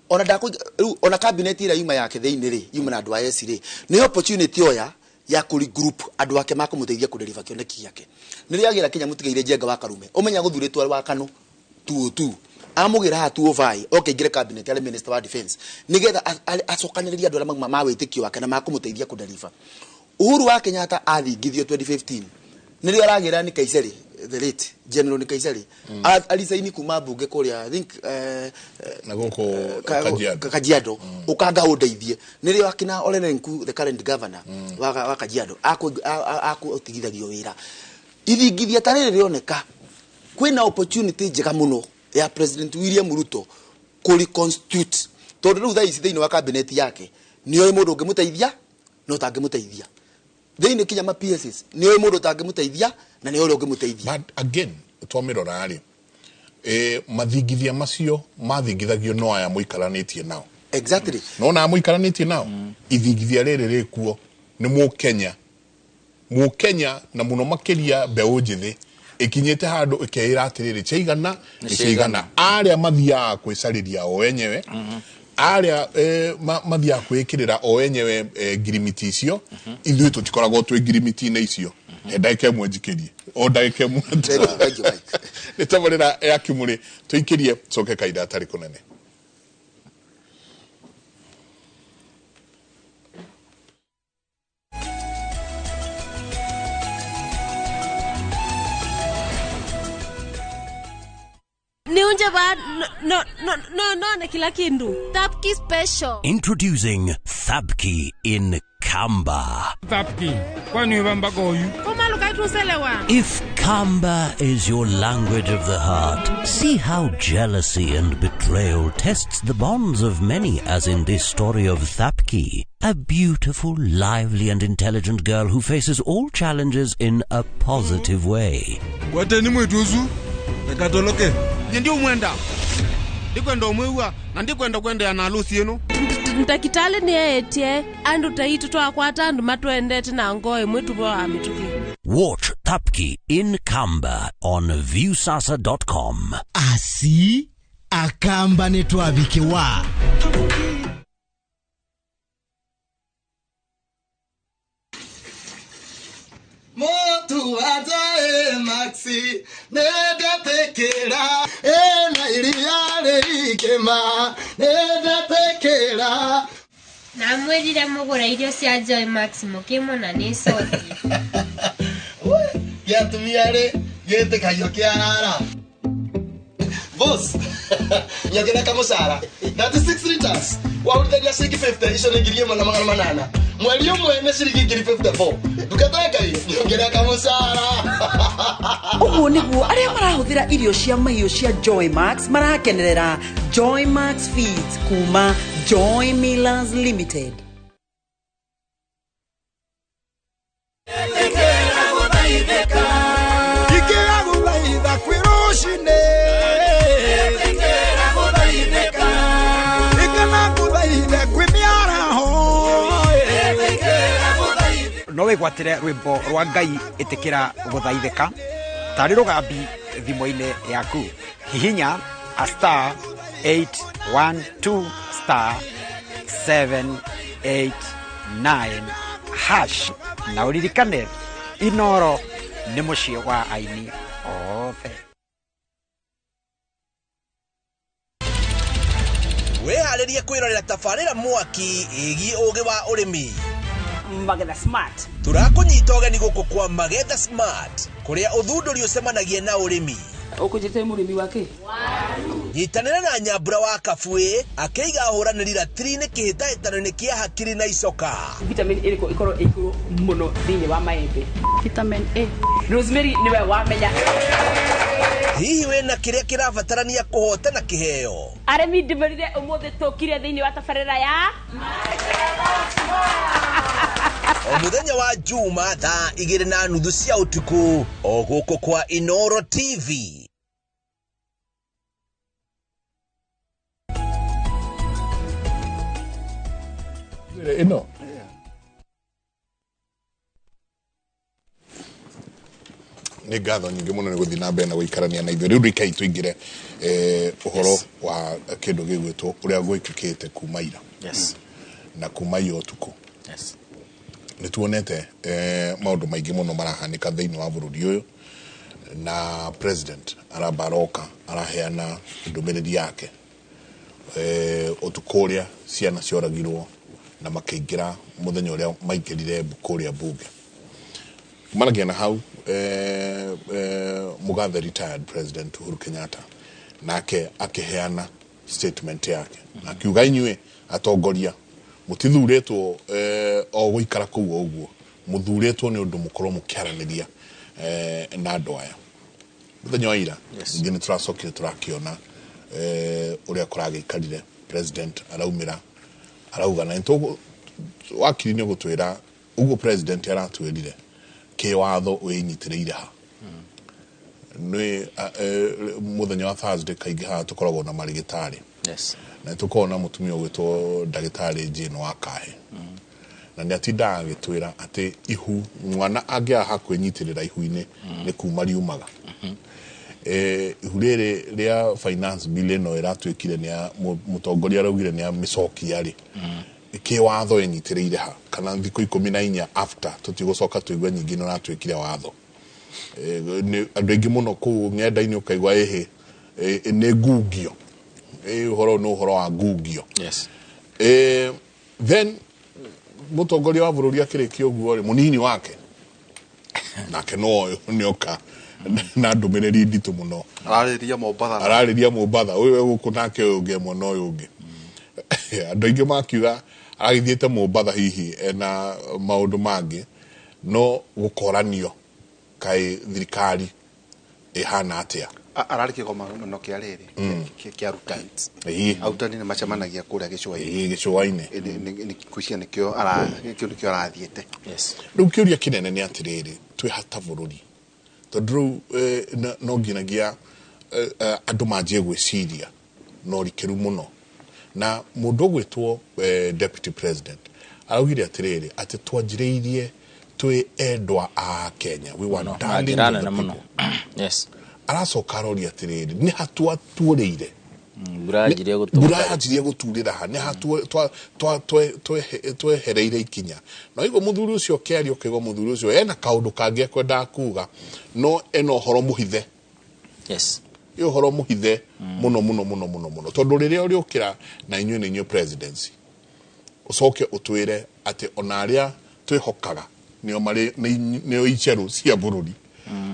Ona ndakũ-, rĩu, ona cabinet ĩrĩa yuma yake thĩinĩ rĩ, yuma na andũ a S rĩ, nĩ opportunity oya ya kũ regroup andũ ake makũmũteithia kũdeliver kĩoneki gĩake. Nĩrĩo agĩra Kenya mũtigaire Njenga wa Karume. Ũmenya gũthurĩtwo wa Kanu 202. Amũgĩra haha 205, oke aingĩre cabinet arĩ minister wa defense. Nĩgetha acokanĩrĩrie andũ arĩa mauma ma wĩtĩkio wake na makũmũteithia kũdeliver. Uhuru wa Kenyatta athingithio 2015. Nĩrĩo aragĩra nĩ Kaiseri, the late General nĩ Kaiseri. Arisaini kuma bunge kũrĩa, I think, Na gũkũ Kajiado. Kajiado. Ũkanga ũndeithie. Nĩrĩo akina Ole Lenku, the current governor wa Kajiado, akũtigithagio wĩra. Ithingithia ta rĩrĩ rĩoneka, kwĩna opportunity njega mũno ya President William Ruto kũ reconstitute. Tondũ rĩu thaa ici thĩinĩ wa cabinet yake, nĩoĩ mũndũ ũngĩmũteithia na ũtangĩmũteithia. Thĩinĩ kinya ma P Ss, nĩoĩ mũndũ ũtangĩmũteithia na nĩoĩ ũrĩa ũngĩmũteithia. But again, twamĩrora rĩ, mathingithia macio mathingithagio no aya mũikaranĩtie nao. Exactly. Nona mũikaranĩtie nao ithingithia rĩrĩ rĩkuo nĩ mũkenya mũkenya na mũno makĩria mbeũ njĩthĩ ĩkinyĩte handũ ĩkeĩra atĩrĩrĩ chaigana nĩ chaigana arĩa mathiaga kwĩcarĩria o enyewe arĩa mathiaga kwĩĩkĩrĩra o enyewe ngirimiti icio ithuĩ tũtikoragwo twĩ ngirimiti-inĩ icio. He ndagĩka ĩmwe njikĩrie o ndagĩka ĩmwe nĩ tabarĩra ya Kĩmũrĩ tũikĩrie coke kahinda hatarĩ kũnene. Niunje ba no no no no na kila kindu. Thapki special. Introducing Thapki in Kamba. Thapki. Kwani ubamba goyu? If Kamba is your language of the heart, see how jealousy and betrayal tests the bonds of many, as in this story of Thapki, a beautiful, lively and intelligent girl who faces all challenges in a positive way. Kwateni mwituzu? Nakatoloke. Ndio mwenda. Ndikwenda omwewa na ndikwenda kwenda na harusi yenu. Ntakitale ni etie andu taitu twakwata andu matwendete na ngoe mwitu bo amituki. Watch Thapki in Kamba on viewsasa.com. Asi akamba ni twabikiwa. Motu ajae maxi nedatekera ena iriare ikema nedatekera na mwirire mugura irio cia Joy Max mukimona ni sothi giatumia ri gitikagio kiarara boss nyongera kamucara 36 liters wahuruthagia ciringi 50 icio ni 1800 mweri ũmwe nĩ ciringi 54 ndukataka nyongera kamucara. Ũguo nĩguo arĩa marahũthĩra irio cia mahiũ cia Joy Max marakenerera Joy Max Feeds kuma Joy Millers Limited. No wĩgwatĩre rwĩmbo rwa Ngai ĩtĩkĩra gũthaithĩka tarĩ rũgambi thimũ-inĩ yaku. Hihinya a star 812 star 789 hash na ũririkane Inoro nĩ mũciĩ wa aini othe. Wĩharĩrie kwĩrorera tabarĩra mwaki ĩgiĩ ũgĩ wa ũrĩmi. Magetha Smart. Tũrakũnyita ũgeni gũkũ kwa Magetha Smart kũrĩa ũthundũri ũcemanagia na ũrĩmi. Ũkũnjĩte mũrĩmi wake? Nyitanĩra na Nyambura wa Kabwe akĩiga ahũranĩri ratiri-inĩ kĩhĩtahĩtano-inĩ kĩa hakiri na icoka. Vitamin ĩrĩkũ ĩkorwo ĩ igũrũ mũno thĩinĩ wa maembe? Vitamin A. Rosemary nĩwe wamenya. Hihi wĩna kĩrĩa kĩrabatarania kũhotana kĩheo? Arĩmi ndĩmerire ũmũthĩ tũkire thĩinĩ wa tabarĩra ya o mũthenya wa Juma thaa 2:30 cia ũtukũ o gũkũ kwa Inoro TV. Ĩno nĩ ngatho nyingĩ mũno nĩ gũthiĩ na mbere na gũikarania na ithuĩ. Rĩu rĩkai tũingĩre ũhoro wa kĩndũ gĩgwĩtwo ũrĩa gwĩkĩkĩte kuma ira. Yes. Na kuma ira ũtukũ. Yes. Nĩ tuonete maũndũ maingĩ mũno marahanĩka thĩinĩ wa bũrũri ũyũ na president aramba aroka araheana ndũmĩrĩri yake ũtukũ ũrĩa ciana cioragirwo na makĩingĩra mũthenya ũrĩa maingĩrire kũrĩa bunge. Kumanagia na hau Mugathe retired president Uhuru Kenyatta nake akĩheana statement yake akiuga inyuĩ atongoria mũtithuurĩtwo o gũikara kũu o ũguo mũthuurĩtwo nĩ ũndũ mũkorwo mũkĩaranĩria na andũ aya. Mũthenya wa ira ningĩ nĩ tũracokire tũrakĩona ũrĩa kũragĩikarire president araumĩra arauga na wakiri nĩ ũgũtwĩra ũguo president aratwĩrire kĩwatho wĩnyitĩrĩire ha nĩ mũthenya wa Thursday kaingĩ haha tũkoragwo na marĩgĩtarĩ. Yes. Na tũkoragwo na mũtumia ũgwĩtwo ndagĩtarĩ Jane wa Kahe, na nĩ atindaga agĩtwĩra atĩ ihu mwana angĩaga ha kwĩnyitĩrĩra ihu-inĩ nĩ kuma riumaga. Ihu rĩrĩ rĩa finance bill ĩno ĩratuĩkire nĩ ya mũtongoria araugire nĩ amĩcokia rĩ, kĩwatho ĩnyitĩrĩire ha kana thikũ 14 after tũtigũcoka tũigue nyingĩ nĩ ũratuĩkire watho. Nĩ andũ aingĩ mũno kũu ng'enda-inĩ ũkaigua ĩhĩ nĩ ngungio, ũhoro ũyũ nĩ ũhoro wa ngungio. Then mũtongoria wa bũrũri akĩrĩkia ũguo rĩ, mũnini wake nake no ũyũ nĩoka na ndũmĩrĩri nditũ mũno. Ararĩria Mombatha. Ararĩria Mombatha ũyũ e gũkũ nake ũyũ ũngĩ e mwena ũyũ ũngĩ. Andũ aingĩ makiuga agĩthiĩte Mombatha hihi ena maũndũ mangĩ, no gũkoranio kaĩ thirikari ĩhana atĩa. Ararĩ kĩgomano kĩa rĩrĩ kĩa arutani. Arutani nĩ macemanagia kũrĩa gĩcũa-inĩ. Gĩcũa-inĩ. Ngwĩciria nĩkĩo nĩkĩo nĩkĩo arathiĩte. Rĩu kĩũria kĩnene nĩ atĩrĩrĩ, twĩ hata bũrũri, tondũ rĩu no nginyagia andũ manjie gwĩciria na ũrikĩru mũno. Na mũndũ ũgwĩtwo deputy president araugire atĩrĩrĩ, atĩ twanjĩrĩirie twĩ endwa a Kenya, we were na darlings njĩra of the nene mũno. people. Aracoka aroria atĩrĩrĩ, nĩ ha twatuĩrĩire? Mbura yanjirie gũtura. Mbura yanjirie gũturĩra ha? Nĩ ha twehereire ikinya? Na waigua mũthuri ũcio ũkĩaria, ũkaigua mũthuri ũcio ena kaũndũ kangĩ ekwendaga kuga, no ena ũhoro mũhithe. Ĩ ũhoro mũhithe mũno mũno mũno mũno mũno, tondũ rĩrĩa ũrĩũkĩra na inyuĩ nĩ inyuĩ presidency, ũcoke ũtwĩre atĩ ona arĩa twĩhokaga nĩo marĩ nĩo icerũ cia bũrũri,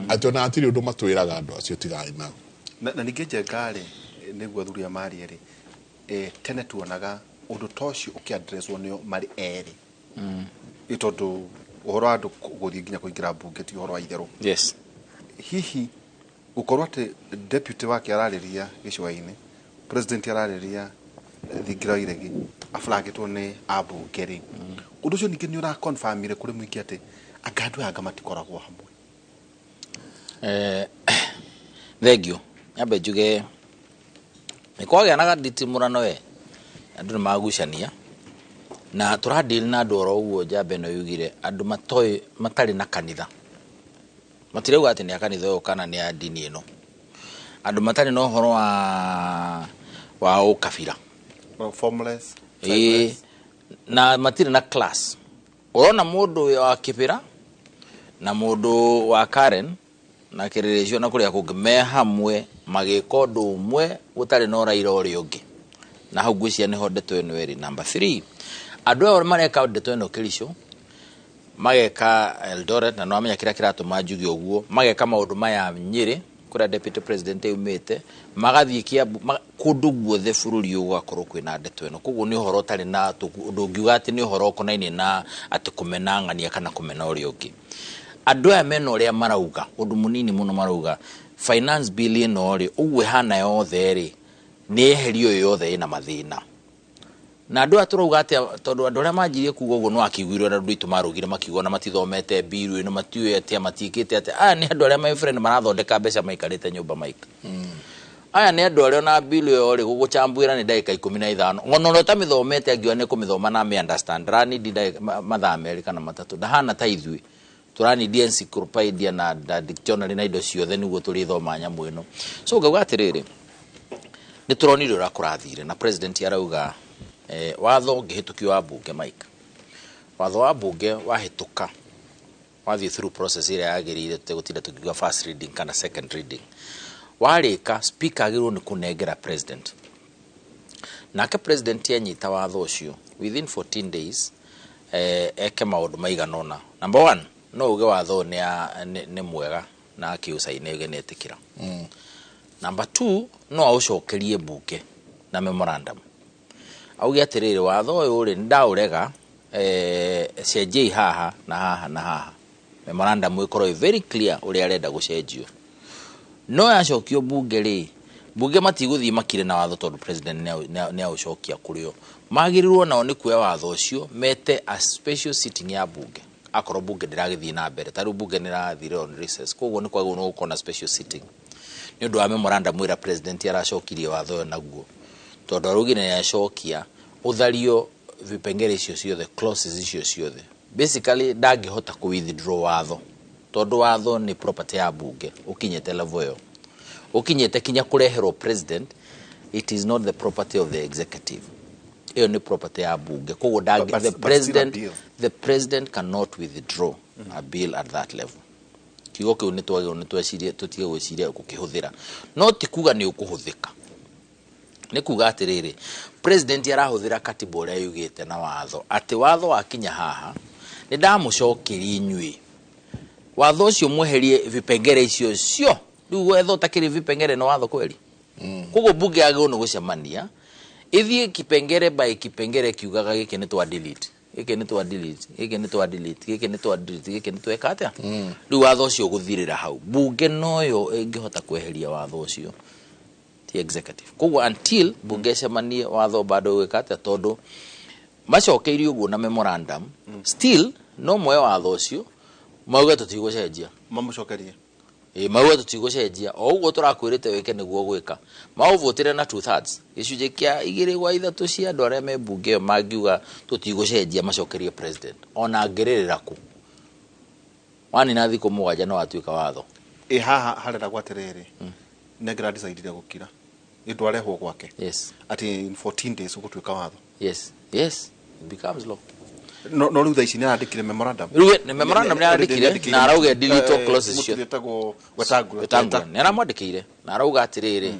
atĩ ona hatirĩ ũndũ matwĩraga andũ acio tigai nao. Na ningĩ Njenga rĩ, nĩguo athuri aya marie rĩ, tene tuonaga ũndũ ta ũcio ũkĩaddresswo nĩo marĩ erĩ. Ĩ tondũ ũhoro wa andũ gũthiĩ nginya kũingĩra mbunge ti ũhoro wa itherũ. Hihi gũkorwo atĩ deputy wake ararĩria gĩcũa-inĩ, president ararĩria thingira wa iregi, aburangĩtwo nĩ ambunge rĩ, ũndũ ũcio ningĩ nĩ ũraconfirmire kũrĩ mũingĩ atĩ anga andũ aya anga matikoragwo hamwe. Thengio. Nyambe njuge nĩ kwagĩa na ganditimũrano we, andũ nĩ magucania na tũradeal na andũ oro ũguo. Njambe ĩno yugire andũ matoĩ, matarĩ na kanitha, matirauga atĩ nĩ a kanitha ũyũ kana nĩ a ndini ĩno, andũ matarĩ na ũhoro wa ũkabira. Well, formless, na matirĩ na class. Ũrona mũndũ wa Kibera na mũndũ wa Karen na Kĩrĩrĩcio na kũrĩa kũngĩ me hamwe magĩka ũndũ ũmwe gũtarĩ na ũraira ũrĩa ũngĩ, na hau ngwĩciria nĩho ndeto ĩno ĩrĩ. Number 3, andũ aya mareka ndeto ĩno Kericho, mageka Eldoret, na nĩwamenya kĩrĩa kĩratũma njuge ũguo, mageka maũndũ maya Nyĩrĩ kũrĩa deputy president aumĩte, magathiĩ Kiambu, kũndũ guothe bũrũri ũyũ gũgakorwo kwĩna ndeto ĩno. Koguo nĩ ũhoro ũtarĩ na ũndũ ũngiuga atĩ nĩ ũhoro ũkonainie na atĩ kũmena ng'ania kana kũmena ũrĩa ũngĩ. Andũ aya mena ũrĩa marauga, ũndũ mũnini mũno marauga, finance bill ĩno rĩ, ũguo ĩhana yothe rĩ, nĩ eherio yothe ĩna mathĩna. Na andũ aya tũrauga atĩa, tondũ andũ arĩa manjirie kuga ũguo no akĩiguire ũrĩa andũ aitũ marugire makiuga ona matithomete bill ĩno, matiũĩ atĩa, matiĩkĩte atĩa. Aya nĩ andũ arĩa my friend marathondeka mbeca maikarĩte nyũmba maika. Aya nĩ andũ arĩa ona bill ĩyo rĩ, gũgũchambuĩra nĩ ndagĩka 15. Ng'ono ũrĩa ũtamĩthomete angiuga nĩ kũmĩthoma na amĩ understand, aranindi ndagĩka mathaa 2 kana 3. Ndahana ta ithuĩ tũranindi encyclopedia na dictionary na indo ciothe nĩguo tũrĩthoma nyamũ ĩno. So ngauga atĩrĩrĩ, nĩ tũronire ũrĩa kũrathire na president arauga, watho ũngĩhĩtũkio wa mbunge, Mike, watho wa mbunge wahĩtũka wathiĩ through process ĩrĩa yagĩrĩire, tũtegũtinda tũkiuga first reading kana second reading, warĩka speaker agĩrĩirwo nĩ kũnengera president, nake president anyita watho ũcio within 14 days, eke maũndũ maigana ũna. Number 1, no uge watho ũyũ nĩ mwega na akĩũcaine uge nĩ etĩkĩra. Number 2, no aũcokerie mbunge na memorandum, auge atĩrĩrĩ, watho ũyũ rĩ, nĩndaũrega, cenjiai haha na haha na haha. Memorandum ĩkorwo ĩ very clear ũrĩa arenda gũcenjio. No yacokio mbunge rĩ, mbunge matigũthiĩ makire na watho tondũ president nĩ aũcokia kũrĩ o. Magĩrĩirwo nao nĩ kuoya watho ũcio mete a special sitting ya mbunge, akorwo mbunge ndĩragĩthiĩ na mbere. Ta rĩu mbunge nĩ ĩrathire on recess, koguo nĩ kwagĩrĩirwo nĩ gũkorwo na special sitting nĩ ũndũ wa memorandum ĩrĩa president aracokirie watho ũyũ naguo, Tondũ araugire nĩ acokia ũthario vipengere icio ciothe, clauses icio ciothe. Basically ndangĩhota kũ withdraw watho, tondũ watho nĩ property ya bunge. Ũkinyĩte level ĩyo, ũkinyĩte kinya kũreherwo president, it is not the property of the executive. Ĩyo nĩ property ya bunge, koguo But the still a president bill. The president cannot withdraw a bill at that level. Kiugo kĩu nĩ twagĩrĩirwo nĩ twecirie, tũtige gwĩciria gũkĩhũthĩra. No ti kuga nĩ ũkũhũthĩka, nĩ kuga atĩrĩrĩ, president arahũthĩra katiba ũrĩa yugĩte na watho, atĩ watho wakinya haha nĩ ndamũcokeria inyuĩ watho ũcio, mweherie vipengere icio cio. Rĩu wetha ũtakĩrĩ vipengere nĩ watho kweli. Koguo bunge yagĩrĩirwo nĩ gũcemania, ĩthiĩ kipengere by kipengere, kiugaga gĩkĩ nĩ twa delete, gĩkĩ nĩ twa delete, gĩkĩ nĩ twa delete, gĩkĩ nĩ twa delete, gĩkĩ nĩ tweka atĩa. Rĩu watho ũcio ũgũthirĩra hau. Bunge noyo ĩngĩhota kweheria watho ũcio, ti executive. Koguo until bunge ĩcemanie, watho bado ũgwĩka atĩa? Tondũ macokeirie ũguo na memorandum, still no moe watho ũcio mauge tũtigũcenjia. Mamũcokerie. Ĩ, mauge tũtigũcenjia, o ũguo tũrakwĩrĩte wĩke nĩguo gwĩka. Maũvũtĩre na two thirds, gĩcunjĩ kĩa 2/3 cia andũ arĩa me mbunge ĩyo mangiuga tũtigũcenjia, macokerie president, ona angĩrĩrĩra kũ wanina thikũ 7 no atuĩka watho. Ĩ haha hareragwo atĩrĩrĩ, nengera decidire gũkira ĩndũ arehwo gwake atĩ in 14 days ũgũtuĩka watho. Yes, it becomes law. No rĩu thaa ici nĩ arandĩkire memorandum. Rĩu nĩ memorandum nĩ arandĩkire na arauga delete all clauses ciothe. Etagwo Wetangula. Wetangula nĩ aramwandĩkĩire na arauga atĩrĩrĩ,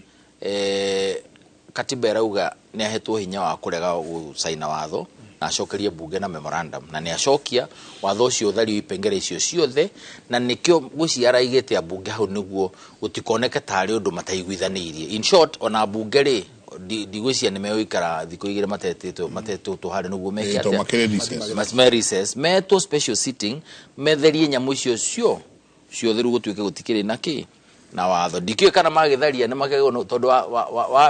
katiba ĩrauga nĩ ahetwo hinya wa kũrega gũcaina watho na acokerie bunge na memorandum, na nĩ acokia watho ũcio ũthario ipengere icio ciothe. Na nĩkĩo ngwĩciria araigĩte ambunge hau nĩguo gũtikoneke tarĩ ũndũ mataiguithanĩirie. In short, ona ambunge rĩ, ndigwĩciria nĩ megũikara thikũ 2 matetĩtwo matetũtwo harĩ nĩguo meke Ĩ, to atĩa? makĩrĩ recess. Me recess, metwo special sitting, metherie nyamũ icio cio ciothe, rĩu gũtuĩke gũtikĩrĩ na kĩ na watho. Ndikĩũĩ kana magĩtharia nĩ makĩagĩrĩirwo tondũ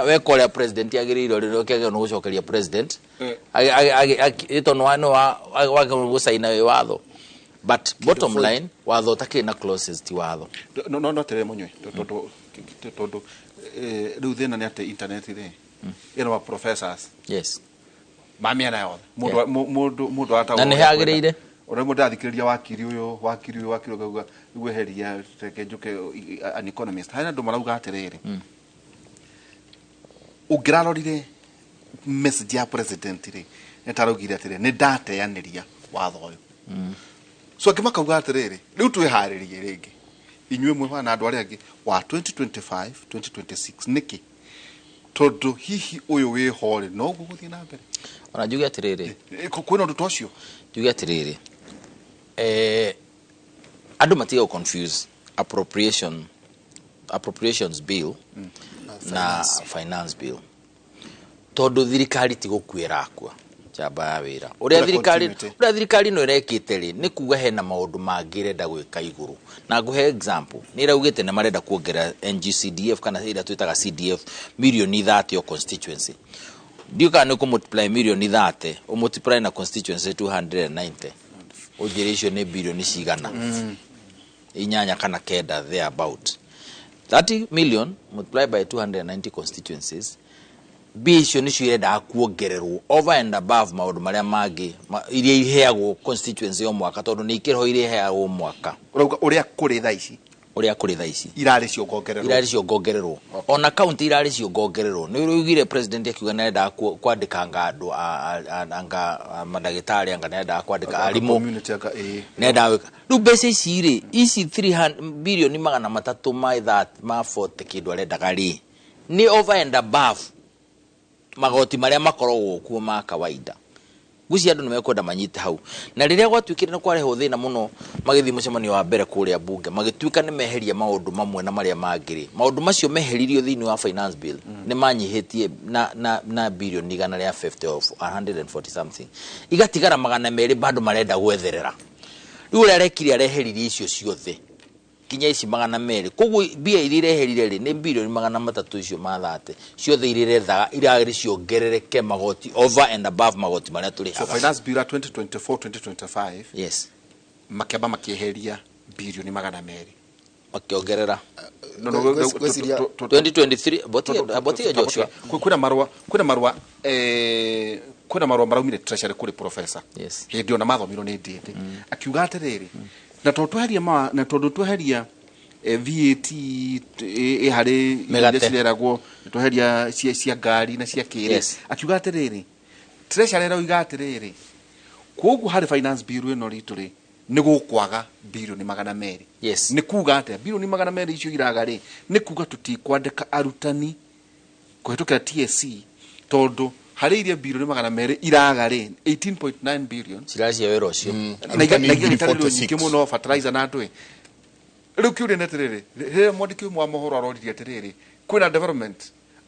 weka ũrĩa president agĩrĩirwo rĩ, kĩagĩrĩirwo nĩ gũcokeria president. Tondũ wagĩrĩirwo gũcaina wĩ watho, but bottom line, watho ũtakĩrĩ na clauses ti watho. No atĩrĩrĩ mũnyue, tondũ rĩu thĩna nĩ atĩ internet rĩ ĩna ma professors ma mĩena yothe. Mũndũ mũndũ Na nĩ hagĩrĩire. Ona rĩmwe ndathikĩrĩria wakiri ũyũ, wakiri ũyũ, wakiri ũyũ akauga rĩu eheria, reke njũke an economist. Harĩ andũ marauga atĩrĩrĩ, ũngĩrarorire message ya president rĩ, nĩ taraugire atĩrĩrĩ, nĩ ndateanĩria watho ũyũ. So angĩ makauga atĩrĩrĩ, rĩu twĩharĩrie rĩngĩ inyuĩ mwĩ na andũ arĩa angĩ wa 2025 2026. Nĩkĩ? Tondũ hihi ũyũ wĩho rĩ, noguo gũthiĩ na mbere. Ona njuge atĩrĩrĩ, Kwĩna ũndũ ta ũcio. Njuge atĩrĩrĩ, andũ matige confuse appropriations bill na finance bill, tondũ thirikari ti gũkua ĩrakua njamba ya wĩra ũrĩa Ũrĩa thirikari continuity. Ũrĩa thirikari ĩno ĩrekĩte rĩ, nĩ kuga hena maũndũ mangĩ ĩrenda gwĩka igũrũ. Na ngũhe example, nĩ ĩraugĩte nĩ marenda kuongerera NGCDF, kana ĩrĩa twĩtaga CDF, mirioni 30 o constituency. Ndiũ kana nĩ ũkũ-multiply mirioni 30, ũmultiply na constituency 290, ũnjĩre icio nĩ birioni cigana, 8 kana 9 there about. 30 million multiplied by 290 constituencies, mbia icio nĩcio irendaga kuongererwo over and above maũndũ marĩa mangĩ iria iheagwo constituency o mwaka, tondũ nĩ ikĩrĩho iria iheagwo mwaka. Ũrauga ũrĩa kũrĩ thaa ici? Ũrĩa kũrĩ thaa ici. Irarĩ ciongongererwo. Irarĩ ciongongererwo. Ona county irarĩ ciongongererwo. Nĩ ũraugire president akiuga nĩ arendaga kwandĩka anga andũ anga mandagĩtarĩ, anga nĩ arendaga kwandĩka Anga arimũ. community, anga, ĩĩ. Nĩ arendaga gwĩka. Rĩu mbeca ici rĩ, ici 300 birioni 300 ma ma 40 kĩndũ arendaga rĩ, nĩ over and above magoti marĩa makoragwo kuo ma kawaida. Ngwĩciria andũ nĩ mekwenda manyite hau. Na rĩrĩa gwatuĩkire nĩ kwarehwo thĩna mũno, magĩthiĩ mũcemanio wa mbere kũrĩa bunge, magĩtuĩka nĩ meheria maũndũ mamwe na marĩa mangĩ rĩ, maũndũ macio meheririo thĩinĩ wa finance bill nĩ manyihĩtie na birioni igana rĩa 50 of 140 something, igatigara 200 bado marenda gwetherera. Rĩu ũrĩa arekire, areheririe icio ciothe kinya ici 200. Koguo mbia iria ireherire rĩ, nĩ birioni 300 icio ma 30 ciothe iria irethaga irarĩ ciongerereke magoti over and above magoti marĩa tũrĩhaga. So finance bill ya 2024 2025, makĩamba makĩeheria birioni 200. Makĩongerera. No, no, Ngwĩciria- 2023 botia Joshua. Kwĩna marũa maraumire treasury kũrĩ professor. Yes. Hĩndĩ ona mathomirwo nĩ ndĩndĩ akiuga atĩrĩrĩ, na tondũ tweheria na tondũ tweheria VAT ĩ harĩ Mĩgate. iria cireragwo, tweheria cia ngari na cia kĩrĩ. Akiuga atĩrĩrĩ, treasury ĩroiga atĩrĩrĩ, koguo harĩ finance bill ĩno ritũ rĩ, nĩ gũkwaga birioni 200. Nĩ kuga atĩa birioni 200 icio iraga rĩ? Nĩ kuga tũtikwandĩka arutani kũhĩtũkĩra TSC, tondũ harĩ iria birioni 200 iraga rĩ, 18.9 billion Ciracia wĩra ũcio. Na itarĩrio nyingĩ mũno, fertilizer na ndũĩ. Rĩu kĩũria nĩ atĩrĩrĩ, rĩrĩa mwandĩki ũmwe wa mohoro aroririe atĩrĩrĩ, kwĩna development,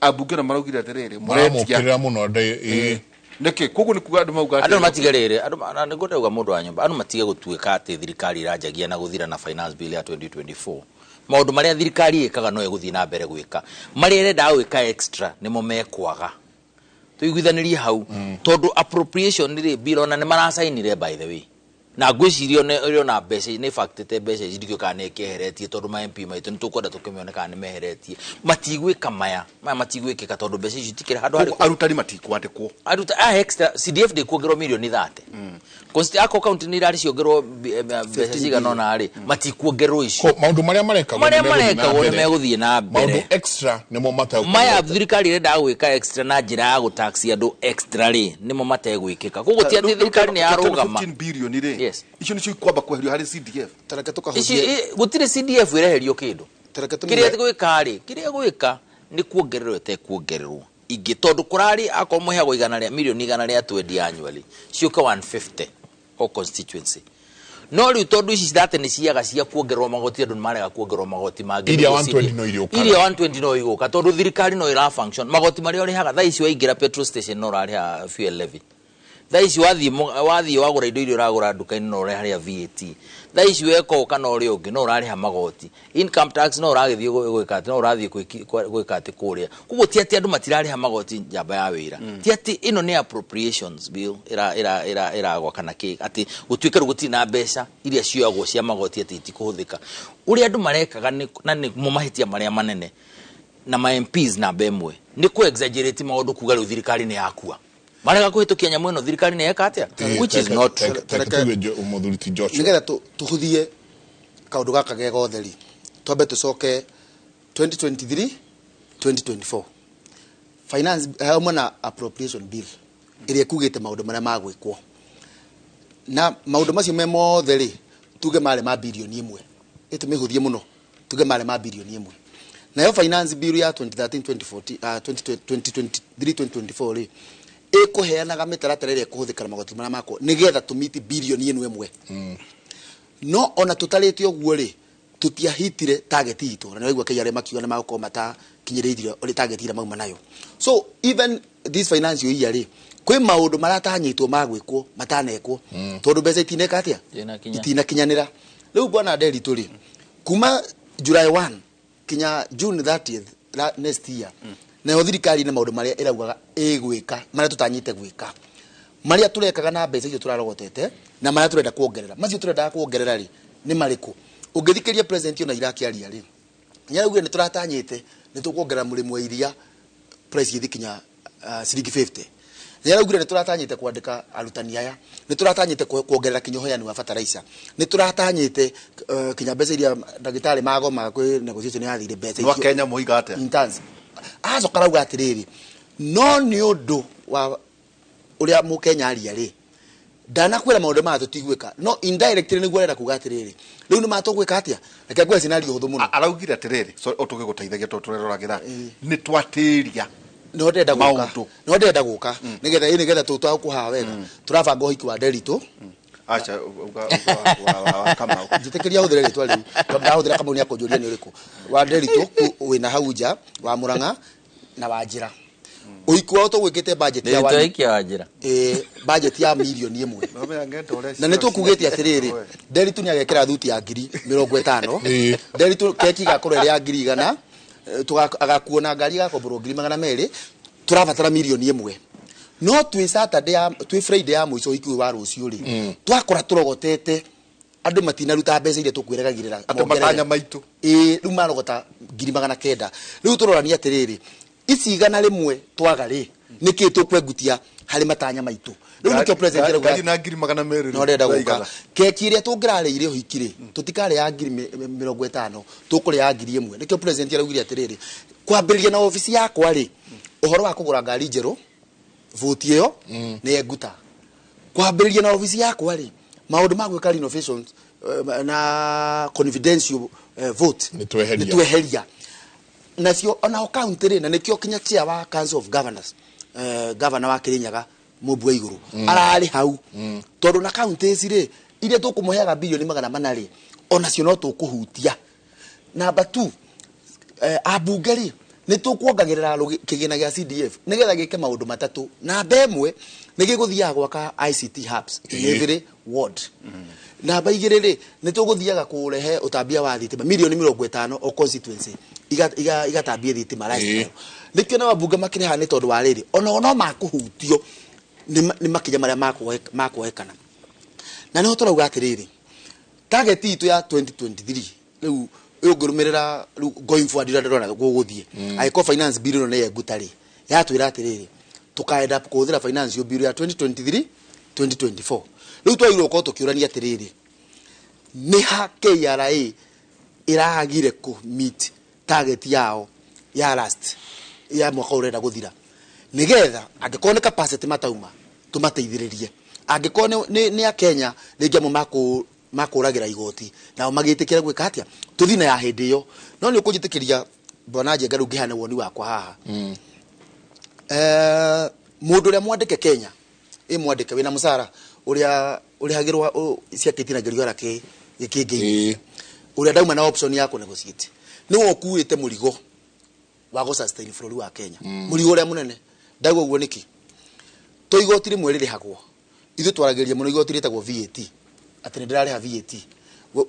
ambunge na maraugire atĩrĩrĩ, mũretia Maramũkĩrĩra mũno andũ ĩ. Nĩkĩ? Koguo nĩ kuga andũ mauga Andũ atĩrĩrĩ, matige rĩrĩ, andũ na nĩguo ndauga mũndũ wa nyũmba, andũ matige gũtuĩka atĩ thirikari iranjagia na gũthira na finance bill ya 2024. Maũndũ marĩa thirikari ĩkaga no ĩgũthiĩ na mbere gwĩka, marĩa ĩrendaga gwĩka extra nĩmo mekwaga. Tũiguithanĩrie hau, tondũ appropriation rĩ, bill ona nĩ maracainire, by the way, na ngwĩciria ĩrĩ ona mbeca, nĩ factĩte mbeca ici, ndikĩũĩ kana nĩ ĩkĩeheretie, tondũ ma MP maitũ nĩ tũkwenda tũkĩmĩone kana nĩ meheretie. Matigwĩka maya matigwĩkĩka tondũ mbeca ici itikĩrĩ handũ Koguo harĩkũ. Arutani matikwandĩkwo. Aruta a extra CDF ndĩkuongerwo mirioni 30. Ako county nĩ irarĩ ciongerwo mbeca cigana ũna rĩ, matikuongerwo icio. Maũndũ marĩa marekagwo Marĩa nĩ megũthiĩ na marekagwo nĩ mbere. megũthiĩ na mbere. Maũndũ extra nĩmo mategũkorwo. Maya thirikari ĩrendaga gwĩka extra na njĩra ya gũtaxi andũ extra rĩ, nĩmo mategwĩkĩka. Koguo ti atĩ thirikari nĩ yarũgama. 15 billion rĩ, icio nĩcio ikwamba kweherio harĩ CDF. Tareke. Ici gũtirĩ CDF ĩreherio kĩndũ. Kĩrĩa gwĩka rĩ, kĩrĩa gwĩka nĩ kuongererwo ĩtekuongererwo ingĩ, tondũ kũrarĩ akorwo mũheagwo igana rĩa mirioni 120 annually, ciũke 150 o constituency. No rĩu tondũ ici thate nĩ ciaga cia kuongererwo magoti, andũ nĩ marega kuongererwo magoti mangĩ. Iria Nĩguo 120 CDF no irĩũkaga. Iria 120 no igũka, tondũ thirikari no ĩra function. Magoti marĩa ũrĩhaga thaa ici, waingĩra petrol station no ũrarĩha fuel levy. Thaa ici wathiĩ wagũra indo iria ũragũra nduka-inĩ no ũrarĩha VAT. Thaa ici weka ũũ kana ũrĩa ũngĩ no ũrarĩha magoti, income tax no ũragĩthiĩ gwĩka atĩ no ũrathiĩ gwĩka atĩ kũrĩa. Koguo ti atĩ andũ matirarĩha magoti njamba ya wĩra, ti atĩ ĩno nĩ appropriations bill ĩragwa kana kĩ, atĩ gũtuĩke rĩu gũtirĩ na mbeca iria cioyagwo cia magoti atĩ itikũhũthĩka. Ũrĩa andũ marekaga na nĩ mo mahĩtia marĩa manene na ma MPs namba ĩmwe nĩ kũ exaggerate maũndũ, kuga rĩu thirikari nĩ yakua, marega kũhĩtũkia nyamũ ĩno, thirikari nĩ yeka atĩa, which is not true. Reke tuge mũthuri ti Joshua. Nigetha tũhũthie kaũndũ gaka ge gothe rĩ, twambe tũcoke 2023 2024 finance hamwe na appropriation bill ĩrĩa ĩkugĩte maũndũ marĩa magwĩkwo, na maũndũ macio me mothe rĩ, tuge marĩ ma birioni 1, ĩtũmĩhũthie mũno, tuge marĩ ma birioni 1. Nayo finance bill ya 2013 2014, 2023 2024 rĩ, ĩkũheanaga mĩtaratara ĩrĩa ĩkũhũthĩka na magoti marĩa makwo nĩgetha tũmiti birioni ĩno ĩmwe. No ona tũtarĩte ũguo rĩ, tũtiahitire target itũ, na nĩwaigua KRA makiuga nĩ magũkorwo matakinyĩrĩirie ũrĩa target ĩrĩa mauma nayo. So even this financial year rĩ, kwĩ maũndũ maratanyĩtwo magwĩkwo matanekwo, tondũ mbeca itineka atĩa? Itinakinya. Itinakinyanĩra. Rĩu bwana Nderitu rĩ, kuma July 1 kinya June 30th next year, nayo thirikari na maũndũ marĩa ĩraugaga ĩgwĩka, marĩa tũtanyĩte gwĩka, marĩa tũrekaga na mbeca icio tũrarogotete, na marĩa tũrenda kuongerera, macio tũrendaga kuongerera rĩ, nĩ marĩkũ? Ũngĩthikĩria president ona irakĩaria rĩ, nĩaraugire nĩ tũratanyĩte nĩ tũkuongerera mũrĩmi wa iria price ĩthi kinya ciringi 50. Nĩaraugire nĩ tũratanyĩte kwandĩka arutani aya, nĩ tũratanyĩte kuongerera kinya ũheani wa fertilizer, nĩ tũratanyĩte kinya mbeca iria ndagĩtarĩ magoma kwĩ negotiation yathire mbeca. Nwa Kenya moiga atĩa? Interns acoka arauga atĩrĩrĩ, no nĩ ũndũ wa ũrĩa mũkenya aria rĩ, ndanakwĩra maũndũ maya tũtigwĩka, no indirectly nĩguo arenda kuga atĩrĩrĩ, rĩu nĩ matũgwĩka atĩa? Reke ngwĩre scenario hũthũ mũno. Araugire atĩrĩrĩ, sorry, o tũgĩgũteithagia tondũ tũreroragĩra nĩ twatĩria. Nĩho ndĩrenda gũka. Maũndũ. Nĩho ndĩrenda gũka nĩgetha ĩ nĩgetha tũtagũkũhaha wega, tũrabanga ũhiki wa Nderitu. Acha uga wa Kamau. Njĩtĩkĩria hũthĩre rĩtwa rĩu, tondũ ndahũthĩra Kamau nĩ akũnjũria nĩ ũrĩkũ wa Nderitu wĩna hau nja wa Mũrang'a na wa Njĩra. Ũhiki wao tũgwĩkĩte budget ya Nderitu aikia wa Njĩra. Budget ya mirioni 1, na nĩ tũkugĩte atĩrĩrĩ, Nderitu nĩ agekĩra thuti ya 50,000. Nderitu keki igakorwo ĩrĩ ya 100,000, agakuo na ngari igakomborwo 200,000. Tũrabatara mirioni 1, no twĩ Saturday ya twĩ Friday ya mũico ũhiki ũyũ wa rũciũ rĩ, twakora tũrogotete Andũ matinaruta mbeca iria tũkwĩrĩgagĩrĩra. Atĩ matanya maitũ. Ĩĩ, rĩu marogota 900,000. Rĩu tũrorania atĩrĩrĩ, ici 100 twaga rĩ, nĩkĩ tũkwengutia harĩ matanya maitũ? Rĩu nĩkĩo president arauga Ngari na 200,000. No ndĩrenda gũka Iraigana. Keki ĩrĩa tũngĩrarĩire ũhiki rĩ, tũtikarĩa ya 50,000, tũkũrĩa ya 1,000. Nĩkĩo president araugire atĩrĩrĩ, kwambĩrĩria na obici yakwa rĩ, ũhoro wa kũgũra ngari njerũ, voti ĩyo nĩ enguta. Kwambĩrĩria na obici yakwa rĩ, maũndũ ma gwĩka renovations na confidential vote Nĩ tweheria. Nĩ tweheria nacio. Ona o county rĩ, na nĩkĩo kinya chair wa Council of Governors, governor wa Kirinyaga Mũmbi wa Igũrũ ararĩ hau, tondũ na county ici rĩ, iria tũkũmũheaga 400 billion rĩ, onacio no tũkũhutia. Number 2, ambunge rĩ, nĩ tũkuongagĩrĩra kĩgĩna gĩa CDF nĩgetha gĩke maũndũ matatũ. Namba ĩmwe, nĩ gĩgũthiaga gwaka ICT hubs in every ward. Namba igĩrĩ rĩ, nĩ tũgũthiaga kũrehe ũtambia wa thitima, 50 mirioni o constituency igatambie thitima lifestyle. Nĩkĩo na wabunge makĩrĩha nĩ tondũ wa rĩrĩ, onao no makũhutio nĩ makinya marĩa makuoekana. Na nĩho tũrauga atĩrĩrĩ, target itũ ya 2023 rĩu ũngĩrũmĩrĩra, rĩu going forward ũrĩa ndĩrona gũgũthiĩ, angĩkorwo finance bill ĩno nĩ yenguta rĩ, yatwĩra atĩrĩrĩ, tũkaenda kũhũthĩra finance bill ya 2023 2024. Rĩu twagĩrĩirwo gũkorwo tũkĩũrania atĩrĩrĩ, nĩ ha KRA ĩragire kũ meet target yao ya last ya mwaka ũrenda gũthira, nĩgetha angĩkorwo nĩ capacity matauma, tũmateithĩrĩrie. Angĩkorwo nĩ akenya rĩngĩ amwe makũragĩra igoti nao magĩtĩkĩra gwĩka atĩa, tũthiĩ na ya hĩndĩ ĩyo. No nĩ ũkũnjĩtĩkĩria, bwana Njenga, rĩu ngĩhane woni wakwa haha. Mũndũ ũrĩa mwandĩke Kenya, ĩ mwandĩke wĩna mũcara ũrĩa ũrĩhagĩrwo ciakĩtinagĩrio ara gĩkĩngĩ, ũrĩa ndauma na option ya kũ negotiate, nĩwe ũkuĩte mũrigo wa gũ sustain bũrũri wa Kenya, mũrigo ũrĩa mũnene. Ndauga ũguo nĩkĩ? To igoti rĩmwe rĩrĩhagwo, ithuĩ twaragĩria mũno igoti rĩtagwo VAT, atĩ nĩ ndĩrarĩha VAT.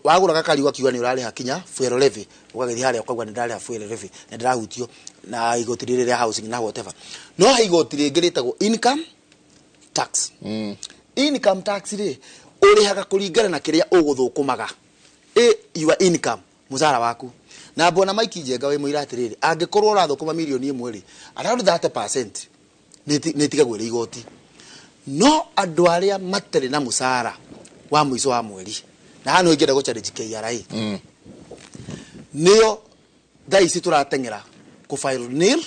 Wagũra gakari ũgakiuga nĩ ũrarĩha kinya fuel levy, ũgagĩthiĩ harĩa ũkauga nĩ ndĩrarĩha fuel levy, nĩ ndĩrahutio na igoti rĩrĩ rĩa housing na whatever. No he igoti rĩngĩ rĩtagwo income tax. Income tax rĩ, ũrĩhaga kũringana na kĩrĩa ũgũthũkũmaga, ĩ your income, mũcara waku. Na bwana Mike Njenga wĩ mũira atĩrĩrĩ, angĩkorwo ũrathũkũma 1 mirioni rĩ, around 30% nĩ ĩtigagwo ĩrĩ igoti. No andũ arĩa matarĩ na mũcara wa mũico wa mweri, na haha nĩho ingĩenda gũ challenge KRA, nĩo thaa ici tũrateng'era kũ file nil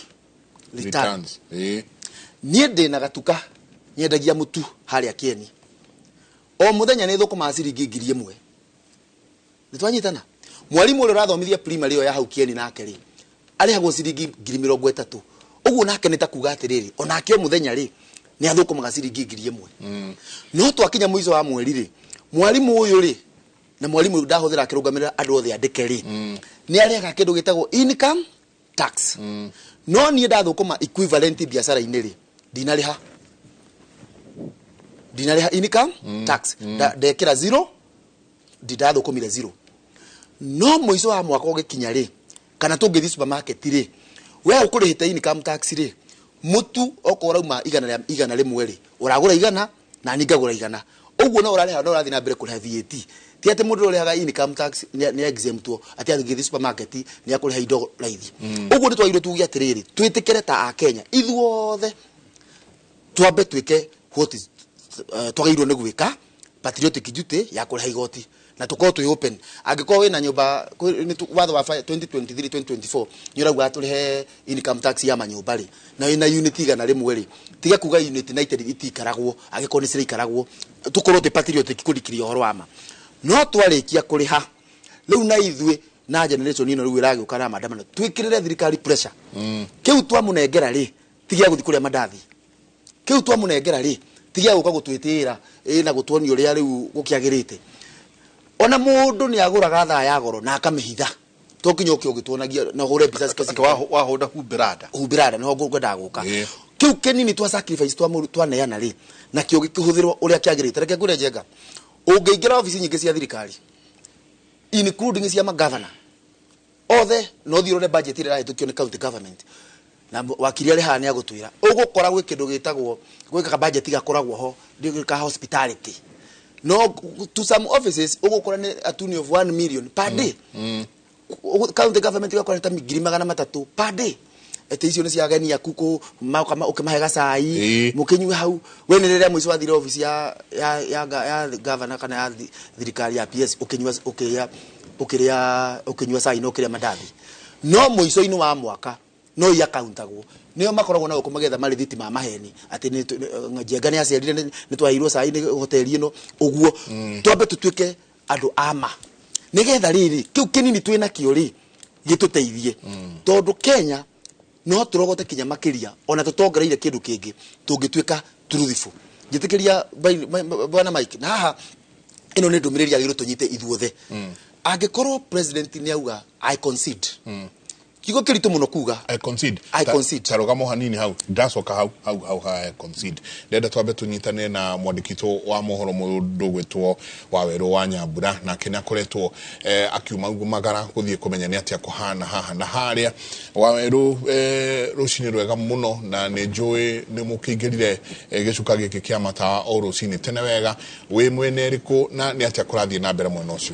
return. Returns. Niĩ ndĩna gatuka nyendagia mũtu harĩa Kĩeni, o mũthenya nĩ thũkũmaga ciringi 1,000. Nĩ twanyitana? Mwarimũ ũrĩa ũrathomithia primary ĩyo ya hau Kĩeni nake rĩ, arĩhagwo ciringi 30,000. Ũguo nake nĩ ta kuga atĩrĩrĩ, onake o mũthenya rĩ, nĩ athũkũmaga ciringi 1,000. No twakinya mũico wa mweri rĩ, mwarimũ ũyũ rĩ na mwarimũ ũyũ ndahũthĩra akĩrũgamĩrĩra andũ othe andĩke rĩ, nĩ arĩhaga kĩndũ gĩtagwo income tax. No niĩ ndathũkũma equivalent biacara-inĩ rĩ, ndinarĩha income tax. Ndekĩra zero, ndindathũkũmire zero. No mũico wa mwaka ũgĩkinya rĩ, kana tũngĩthiĩ supermarket rĩ, we ũkũrĩhĩte income tax rĩ, mũtu okorwo ũrauma 100 rĩ, ũragũra 100 na niĩ ngagũra 100. Ũguo no ũrarĩha, no ũrathiĩ na mbere kũrĩha VAT. Ti atĩ mũndũ ũrĩa ũrĩhaga income tax nĩ exemptwo atĩ agĩthiĩ supermarket nĩ akũrĩha indo raithi. Ũguo nĩ twagĩrĩirwo tuge atĩrĩrĩ, twĩtĩkĩre ta akenya ithuothe twambe twĩke what is twagĩrĩirwo nĩ gwĩka, patriotic duty ya kũrĩha igoti, na tũkorwo twĩ open. Angĩkorwo wĩna nyũmba, watho wa 2023 2024 nĩ ũrauga tũrĩhe income tax ya manyũmba rĩ, na wĩna unit 100 rĩ, tiga kuga unit 90 itiikaragwo angĩkorwo nĩ ciraikaragwo. Tũkorwo twĩ patriotic kũrikĩria ũhoro wa ma. No twarĩkia kũrĩha rĩu, na ithuĩ na generation ĩno rĩu ĩragĩũka na maandamano, twĩkĩrĩre thirikari pressure. Kĩu twamũnengera rĩ, tigia gũthiĩ kũrĩa mandathi. Kĩu twamũnengera rĩ, tigia gũka gũtwĩtĩĩra ĩ na gũtuonia ũrĩa rĩu gũkĩagĩrĩte. Ona mũndũ nĩ agũraga thaa ya goro na akamĩhitha, to nginya ũke ũgĩtuonagia na ũhũre mbica. Atĩ wahũnda humbĩra nda. Humbĩra nda, nĩho ngwendaga gũka. Kĩu kĩnini twa sacrifice twaneana rĩ, nakĩo gĩkĩhũthĩrwo ũrĩa kĩagĩrĩte. Reke ngwĩre Njenga, ũngĩingĩra obici nyingĩ cia thirikari, including cia magavana othe, no thiĩ ũrore budget ĩrĩa ĩrahĩtũkio nĩ county government, na wakiri arĩ haha nĩ agũtwĩra, ũgũkora gwĩ kĩndũ gĩtagwo gwĩ ka budget gakoragwo ho ka hospitality. No to some offices ũgũkora nĩ a tune of 1 million per day. County government ĩgakora nĩ ta 300,000 per day, ati icio nĩ cia ageni aku kũ maũka ũkĩmahe gacai mũkĩnyue hau. We nĩ rĩrĩa mũico wathire office ya governor kana ya thirikari ya PS, ũkĩnyua, ũkĩrĩa ũkĩrĩa ũkĩnyua cai na ũkĩrĩa mandathi, no mũico-inĩ wa mwaka no iakauntagwo. Nĩo makoragwo na gũkũ magetha marĩthiti ma maheni atĩ Njenga nĩ aciarire, nĩ twaheirwo cai nĩ hoteli ĩno. Ũguo twambe tũtuĩke andũ a ma, nĩgetha rĩrĩ kĩu kĩnini twĩ nakĩo rĩ gĩtũteithie, tondũ Kenya no tũrogote kinya makĩria ona tũtongereire kĩndũ kĩngĩ tũngĩtuĩka truthful. Njĩtĩkĩria, bwana Mike, na haha ĩno nĩ ndũmĩrĩri yagĩrĩirwo tũnyite ithuothe. Angĩkorwo president nĩ auga "I concede", kiugo kĩritũ mũno kuga. "I concede". "I concede". Ta rũgamo hanini hau, ndacoka hau hau hau ha "I concede". Ndenda twambe tũnyitane na mwandĩki wa mohoro, mũndũ gwĩtwo Wawerũ wa Nyambura. Nake nĩ akoretwo akiuma magara gũthiĩ kũmenya nĩ atĩa kũhana haha na harĩa. Wawerũ, rũcinĩ rwega mũno, na nĩ njũĩ nĩ mũkĩingĩrire gĩcuka gĩkĩ kĩa matawa o rũcinĩ tene wega. Wĩ mwena ĩrĩkũ na nĩ atĩa kũrathiĩ na mbere mwena ũcio?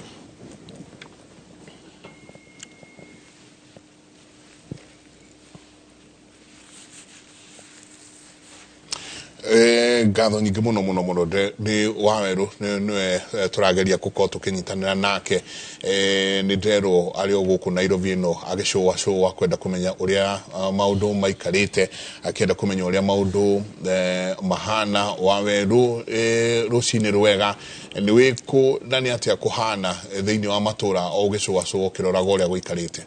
Ngatho nyingĩ mũno mũno mũno. Nĩ Wawerũ nĩwe tũrageria gũkorwo tũkĩnyitanĩra nake. Nĩ nderwo arĩ o gũkũ Nairobi ĩno agĩcũa cũa kwenda kũmenya ũrĩa maũndũ maikarĩte, akĩenda kũmenya ũrĩa maũndũ mahana. Wawerũ, rũcinĩ rwega. Nĩ wĩkũ na nĩ atĩa kũhana thĩinĩ wa matũra o ũgĩcũa cũa ũkĩroraga ũrĩa gũikarĩte?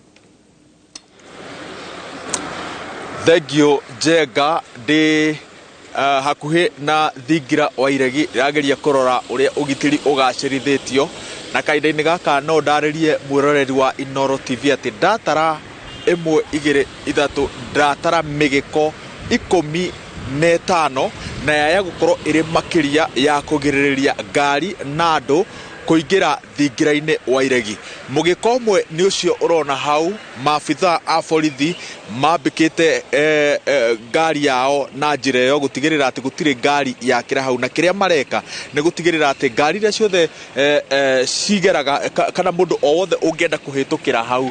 Thengio, Njenga. Ndĩ hakuhĩ na thingira wa Iregi, ndĩrageria kũrora ũrĩa ũgitĩri ũgacĩrithĩtio, na kahinda-inĩ gaka no ndarĩrie mwĩroreri wa Inoro TV atĩ ndatara ĩmwe, igĩrĩ, ithatũ, ndatara mĩgĩko 15, na yaya gũkorwo ĩrĩ makĩria ya kũgirĩrĩria ngari na andũ kũingĩra thingira-inĩ wa Iregi. Mũgĩko ũmwe nĩ ũcio ũrona hau, maabitha a borithi mambĩkĩte ngari yao na njĩra ĩyo gũtigĩrĩra atĩ gũtirĩ ngari yakĩra hau, na kĩrĩa mareka nĩ gũtigĩrĩra atĩ ngari iria ciothe cigeraga kana mũndũ o wothe ũngĩenda kũhĩtũkĩra hau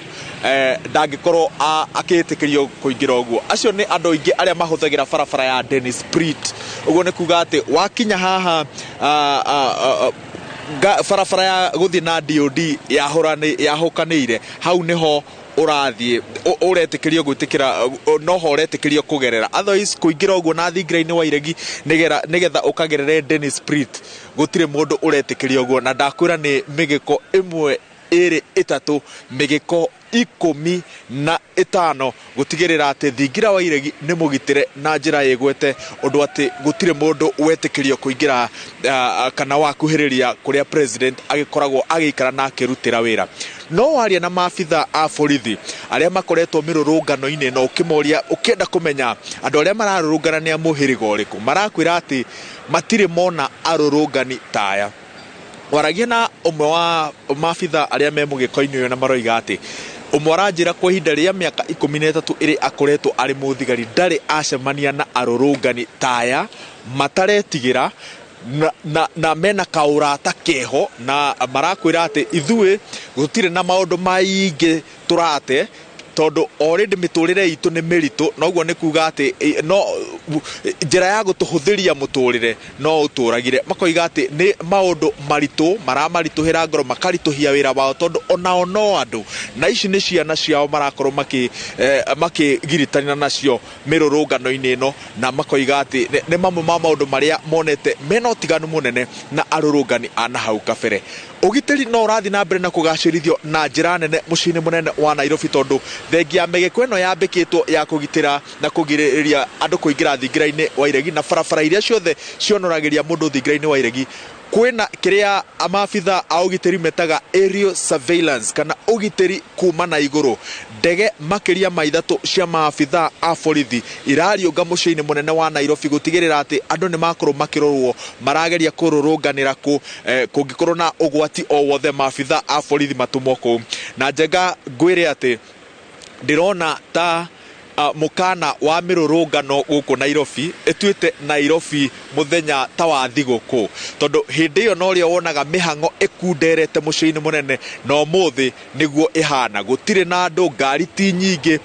ndangĩkorwo akĩĩtĩkĩrio kũingĩra ũguo. Acio nĩ andũ aingĩ arĩa mahũthagĩra barabara ya Dennis Pritt. Ũguo nĩ kuga atĩ wakinya haha barabara ya gũthiĩ na DOD yahũkanĩire hau, nĩho ũrathiĩ ũretĩkĩrio gwĩtĩkĩra, noho ũretĩkĩrio kũgerera. Otherwise kũingĩra ũguo na thingira-inĩ wa Iregi nĩgetha ũkagerere Dennis Pritt, gũtirĩ mũndũ ũretĩkĩrio ũguo. Na ndakwĩra nĩ mĩgĩko ĩmwe, ĩrĩ, ĩtatũ, mĩgĩko 15 gũtigĩrĩra atĩ thingira wa Iregi nĩ mũgitĩre na njĩra ĩgwete ũndũ atĩ gũtirĩ mũndũ wetĩkĩrio kũingĩra kana wakuhĩrĩria kũrĩa president agĩkoragwo agĩikara na akĩrutĩra wĩra. No waria na maabitha a borithi arĩa makoretwo mĩrũrũngano-inĩ na ũkĩmoria ũkĩenda kũmenya andũ arĩa mararũrũngana nĩ a mũhĩrĩga ũrĩkũ, marakwĩra atĩ matirĩ mona arũrũngani ta aya. Waragia na ũmwe wa maabitha arĩa me mũgĩko-inĩ ũyũ na maroiga atĩ ũmwe aranjĩra kwa ihinda rĩa mĩaka 13 ĩrĩ akoretwo arĩ mũthigari, ndarĩ acemania na arũrũngani ta aya mataretigĩra na mena kaũrata keho, na marakwĩra atĩ ithuĩ gũtirĩ na maũndũ maingĩ tũrate tondũ already mĩtũrĩre itũ nĩ mĩritũ, noguo nĩ kuga atĩ no njĩra ya gũtũhũthĩria mũtũrĩre no ũtũragire. Makoiga atĩ nĩ maũndũ maritũ maramaritũhĩra ngoro, makaritũhia wĩra wao, tondũ onao no andũ na ici nĩ ciana ciao marakorwo makĩgiritania nacio mĩrũrũngano-inĩ ĩno, na makoiga atĩ nĩ mamwe ma maũndũ marĩa monete mena ũtiganu mũnene na arũrũngani a na hau kabere. Ũgitĩri no ũrathiĩ na mbere na kũgacĩrithio na njĩra nene mũciĩ-inĩ mũnene wa Nairobi, tondũ thengia ya mĩgĩko ĩno yambĩkĩtwo ya kũgitĩra na kũgirĩrĩria andũ kũingĩra thingira-inĩ wa Iregi na barabara iria ciothe cionoragĩria mũndũ thingira-inĩ wa Iregi, kwĩna kĩrĩa maabitha a ũgitĩri metaga aerial surveillance kana ũgitĩri kuma na igũrũ. Ndege makĩria ma ithatũ cia maabitha a borithi irariũnga mũciĩ-inĩ mũnene wa Nairobi gũtigĩrĩra atĩ andũ nĩ makorwo makĩrorwo marageria kũrũrũnganĩra kũ kũngĩkorwo na ũgwati o wothe, maabitha a borithi matũmwo kũu. Na Njenga, ngwĩre atĩ ndĩrona ta Mũkana wa mĩrũrũngano gũkũ Nairobi ĩtuĩte Nairobi mũthenya ta wa thigũkũ, tondũ hĩndĩ ĩyo norĩo wonaga mĩhang'o ĩkunderete mũciĩ-inĩ mũnene, na ũmũthĩ nĩguo ĩhana. Gũtirĩ na andũ, ngari ti nyingĩ,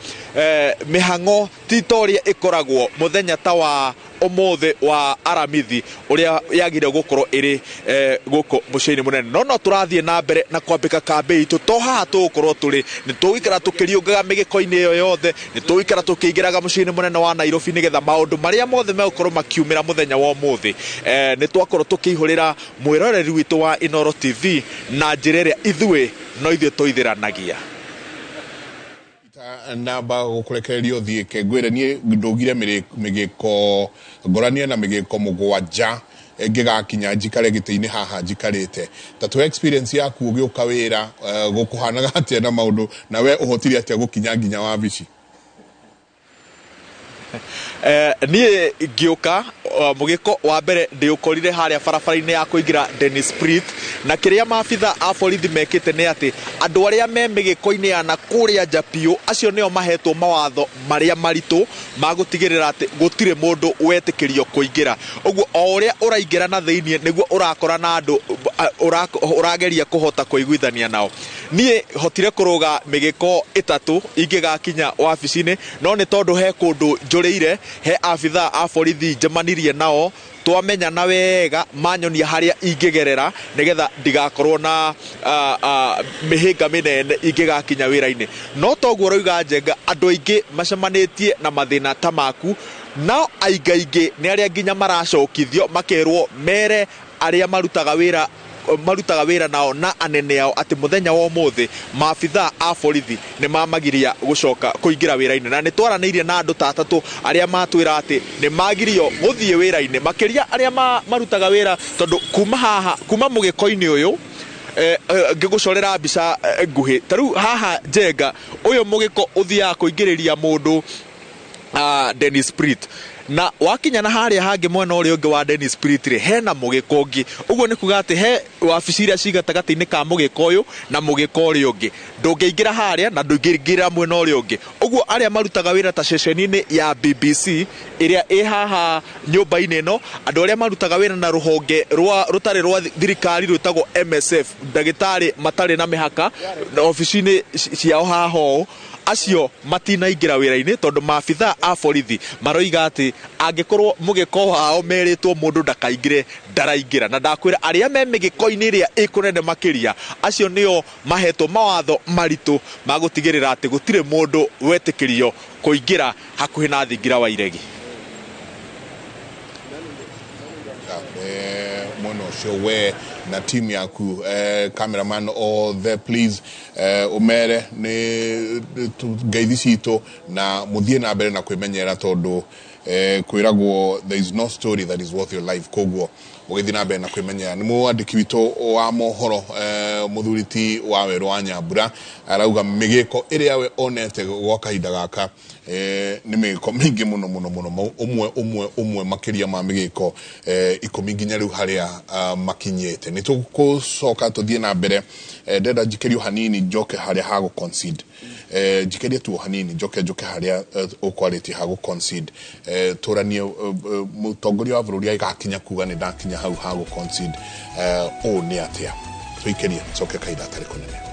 mĩhang'o ti ta ũrĩa ĩkoragwo mũthenya ta wa ũmũthĩ wa Aramithi ũrĩa yagĩrĩire gũkorwo ĩrĩ gũkũ mũciĩ-inĩ mũnene. No tũrathiĩ na mbere na kwambĩka kambĩ itũ, to haha tũgũkorwo tũrĩ, nĩ tũgũikara tũkĩriũngaga mĩgĩko-inĩ ĩyo yothe, nĩ tũgũikara tũkĩingĩraga mũciĩ-inĩ mũnene wa Nairobi nĩgetha maũndũ marĩa mothe megũkorwo makiumĩra mũthenya wa ũmũthĩ, nĩ twakorwo tũkĩihũrĩra mwĩroreri witũ wa Inooro TV na njĩra ĩrĩa ithuĩ no ithuĩ tũithĩranagia. Namba gũkũrekereria ũthiĩ ke ngwĩre niĩ ndũgire mĩgĩko ngoranie na mĩgĩko mũgwanja ngĩgakinya njikare gĩtĩ-inĩ haha njikarĩte. Ta tũhe experience yaku ũgĩũka wĩra, gũkũhanaga atĩa na maũndũ, na we ũhotire atĩa gũkinya nginya wabici? Niĩ ngĩũka, mũgĩko wa mbere ndĩũkorire harĩa barabara-inĩ ya kũingĩra Dennis Pritt, na kĩrĩa maabitha a borithi mekĩte nĩ atĩ andũ arĩa me mĩgĩko-inĩ ya na kũrĩa nja biũ, acio nĩo mahetwo mawatho marĩa maritũ ma gũtigĩrĩra atĩ gũtirĩ mũndũ wetĩkĩrio kũingĩra. Ũguo o ũrĩa ũraingĩra na thĩiniĩ nĩguo ũrakora na andũ ũrageria kũhota kũiguithania nao. Niĩ hotire kũrũga mĩgĩko ĩtatũ ingĩgakinya wabici-inĩ, no nĩ tondũ he kũndũ njũrĩire, he abithaa a borithi njemanirie nao, twamenyana wega, manyonia harĩa ingĩgerera nĩgetha ndigakorwo na mĩhĩnga mĩnene ingĩgakinya wĩra-inĩ. No toguo ũroiga Njenga, andũ aingĩ macemanĩtie na mathĩna ta maku, nao aingaingĩ nĩ arĩa nginya maracokithio makerwo mere arĩa marutaga wĩra nao na anene ao atĩ mũthenya wa ũmũthĩ maabithaa a borithi nĩ mamagiria gũcoka kũingĩra wĩra-inĩ. Na nĩ twaranĩirie na andũ ta atatũ arĩa matwĩra atĩ nĩ magirio gũthiĩ wĩra-inĩ, makĩria arĩa marutaga wĩra, tondũ kuma haha, kuma mũgĩko-inĩ ũyũ, ngĩgũcorera mbica nguhĩ, ta rĩu haha Njenga, ũyũ mũgĩko ũthiaga kũingĩrĩria mũndũ Dennis Pritt, na wakinya na harĩa hangĩ mwena ũrĩa ũngĩ wa Dennis Pritt rĩ, hena mũgĩko ũngĩ. Ũguo nĩ kuga atĩ he wabici iria ci gatagatĩ-inĩ ka mũgĩko ũyũ na mũgĩko ũrĩa ũngĩ, ndũngĩingĩra harĩa na ndũngĩingĩra mwena ũrĩa ũngĩ. Ũguo arĩa marutaga wĩra ta ceceni-inĩ ya BBC ĩrĩa ĩ haha nyũmba-inĩ ĩno, andũ arĩa marutaga wĩra na rũhonge rwa rũtarĩ rwa thirikari rwĩtagwo MSF, ndagĩtarĩ matarĩ na mĩhaka, na obici-inĩ ciao haha ũũ, acio matinaingĩra wĩra-inĩ tondũ maabithaa a borithi maroiga atĩ angĩkorwo mũgĩko wao merĩtwo mũndũ ndakaingĩre, ndaraingĩra. Na ndakwĩra arĩa me mĩgĩko-inĩ ĩrĩa ĩkũnene makĩria, acio nĩo mahetwo mawatho maritũ ma gũtigĩrĩra atĩ gũtirĩ mũndũ wetĩkĩrio kũingĩra hakuhĩ na thingira wa iregi. Mwena ũcio we na team yaku, cameraman othe, please, ũmere nĩ ngeithi citũ na mũthiĩ na mbere na kwĩmenyerera, tondũ kwĩragwo there is no story that is worth your life. Koguo mũgĩthiĩ na mbere na kwĩmenyerera. Nĩ mwandĩki witũ wa mohoro, mũthuri ti wa Werũ wa Nyambura, arauga mĩgĩko ĩrĩa we onete gwa kahinda gaka, nĩ mĩgĩko mĩingĩ mũno mũno mũno, ũmwe ũmwe ũmwe makĩria ma mĩgĩko 10 nginya rĩu harĩa makinyĩte. Nĩ tũgũcoka tũthiĩ na mbere, ndĩrenda njikĩrio hanini njoke harĩa ha gũ concede, njikĩrie tu hanini njoke harĩa ũkwarĩtie ha gũ concede, tũranie mũtongoria wa bũrũri agakinya kuga nĩ ndakinya hau ha gũ concede, ũũ nĩ atĩa? Tũikĩrie coke kahinda gatarĩ kũnene.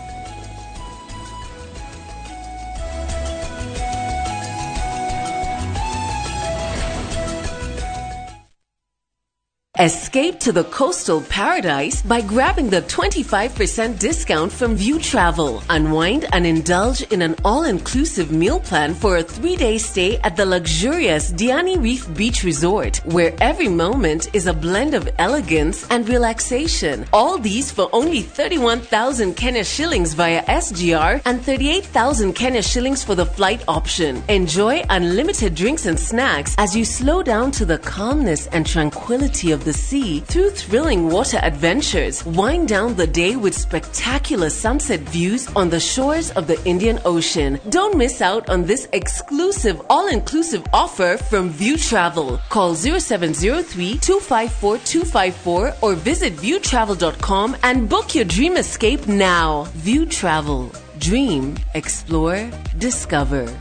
Escape to the coastal paradise by grabbing the 25% discount from View Travel. Unwind and indulge in an all-inclusive meal plan for a 3-day stay at the luxurious Diani Reef Beach Resort, where every moment is a blend of elegance and relaxation. All these for only 31,000 Kenya shillings via SGR and 38,000 Kenya shillings for the flight option. Enjoy unlimited drinks and snacks as you slow down to the calmness and tranquility of the sea through thrilling water adventures. Wind down the day with spectacular sunset views on the shores of the Indian Ocean. Don't miss out on this exclusive all-inclusive offer from View Travel. Call 0703 254 254 or visit viewtravel.com and book your dream escape now. View Travel. Dream, explore, discover.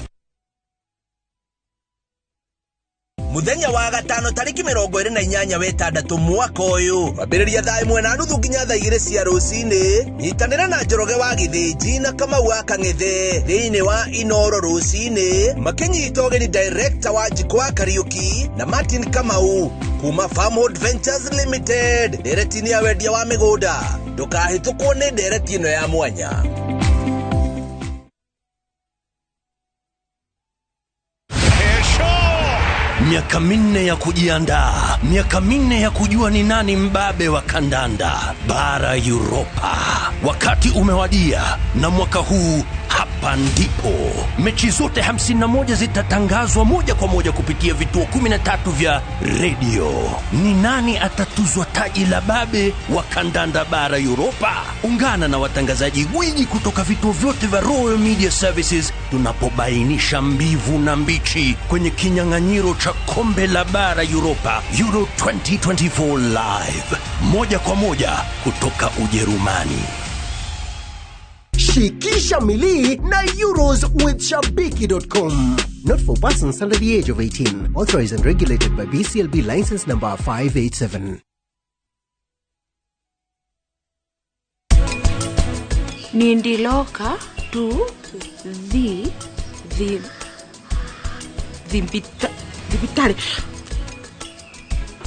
Muthenya wa gatano tariki 28 wetandatũ mwaka ũyũ, kwambĩrĩria thaa 1:30 nginya thaa 2 cia rũcinĩ. Nyitanĩra na Njoroge wa Gĩthĩnji na Kamau wa Kang'ethe thĩinĩ wa Inoro rũcinĩ, makĩnyita ũgeni director wa Njikũ wa Kariũki na Martin Kamau kuma Farmhold Ventures Limited, ndereti-inĩ ya wendia wa mĩgũnda. Ndũkahĩtũkwo nĩ ndereti ĩno ya mwanya. Miaka 4 ya kujiandaa, miaka 4 ya kujua ni nani mbabe wa kandanda bara Europa. Wakati umewadia, na mwaka huu hapa ndipo mechi zote 51 zitatangazwa moja kwa moja kupitia vituo 13 vya redio. Ni nani atatuzwa taji la babe wa kandanda bara Europa? Ungana na watangazaji gwiji kutoka vituo vyote vya Royal Media Services tunapobainisha mbivu na mbichi kwenye kinyang'anyiro cha kombe la bara Europa Euro 2024 live, moja kwa moja kutoka Ujerumani. Shikisha milii na Euros with Shabiki.com. Not for persons under the age of 18. Authorized and regulated by BCLB license number 587. Nindiloka tu the thibitari.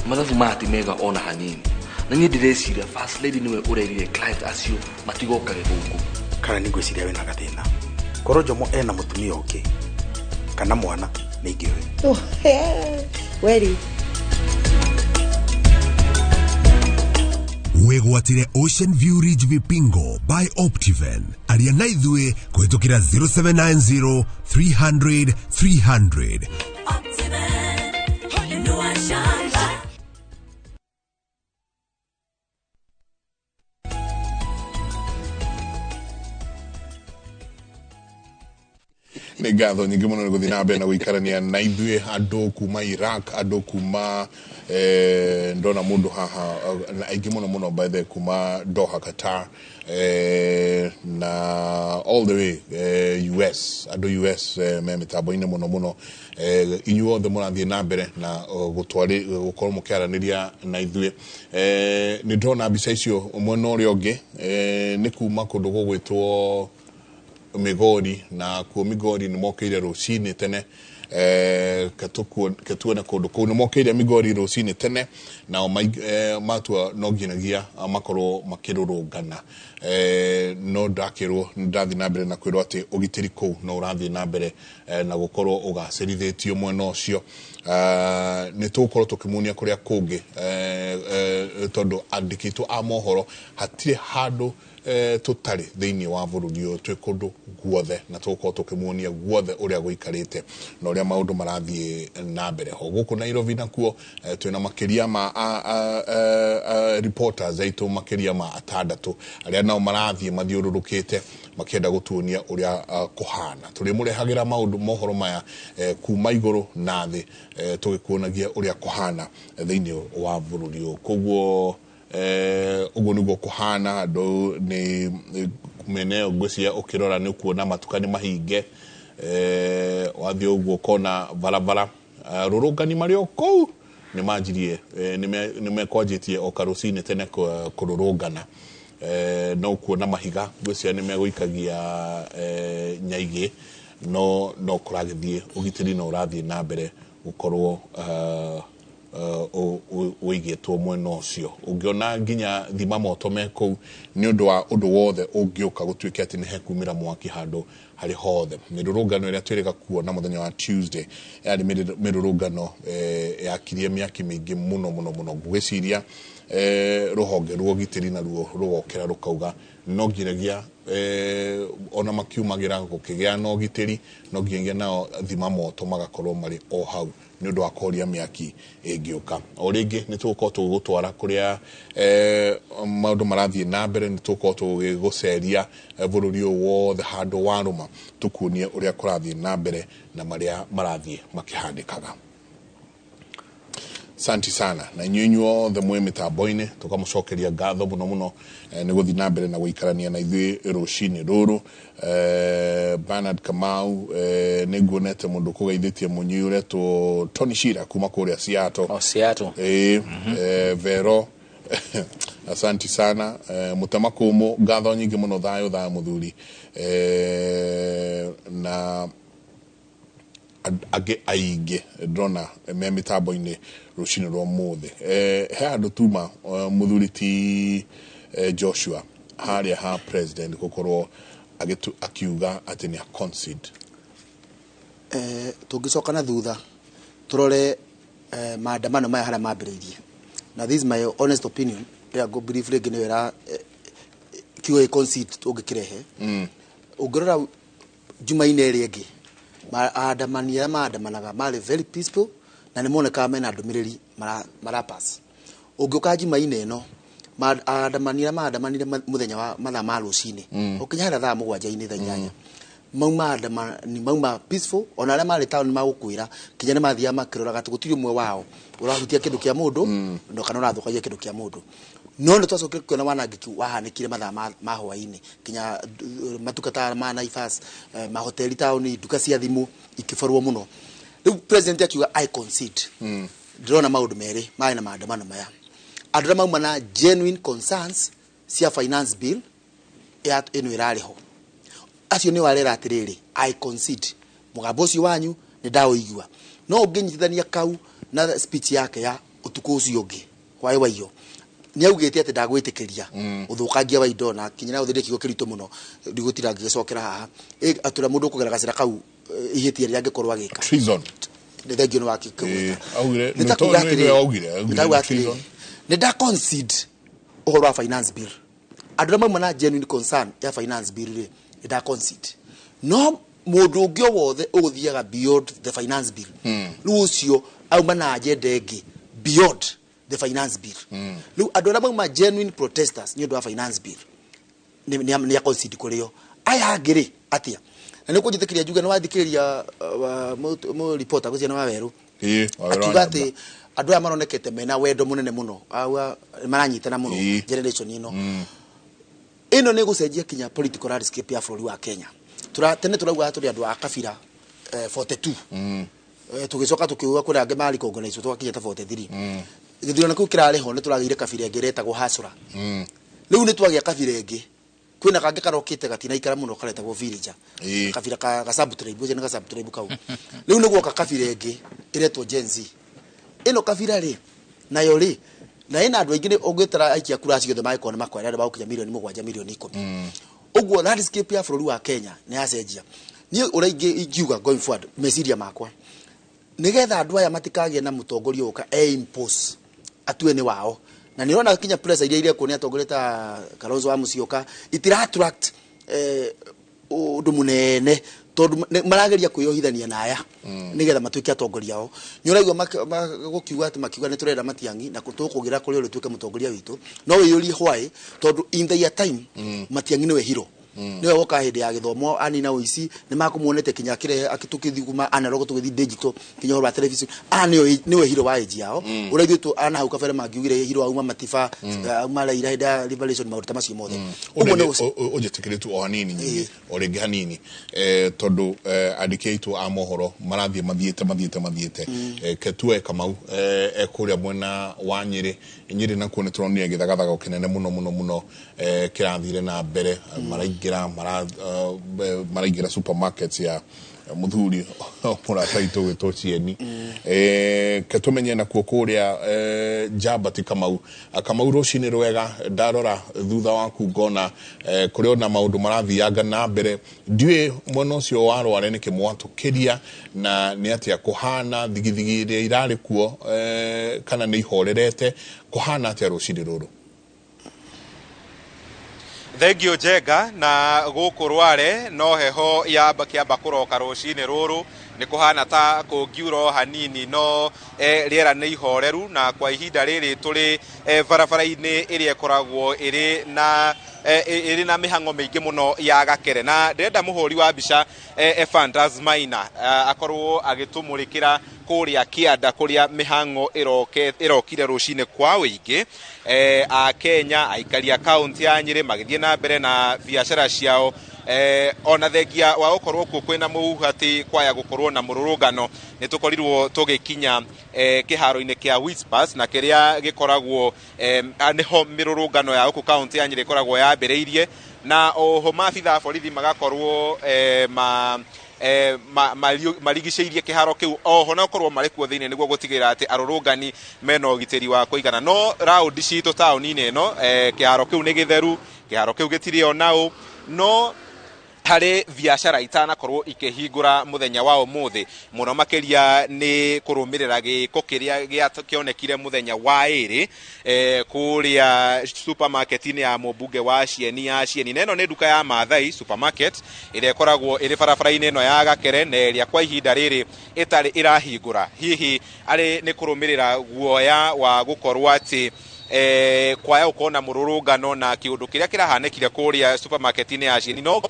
Mathabu maya ti mega ona hanini. Na niĩ ndĩreciria first lady nĩwe ũrerire client acio matigokage gũkũ. Kana nĩ ngwĩciria wĩna gathĩna. Korwo Jomo ena mũtumia ũngĩ kana mwana nĩ ingĩũĩ. Weri. Wĩgwatire Ocean View Ridge Vipingo by Optiven. Aria na ithuĩ kũhĩtũkĩra 0790 300 300. Nĩ ngatho nyingĩ mũno nĩ gũthiĩ na mbere na gũikarania na ithuĩ, andũ kuma Iraq, andũ kuma ndona mũndũ haha na aingĩ mũno mũno by the kuma Doha Qatar, na all the way US, andũ US me mĩtambo-inĩ mũno mũno. Inyuĩ othe mũrathiĩ na mbere na gũkorwo mũkĩaranĩria na ithuĩ. Nĩ ndĩrona mbica icio mwena ũrĩa ũngĩ, nĩ kuma kũndũ gũgwĩtwo Migori, na kuo Migori nĩ mokĩire rũcinĩ tene. Ketuone kũndũ kũu nĩ mokĩire Migori rũcinĩ tene, nao matua no nginyagia makorwo makĩrũrũngana. No ndakĩrwo ndathiĩ na mbere na kwĩrwo atĩ ũgitĩri kũu no ũrathiĩ na mbere na gũkorwo ũgacĩrithĩtio mwena ũcio. Nĩ tũgũkorwo tũkĩmuonia kũrĩa kũngĩ, tondũ andĩkĩtwo a mohoro hatirĩ handũ tũtarĩ thĩinĩ wa bũrũri ũyũ, twĩ kũndũ guothe, na tũgũkorwo tũkĩmuonia guothe ũrĩa gũikarĩte na ũrĩa maũndũ marathiĩ na mbere ho gũkũ Nairobi. Nakuo twĩna makĩria ma reporters aitũ makĩria ma 6 arĩa nao marathiĩ mathiũrũrũkĩte makĩenda gũtuonia ũrĩa kũhana. Tũrĩmũrehagĩra maũndũ mohoro maya kuma igũrũ na thĩ, tũgĩkuonagia ũrĩa kũhana thĩinĩ wa bũrũri ũyũ. Koguo ũguo nĩguo kũhana. Andũ nĩ mene ngwĩciria ũkĩrora nĩ ũkuona matuka nĩ mahinge, wathiĩ ũguo ũkona barabara rũrũngani marĩ o kũu nĩ manjirie, nĩ mekwanjĩtie o karũcinĩ tene kũrũrũngana. No ũkuona mahiga ngwĩciria nĩ megũikagia nyaigĩ, no kũragĩthiĩ ũgitĩri no ũrathiĩ na mbere gũkorwo ũigĩtwo mwena ũcio. Ũngĩona nginya thima moto me kũu nĩ ũndũ wa ũndũ wothe ũngĩũka gũtuĩke atĩ nĩ hekumĩra mwaki handũ harĩ hothe. Mĩrũrũngano ĩrĩa twĩrĩga kuona mũthenya wa Tuesday yarĩ mĩrũrũngano yakirie mĩaki mĩingĩ mũno mũno mũno. Ngwĩciria rũhonge rwa ũgitĩri naruo rũgokĩra rũkauga no nginyagia ona makiumagĩra gũkĩgĩa na ũgitĩri, no nginyagia nao thima moto magakorwo marĩ o hau nĩ ũndũ wa kũhoria mĩaki ĩngĩũka. O rĩngĩ nĩ tũgũkorwo tũgĩgũtwara kũrĩa maũndũ marathiĩ na mbere, nĩ tũgũkorwo tũgĩgũceria bũrũri ũyũ wothe handũ warũma, tũkuonie ũrĩa kũrathiĩ na mbere na marĩa marathiĩ makĩhandĩkaga. Santi sana na inyuĩ inyuothe mwĩ mĩtambo-inĩ, tũkamũcokeria ngatho mũno mũno nĩ gũthiĩ na mbere na gũikarania na ithuĩ rũcinĩ rũrũ. Bernard Kamau, nĩ nguonete mũndũ kũgeithĩtie mũnyui ũretwo Tony Shira kuma kũrĩa Seattle. Oh, Seattle. Vero, asanti sana. Mũtema kũmũ, ngatho nyingĩ mũno, thayũ thayũ mũthuri. Na angĩ aingĩ ndĩrona me mĩtambo-inĩ rũcinĩ rwa ũmũthĩ. He handũ tuma mũthuri ti Joshua harĩa ha president gũkorwo akiuga atĩ nĩ a concede. Tũngĩcoka na thutha tũrore maandamano maya harĩa mambĩrĩirie, na this is my honest opinion ĩrĩa ngũ believe rĩngĩ nĩyo ĩra kiugo gĩ concede ũngĩkĩrehe. Ũngĩrora Jumaine ĩrĩa ĩngĩ, aandamani arĩa maandamanaga marĩ very peaceful na nĩ monekaga mena ndũmĩrĩri marapass. Ũngĩũka Jumaine ĩno, aandamani arĩa maandamanire mũthenya wa mathaa ma rũcinĩ ũkinya harĩa thaa 7-inĩ, thaa 8, mauma andamani mauma peaceful, ona arĩa marĩ taũni magũkwĩra kinya nĩ mathiaga makĩroraga atĩ gũtirĩ ũmwe wao ũrahutia kĩndũ kĩa mũndũ no kana ũrathũkagia kĩndũ kĩa mũndũ. No nĩ twacokire kuona wanangĩki wahanĩkire mathaa ma hwaĩ-inĩ, kinya matuka ta ma Naivas, mahoteli taũni, nduka cia thimũ ikĩborwo mũno. Rĩu president akiuga "I concede". Ndĩrona maũndũ merĩ marĩ na maandamano maya: andũ arĩa mauma na genuine concerns cia finance bill ya ĩno ĩrarĩ ho, acio nĩo arera atĩrĩrĩ, "I concede, mũgambo ũcio wanyu nĩ ndaũigua." No ũngĩnyitithania kau na speech yake ya ũtukũ ũcio ũngĩ hwaĩ waiyo, nĩ augĩte atĩ ndagwĩtĩkĩria ũthũkangia wa indo, na kinya na ũthĩrĩrie kiugo kĩritũ mũno, ndigũtinda ngĩgĩcokera haha. Atĩ ũrĩa mũndũ ũkũgera gacĩra kau, ihĩtia rĩrĩa angĩkorwo agĩka. Treason. Nĩ thengio nĩ wakĩkĩgweta. Augire. Nĩ ta kuga atĩrĩrĩ, augire nĩ ta kuga atĩrĩrĩ, treason. Nĩ nda concede ũhoro wa finance bill. Andũ arĩa mauma na genuine concern ya finance bill rĩ, nĩ nda concede, no mũndũ ũngĩ o wothe ũgũthiaga beyond the finance bill, rĩu ũcio auma na agenda ĩngĩ beyond the finance bill. Rĩu andũ arĩa mauma genuine protesters nĩ ũndũ wa finance bill nĩ a concede kũrĩ o. Aya angĩ rĩ, atĩa? Na nĩ kũnjĩtĩkĩria njuge nĩ wathikĩrĩria mũ reporter gũcia nĩ wa werũ akiuga atĩ andũ aya maronekete mena wendo mũnene mũno, auga maranyitana mũno. Generation ĩno ĩno nĩ gũcenjia kinya political landscape ya bũrũri wa Kenya. Tene tũraugaga tũrĩ andũ a kabira 42. Tũgĩcoka tũkiuga kũrĩ angĩ marĩ recognize, tũgakinya ta 43. Gĩthurano kĩu kĩrarĩ ho nĩ tũragĩire kabira ĩngĩ ĩretagwo hasura. Rĩu nĩ twagĩa kabira ĩngĩ, kwĩna kangĩ karokĩte gatinaikara mũno karetagwo villager. Kabira ka sub tribe, ũcio nĩ ga sub tribe kau. Rĩu nĩ guoka kabira ĩngĩ ĩretwo Gen Z. Ĩno kabira rĩ, nayo rĩ, na ĩna andũ aingĩ, nĩ ũngĩtara aikia kura ciothe mangĩkorwo nĩ makwara andũ magũkinya mirioni 7, mirioni 10. Ũguo landscape ya bũrũri wa Kenya nĩ yacenjia. Niĩ ũrĩa ingiuga going forward, meciria makwa, nĩgetha andũ aya matikagĩe na mũtongoria ũka e impose atue nĩ wao, na nĩ ũrona kinya pressure iria irekwo nĩ atongoria ta Kalonzo wa Musyoka itira attract ũndũ mũnene, tondũ marageria kwĩyohithania na aya nĩgetha matuĩke atongoria ao. Nĩ ũraigua gũkiuga atĩ makiuga nĩ tũrenda Matiang'i na tũkũgĩra kũrĩ ũrĩa ũtuĩke mũtongoria witũ. No wĩyũrie why, tondũ in their time Matiang'i nĩwe hero, niwe woka hĩndĩ ya gĩthomo anina ũici, nĩ makũmuonete kinya akĩrehe tũkĩthiĩ kuma analog tũgĩthiĩ digital, kinya ũhoro wa television. Aya nĩwe hero wa age yao. Ũrĩa ithuĩ ana hau kabere mangiugire hero auma Matiba, auma Raila hĩndĩ ya liberation, maũndũ ta macio mothe. Ũguo nĩ Ũnjĩtĩkĩrie tu o hanini nyingĩ o rĩngĩ hanini, tondũ andĩki aitũ a mohoro marathiĩ mathiĩte mathiĩte mathiĩte. Ketue Kamau ekũrĩa mwena wa Nyĩrĩ. Nyĩrĩ nakuo nĩ tũronire gĩthagathago kĩnene mũno mũno mũno kĩrathire na mbere. Maraingĩra maraingĩra supermarkets ya mũthuri mũrata witũ gwĩtwo Cieni. Ke tũmenye nakuo kũrĩa Njamba ti Kamau. Kamau, rũcinĩ rwega. Ndarora thutha waku ngona kũrĩ ona maũndũ marathianga na mbere. Ndiũĩ mwena ũcio wa Rware nĩkĩ mwatũkĩria na nĩ atĩa kũhana, thigithigi iria irarĩ kuo kana nĩ ihorerete, kũhana atĩa rũcinĩ rũrũ? Thengio Njenga, na gũkũ Rware no heho yamba kĩamba kũroka rũcinĩ rũrũ, nĩ kũhana ta kũngiura o hanini, no rĩera nĩ ihoreru, na kwa ihinda rĩrĩ tũrĩ barabara-inĩ ĩrĩa ĩkoragwo ĩrĩ na mĩhang'o mĩingĩ mũno ya gakere, na ndĩrenda mũhũri wa mbica Ephantus Maina akorwo agĩtũmũrĩkĩra kũrĩa kĩanda kũrĩa mĩhang'o ĩrokire rũcinĩ kwa wĩingĩ. A Kenya aikari a kaunti ya Nyĩrĩ magĩthiĩ na mbere na biacara ciao, ona thengia wa gũkorwo kuo kwĩna mũhuhu atĩ kwaya gũkorwo na mũrũrũngano. Nĩ tũkorirwo tũgĩkinya kĩharo-inĩ kĩa Whispers, na kĩrĩa gĩkoragwo nĩho mĩrũrũngano ya gũkũ kaunti ya Nyĩrĩ ĩkoragwo yambĩrĩirie, na oho maabitha a borithi magakorwo marigicĩirie kĩharo kĩu, oho na gũkorwo marĩ kuo thĩinĩ nĩguo gũtigĩrĩra atĩ arũrũngani mena ũgitĩri wa kũigana. No raundi citũ taũni-inĩ ĩno, kĩharo kĩu nĩ gĩtheru, kĩharo kĩu gĩtirĩ ona ũ, no harĩ biacara itanakorwo ikĩhingũra mũthenya wa ũmũthĩ, mũno makĩria nĩ kũrũmĩrĩra gĩko kĩrĩa kĩonekire mũthenya wa ĩrĩ kũrĩa supermarket-inĩ ya mũmbunge wa Cieni ya Cieni. Na ĩno nĩ nduka ya Maathai supermarket ĩrĩa ĩkoragwo ĩrĩ barabara-inĩ ĩno ya Gakere, na ĩrĩa kwa ihinda rĩrĩ ĩtarĩ ĩrahingũra, hihi arĩ nĩ kũrũmĩrĩra guoya wa gũkorwo atĩ kwaya gũkorwo na mũrũrũngano na kĩũndũ kĩrĩa kĩrahanĩkire kũrĩa supermarket-inĩ ya Cieni no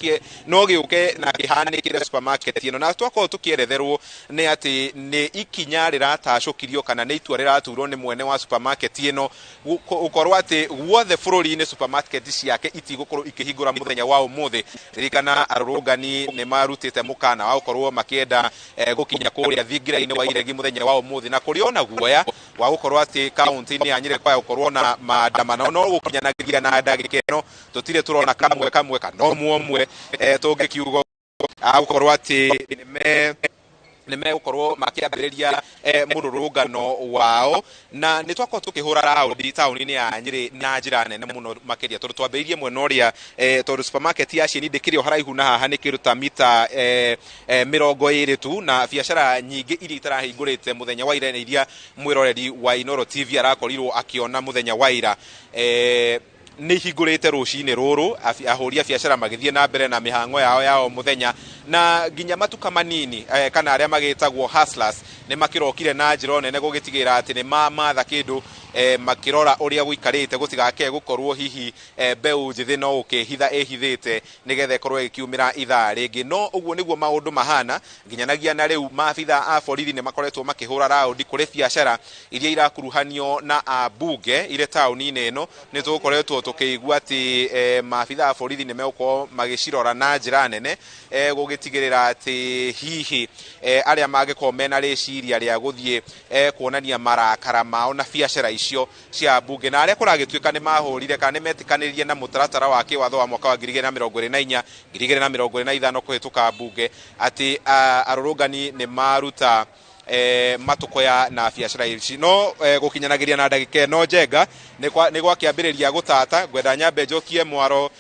gĩũke na kĩhanĩkĩre supermarket ĩno. Na twakorwo tũkĩeretherwo nĩ atĩ nĩ ikinya rĩratacũkirio kana nĩ itua rĩraturwo nĩ mwene wa supermarket ĩno gũkorwo atĩ guothe bũrũri-inĩ supermarket ciake itigũkorwo ikĩhingũra mũthenya wa ũmũthĩ. Ririkana arũrũngani nĩ marutĩte mũkana wa gũkorwo makĩenda gũkinya kũrĩa thingira-inĩ wa Iregi mũthenya wa ũmũthĩ, na kũrĩ ona guoya wa gũkorwo atĩ kaunti-inĩ ya Nyĩrĩ kwaya gũkorwo na maandamano. No gũkinyanagĩria na ndagĩka ĩno tũtirĩ tũrona kamwe kamwe kana ũmwe ũmwe, tũngĩkiuga gũkorwo atĩ nĩ megũkorwo makĩambĩrĩria mũrũrũngano wao. Na nĩ twakorwo tũkĩhũra raundi taũni-inĩ ya Nyĩrĩ na njĩra nene mũno makĩria, tondũ twambĩrĩirie mwena ũrĩa, tondũ supermarket ya Cieni ndĩkĩrĩ o haraihu na haha, nĩ kĩndũ ta mita 20 tu, na biacara nyingĩ iria itarahingũrĩte mũthenya wa ira nĩ iria mwĩroreri wa Inooro TV arakorirwo akĩona mũthenya wa ira nĩ ihingũrĩte rũcinĩ rũrũ, ahũri a biacara magĩthiĩ na mbere na mĩhang'o yao ya o mũthenya, na nginya matuka manini kana arĩa magĩtagwo hustlers nĩ makĩrokire na njĩra nene gũgĩtigĩrĩra atĩ nĩ mamatha kĩndũ, makĩrora ũrĩa gũikarĩte gũtigake gũkorwo hihi mbeũ njĩthĩ no ũkĩhitha ĩhithĩte nĩgetha ĩkorwo ĩkiumĩra ithaa rĩngĩ. No ũguo nĩguo maũndũ mahana nginyanagia na rĩu maabitha a borithi nĩ makoretwo makĩhũra raundi kũrĩ biacara iria irakuruhanio na ambunge irĩ taũni-inĩ ĩno. Nĩ tũgũkoretwo tũkĩigua atĩ maabitha a borithi nĩ megũkorwo magĩcirora na njĩra nene, gũgĩtigĩrĩra atĩ hihi arĩa mangĩkorwo mena rĩciria rĩa gũthiĩ kuonania marakara mao na biacara icio cia ambunge, na arĩa kũragĩtuĩka nĩ mahũrire kana nĩ metĩkanĩrie na mũtaratara wa kĩwatho wa mwaka wa 2024 2025 kũhĩtũka mbunge, atĩ arũrũngani nĩ maruta matukoya na biacara ici. No gũkinyanagĩria na ndagĩka ĩno Njenga nĩ gwakĩambĩrĩria gũtata, ngwenda nyambe njokie mwaro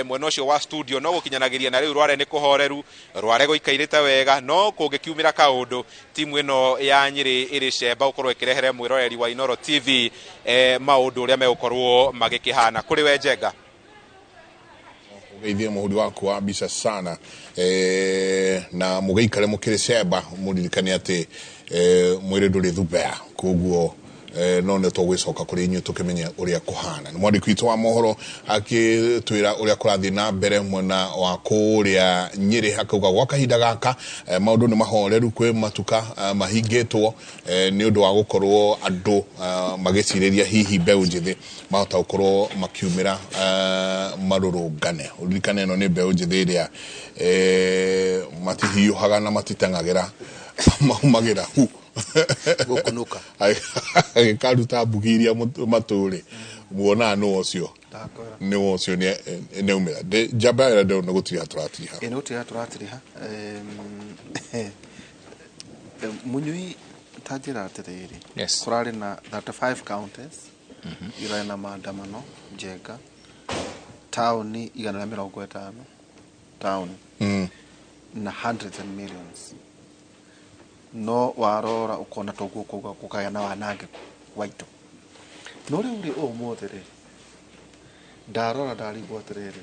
mwena ũcio wa studio. No gũkinyanagĩria na rĩu Rware nĩ kũhoreru, Rware gũikairĩte wega, no kũngĩkiumĩra kaũndũ timu ĩno ya Nyĩrĩ ĩrĩ cemba gũkorwo ĩkĩrehere mwĩroreri wa Inooro TV maũndũ ũrĩa megũkorwo magĩkĩhana. Kũrĩ we Njenga. Ũgeithie mũhũri waku wa mbica sana, na mũgĩikare mũkĩrĩ cemba, mũririkane atĩ mwĩrĩ ndũrĩ thubea, koguo no nĩ tũgwĩcoka kũrĩ inyuĩ tũkĩmenye ũrĩa kũhana. Nĩ mwandĩki witũ wa mohoro akĩtwĩra ũrĩa kũrathiĩ na mbere mwena wa kũrĩa Nyĩrĩ, akauga gwa kahinda gaka maũndũ nĩ mahoreru, kwĩ matuka mahingĩtwo nĩ ũndũ wa gũkorwo andũ magĩcirĩria hihi mbeũ njĩthĩ mahota gũkorwo makiumĩra marũrũngane. Ũririkane ĩno nĩ mbeũ njĩthĩ ĩrĩa matihiũhaga na matiteng'agĩra, maumagĩra hu gũkunũka agĩkaruta mbugi iria matũrĩ muonaga nũ ũcio nĩ ũcio nĩ aumĩra. Njamba ĩrĩa ndĩrona gũtiriha tũratiriha. Ĩ nĩ gũtiriha tũratiriha. Mũnyui ta njĩra atĩrĩrĩ, kũrarĩ na 35 counties irarĩ na maandamano Njenga, taũni 150 taũni na hundreds and millions, no warora ũkona toguo kuga gũkagĩa na wanangĩku wa indo. No rĩu rĩ ũmũthĩ rĩ ndarora ndarigwo atĩrĩrĩ,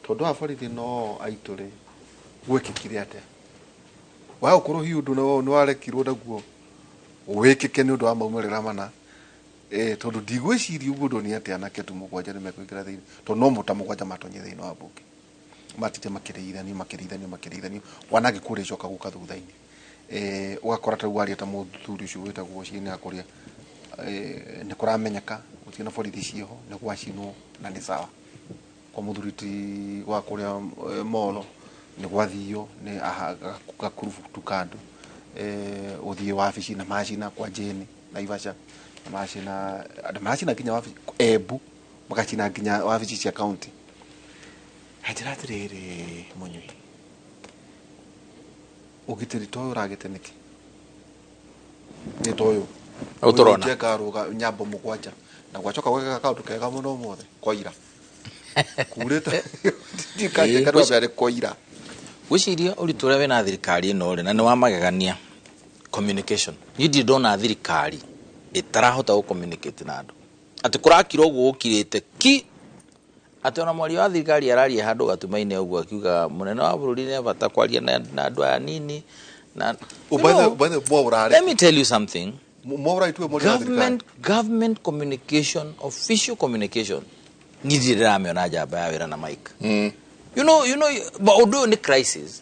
tondũ aya borithi no aitũ rĩ gwĩkĩkire atĩa? Wa gũkorwo hihi ũndũ nĩ warekirwo naguo wĩkĩke nĩ ũndũ wa maumĩrĩra mana, tondũ ndigwĩciria ũguo ũndũ nĩ atĩ anake tu 7 nĩ mekũingĩra thĩinĩ, tondũ no ta 7 matonye thĩinĩ wa mbunge, matite makĩrĩithanio wanangĩku ũrĩcoka gũka thutha-inĩ. Ũgakora ta rĩu waria ta mũthuri ũcio wĩtagwo Ciini akũria, nĩ kũramenyeka gũtirĩ na borithi ciĩho, nĩ gwacinwo na nĩ sawa. Kwa mũthuri ti wa kũrĩa Molo nĩ gwathio nĩ gakurubu kando, ũthiĩ wabici na macina kwa Jane Naivasha na macina, andũ maracina nginya wabici Embu, magacina nginya wabici cia county. Anjĩra atĩrĩrĩ, Mũnyui, ũgitĩri ta ũyũ ũragĩte nĩkĩ? Nĩ ta ũyũ. Ũyũ tũrona. Njenga rũga nyambo mũgwanja na gwacoka gweka kaũndũ kega mũno ũmũthĩ koira kurĩte ndikanjenga rwambere koira. Gwĩciria ũritũ ũrĩa wĩna thirikari ĩno rĩ, na nĩ wa magegania, communication. Niĩ ndirĩ ndona thirikari ĩtarahota gũ communicate na andũ, atĩ kũrakira ũguo gũkirĩte ki, atĩ ona mwaria wa thirikari araria handũ gatuma-inĩ ũguo akiuga mũnene wa bũrũri nĩ bata kwaria na andũ aya nini na Oh, by the mwaũrarĩ. Let me tell you something. Mwaũrarĩ tuwe mwaria wa thirikari. Government communication, official communication, niĩ ndirĩ ndĩramĩona njamba ya wĩra na mic. But ũndũ ũyũ nĩ crisis,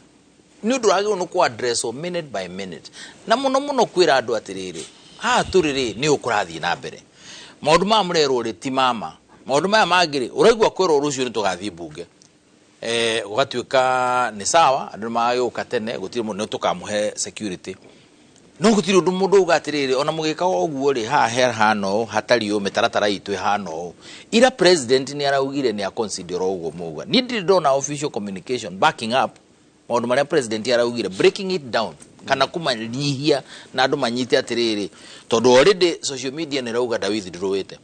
nĩ ũndũ wagĩrĩirwo nĩ kũ address o minute by minute, na mũno mũno kwĩra andũ atĩrĩrĩ, haha tũrĩ rĩ, nĩ ũkũrathiĩ na mbere, maũndũ maya mũrerwo rĩ ti mama, maũndũ maya mangĩ rĩ, ũraigua kwĩrwo rũciũ nĩ tũgathiĩ mbunge, gũgatuĩka nĩ sawa, andũ nĩ magagĩũka tene, gũtirĩ mũndũ, nĩ tũkamũhe security, no gũtirĩ ũndũ mũndũ uga atĩrĩrĩ, ona mũgĩka ũguo rĩ, haha he hana ũũ, hatarĩ ũũ, mĩtaratara itũ ĩhana ũũ. Ira president nĩ araugire nĩ aconsider ũguo mauga. Niĩ ndirĩ ndona official communication backing up maũndũ marĩa president araugire, breaking it down kana kũmanyihia na andũ manyite atĩrĩrĩ, tondũ already social media nĩ ĩrauga nda withdrawĩte,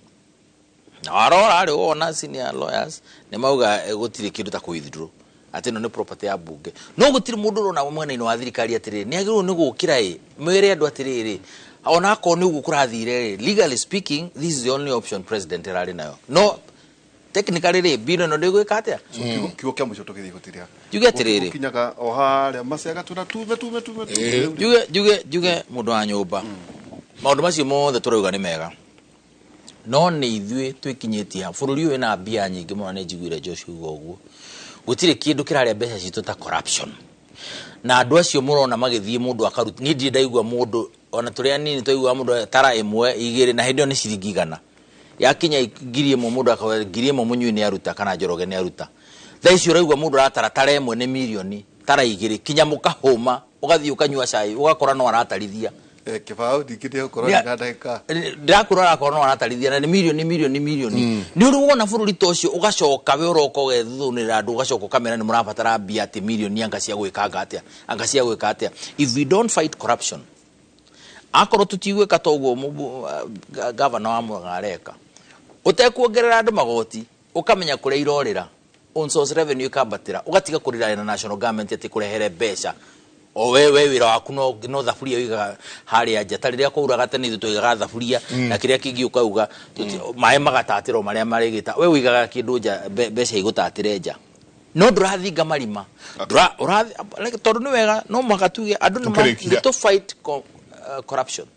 na warora rĩ, wona senior lawyers nĩ mauga gũtirĩ kĩndũ ta kũ withdraw, atĩ ĩno nĩ property ya bunge, no gũtirĩ mũndũ ũrona mwena-inĩ wa thirikari atĩrĩrĩ, nĩ agĩrĩirwo nĩ gũkĩra ĩ mwĩre andũ atĩrĩrĩ, ona akorwo nĩ ũguo kũrathire rĩ, legally speaking, this is the only option president ararĩ nayo, no technically rĩ, bill ĩno ndĩgwĩka atĩa? So, kiugo kĩa mũico tũgĩthiĩ gũtiria. Njuge atĩrĩrĩ. Gũkinyaga o harĩa macega tuna tume tume tume tume. Njuge mũndũ wa nyũmba, maũndũ macio mothe tũrauga nĩ mega, no nĩ ithuĩ twĩkinyĩtie ha bũrũri ũyũ wĩna mbia nyingĩ mũno. Nĩ njiguire Joshua uga ũguo, gũtirĩ kĩndũ kĩrarĩa mbeca citũ ta corruption, na andũ acio mũrona magĩthiĩ mũndũ akaruta, niĩ ndirĩ ndaigua mũndũ ona tũrĩ anini twaigua mũndũ tara ĩmwe igĩrĩ, na hĩndĩ ĩyo nĩ ciringi 100 yakinya 1000, mũndũ akauga 1000 mũnyui nĩ aruta kana Njoroge nĩ aruta. Thaa ici ũraigua mũndũ aratara tara ĩmwe nĩ mirioni, tara igĩrĩ, kinya mũkahũma, ũgathiĩ ũkanyua cai, ũgakora no aratarithia. Kĩbaũ ndingĩtĩa gũkorwo na ndagĩka. Ndĩrakwĩra arakorwo no aratarithia na nĩ mirioni mirioni mirioni. Nĩ ũrĩ wona bũrũri ta ũcio, ũgacoka we ũroka ũgethũnĩra andũ, ũgacoka ũkamera nĩ mũrabatara mbia atĩ mirioni anga cia gwĩka anga atĩa, anga cia gwĩka atĩa. If we don't fight corruption, akorwo tũtigwĩka ta ũguo gavana wa Murang'a areka, ũtekuongerera andũ magoti, ũkamenya kũrĩa irorĩra, own source revenue ĩkambatĩra, ũgatiga kũrĩra na national government atĩ kũrehere mbeca, o we wĩra waku no thaburia ũigaga harĩa nja, ta rĩrĩa kwauraga tene ithuĩ twaigaga thaburia na kĩrĩa kĩngĩ ũkauga maĩ magatatĩra o marĩa marĩgĩta, we ũigaga kĩndũ nja, mbeca igũtatĩre nja, no ndũrathinga marima. Tondũ nĩ wega no mũhaka tuge andũ nĩ Tũkĩrĩkia. nĩ tũ fight corruption.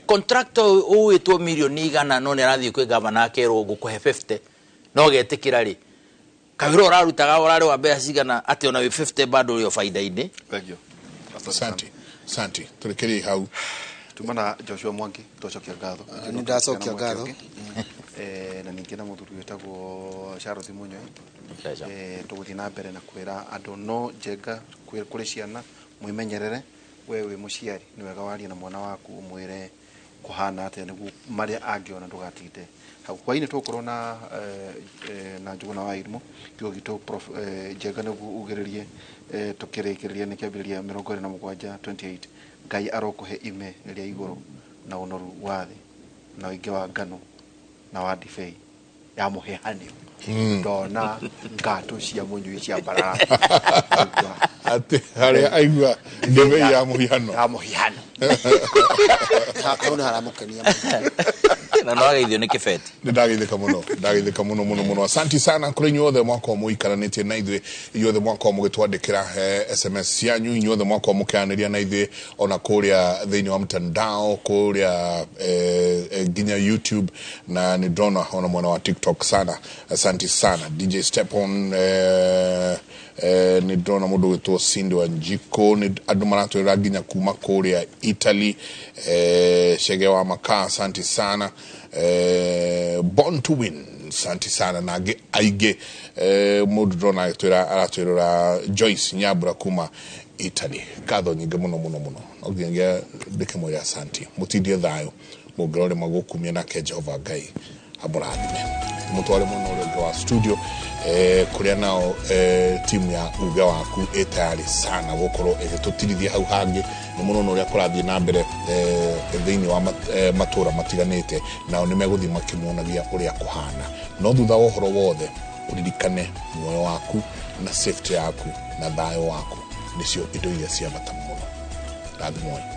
Contractor ũwĩtwo mirioni 100, no nĩ arathiĩ kwĩ gavana akerwo ngũkũhe 50, no getĩkĩra rĩ, kawĩra ũrarutaga ũrarĩ wa mbeca cigana atĩ ona wĩ 50 bado ũrĩ o baida-inĩ. Thank you. Asante, asante, tũrekerie hau. Tuma na Joshua Mwangi, twacokia ngatho. Nĩ ndacokia ngatho. Na ningĩ na mũthuri wĩtagwo Charles Munyoi. Tũgũthiĩ na mbere na kwĩra andũ no njenga kũrĩ ciana mwĩmenyerere, we wĩ mũciari nĩ wega warie na mwana waku ũmwĩre kũhana atĩa nĩguo marĩa angĩona ndũgatinde hau. Hwainĩ tũgũkorwo na Njũgũna wa Irimũ, kiugo gitũ Prof Njenga nĩguo ugĩrĩrie, tũkĩrĩkĩrĩria nĩ kĩambĩrĩria 27 28. Ngai arokũhe ime rĩa igũrũ na ũnoru wa thĩ na ũingĩ wa ngano na wa ndibei ya mũhehanio. Ndona ngatũ cia mũnyui cia mbarara. Atĩ harĩa aigua ndibei ya mũhihano. Ya mũhihano. Hau nĩ haramũkenia mũno. Na no ageithio nĩ kĩbeti. Nĩ ndageithĩka mũno, ndageithĩka mũno mũno mũno. Asanti sana kũrĩ inyuothe mwakorwo mũikaranĩtie na ithuĩ, inyuothe mwakorwo mũgĩtwandĩkĩra SMS cianyu, inyuothe mwakorwo mũkĩaranĩria na ithuĩ ona kũrĩa thĩinĩ wa mtandao, kũrĩa nginya YouTube, na nĩ ndona ona mwena wa TikTok sana. Asanti sana DJ Step on. Nĩ ndĩrona mũndũ ũgwĩtwo Cindy Wanjikũ, nĩ andũ maratwĩra nginya kuma kũrĩa Italy. Chege wa Makaa, asante sana. Born to Win, asante sana, na angĩ aingĩ. Mũndũ ndĩrona agĩtwĩra aratwĩrora Joyce Nyambura kuma Italy. Ngatho nyingĩ mũno mũno mũno, no nginyagia ndĩkĩmwĩre asanti. Mũtindie thayũ, mũngĩrore magũkumia nake Jehova Ngai amũrathime. Mũtware mwena ũrĩa ũngĩ wa studio, kũrĩa nao timu ya uge waku ĩ tayari sana gũkorwo ĩgĩtũtirithia hau hangĩ nĩ mũno na ũrĩa kũrathiĩ na mbere thĩinĩ wa matũra matiganĩte, nao nĩ megũthiĩ makĩmuonagia ũrĩa kũhana. No thutha wa ũhoro wothe, ũririkane muoyo waku na safety yaku na thayũ waku nĩcio indo iria cia bata mũno. Rathimoi.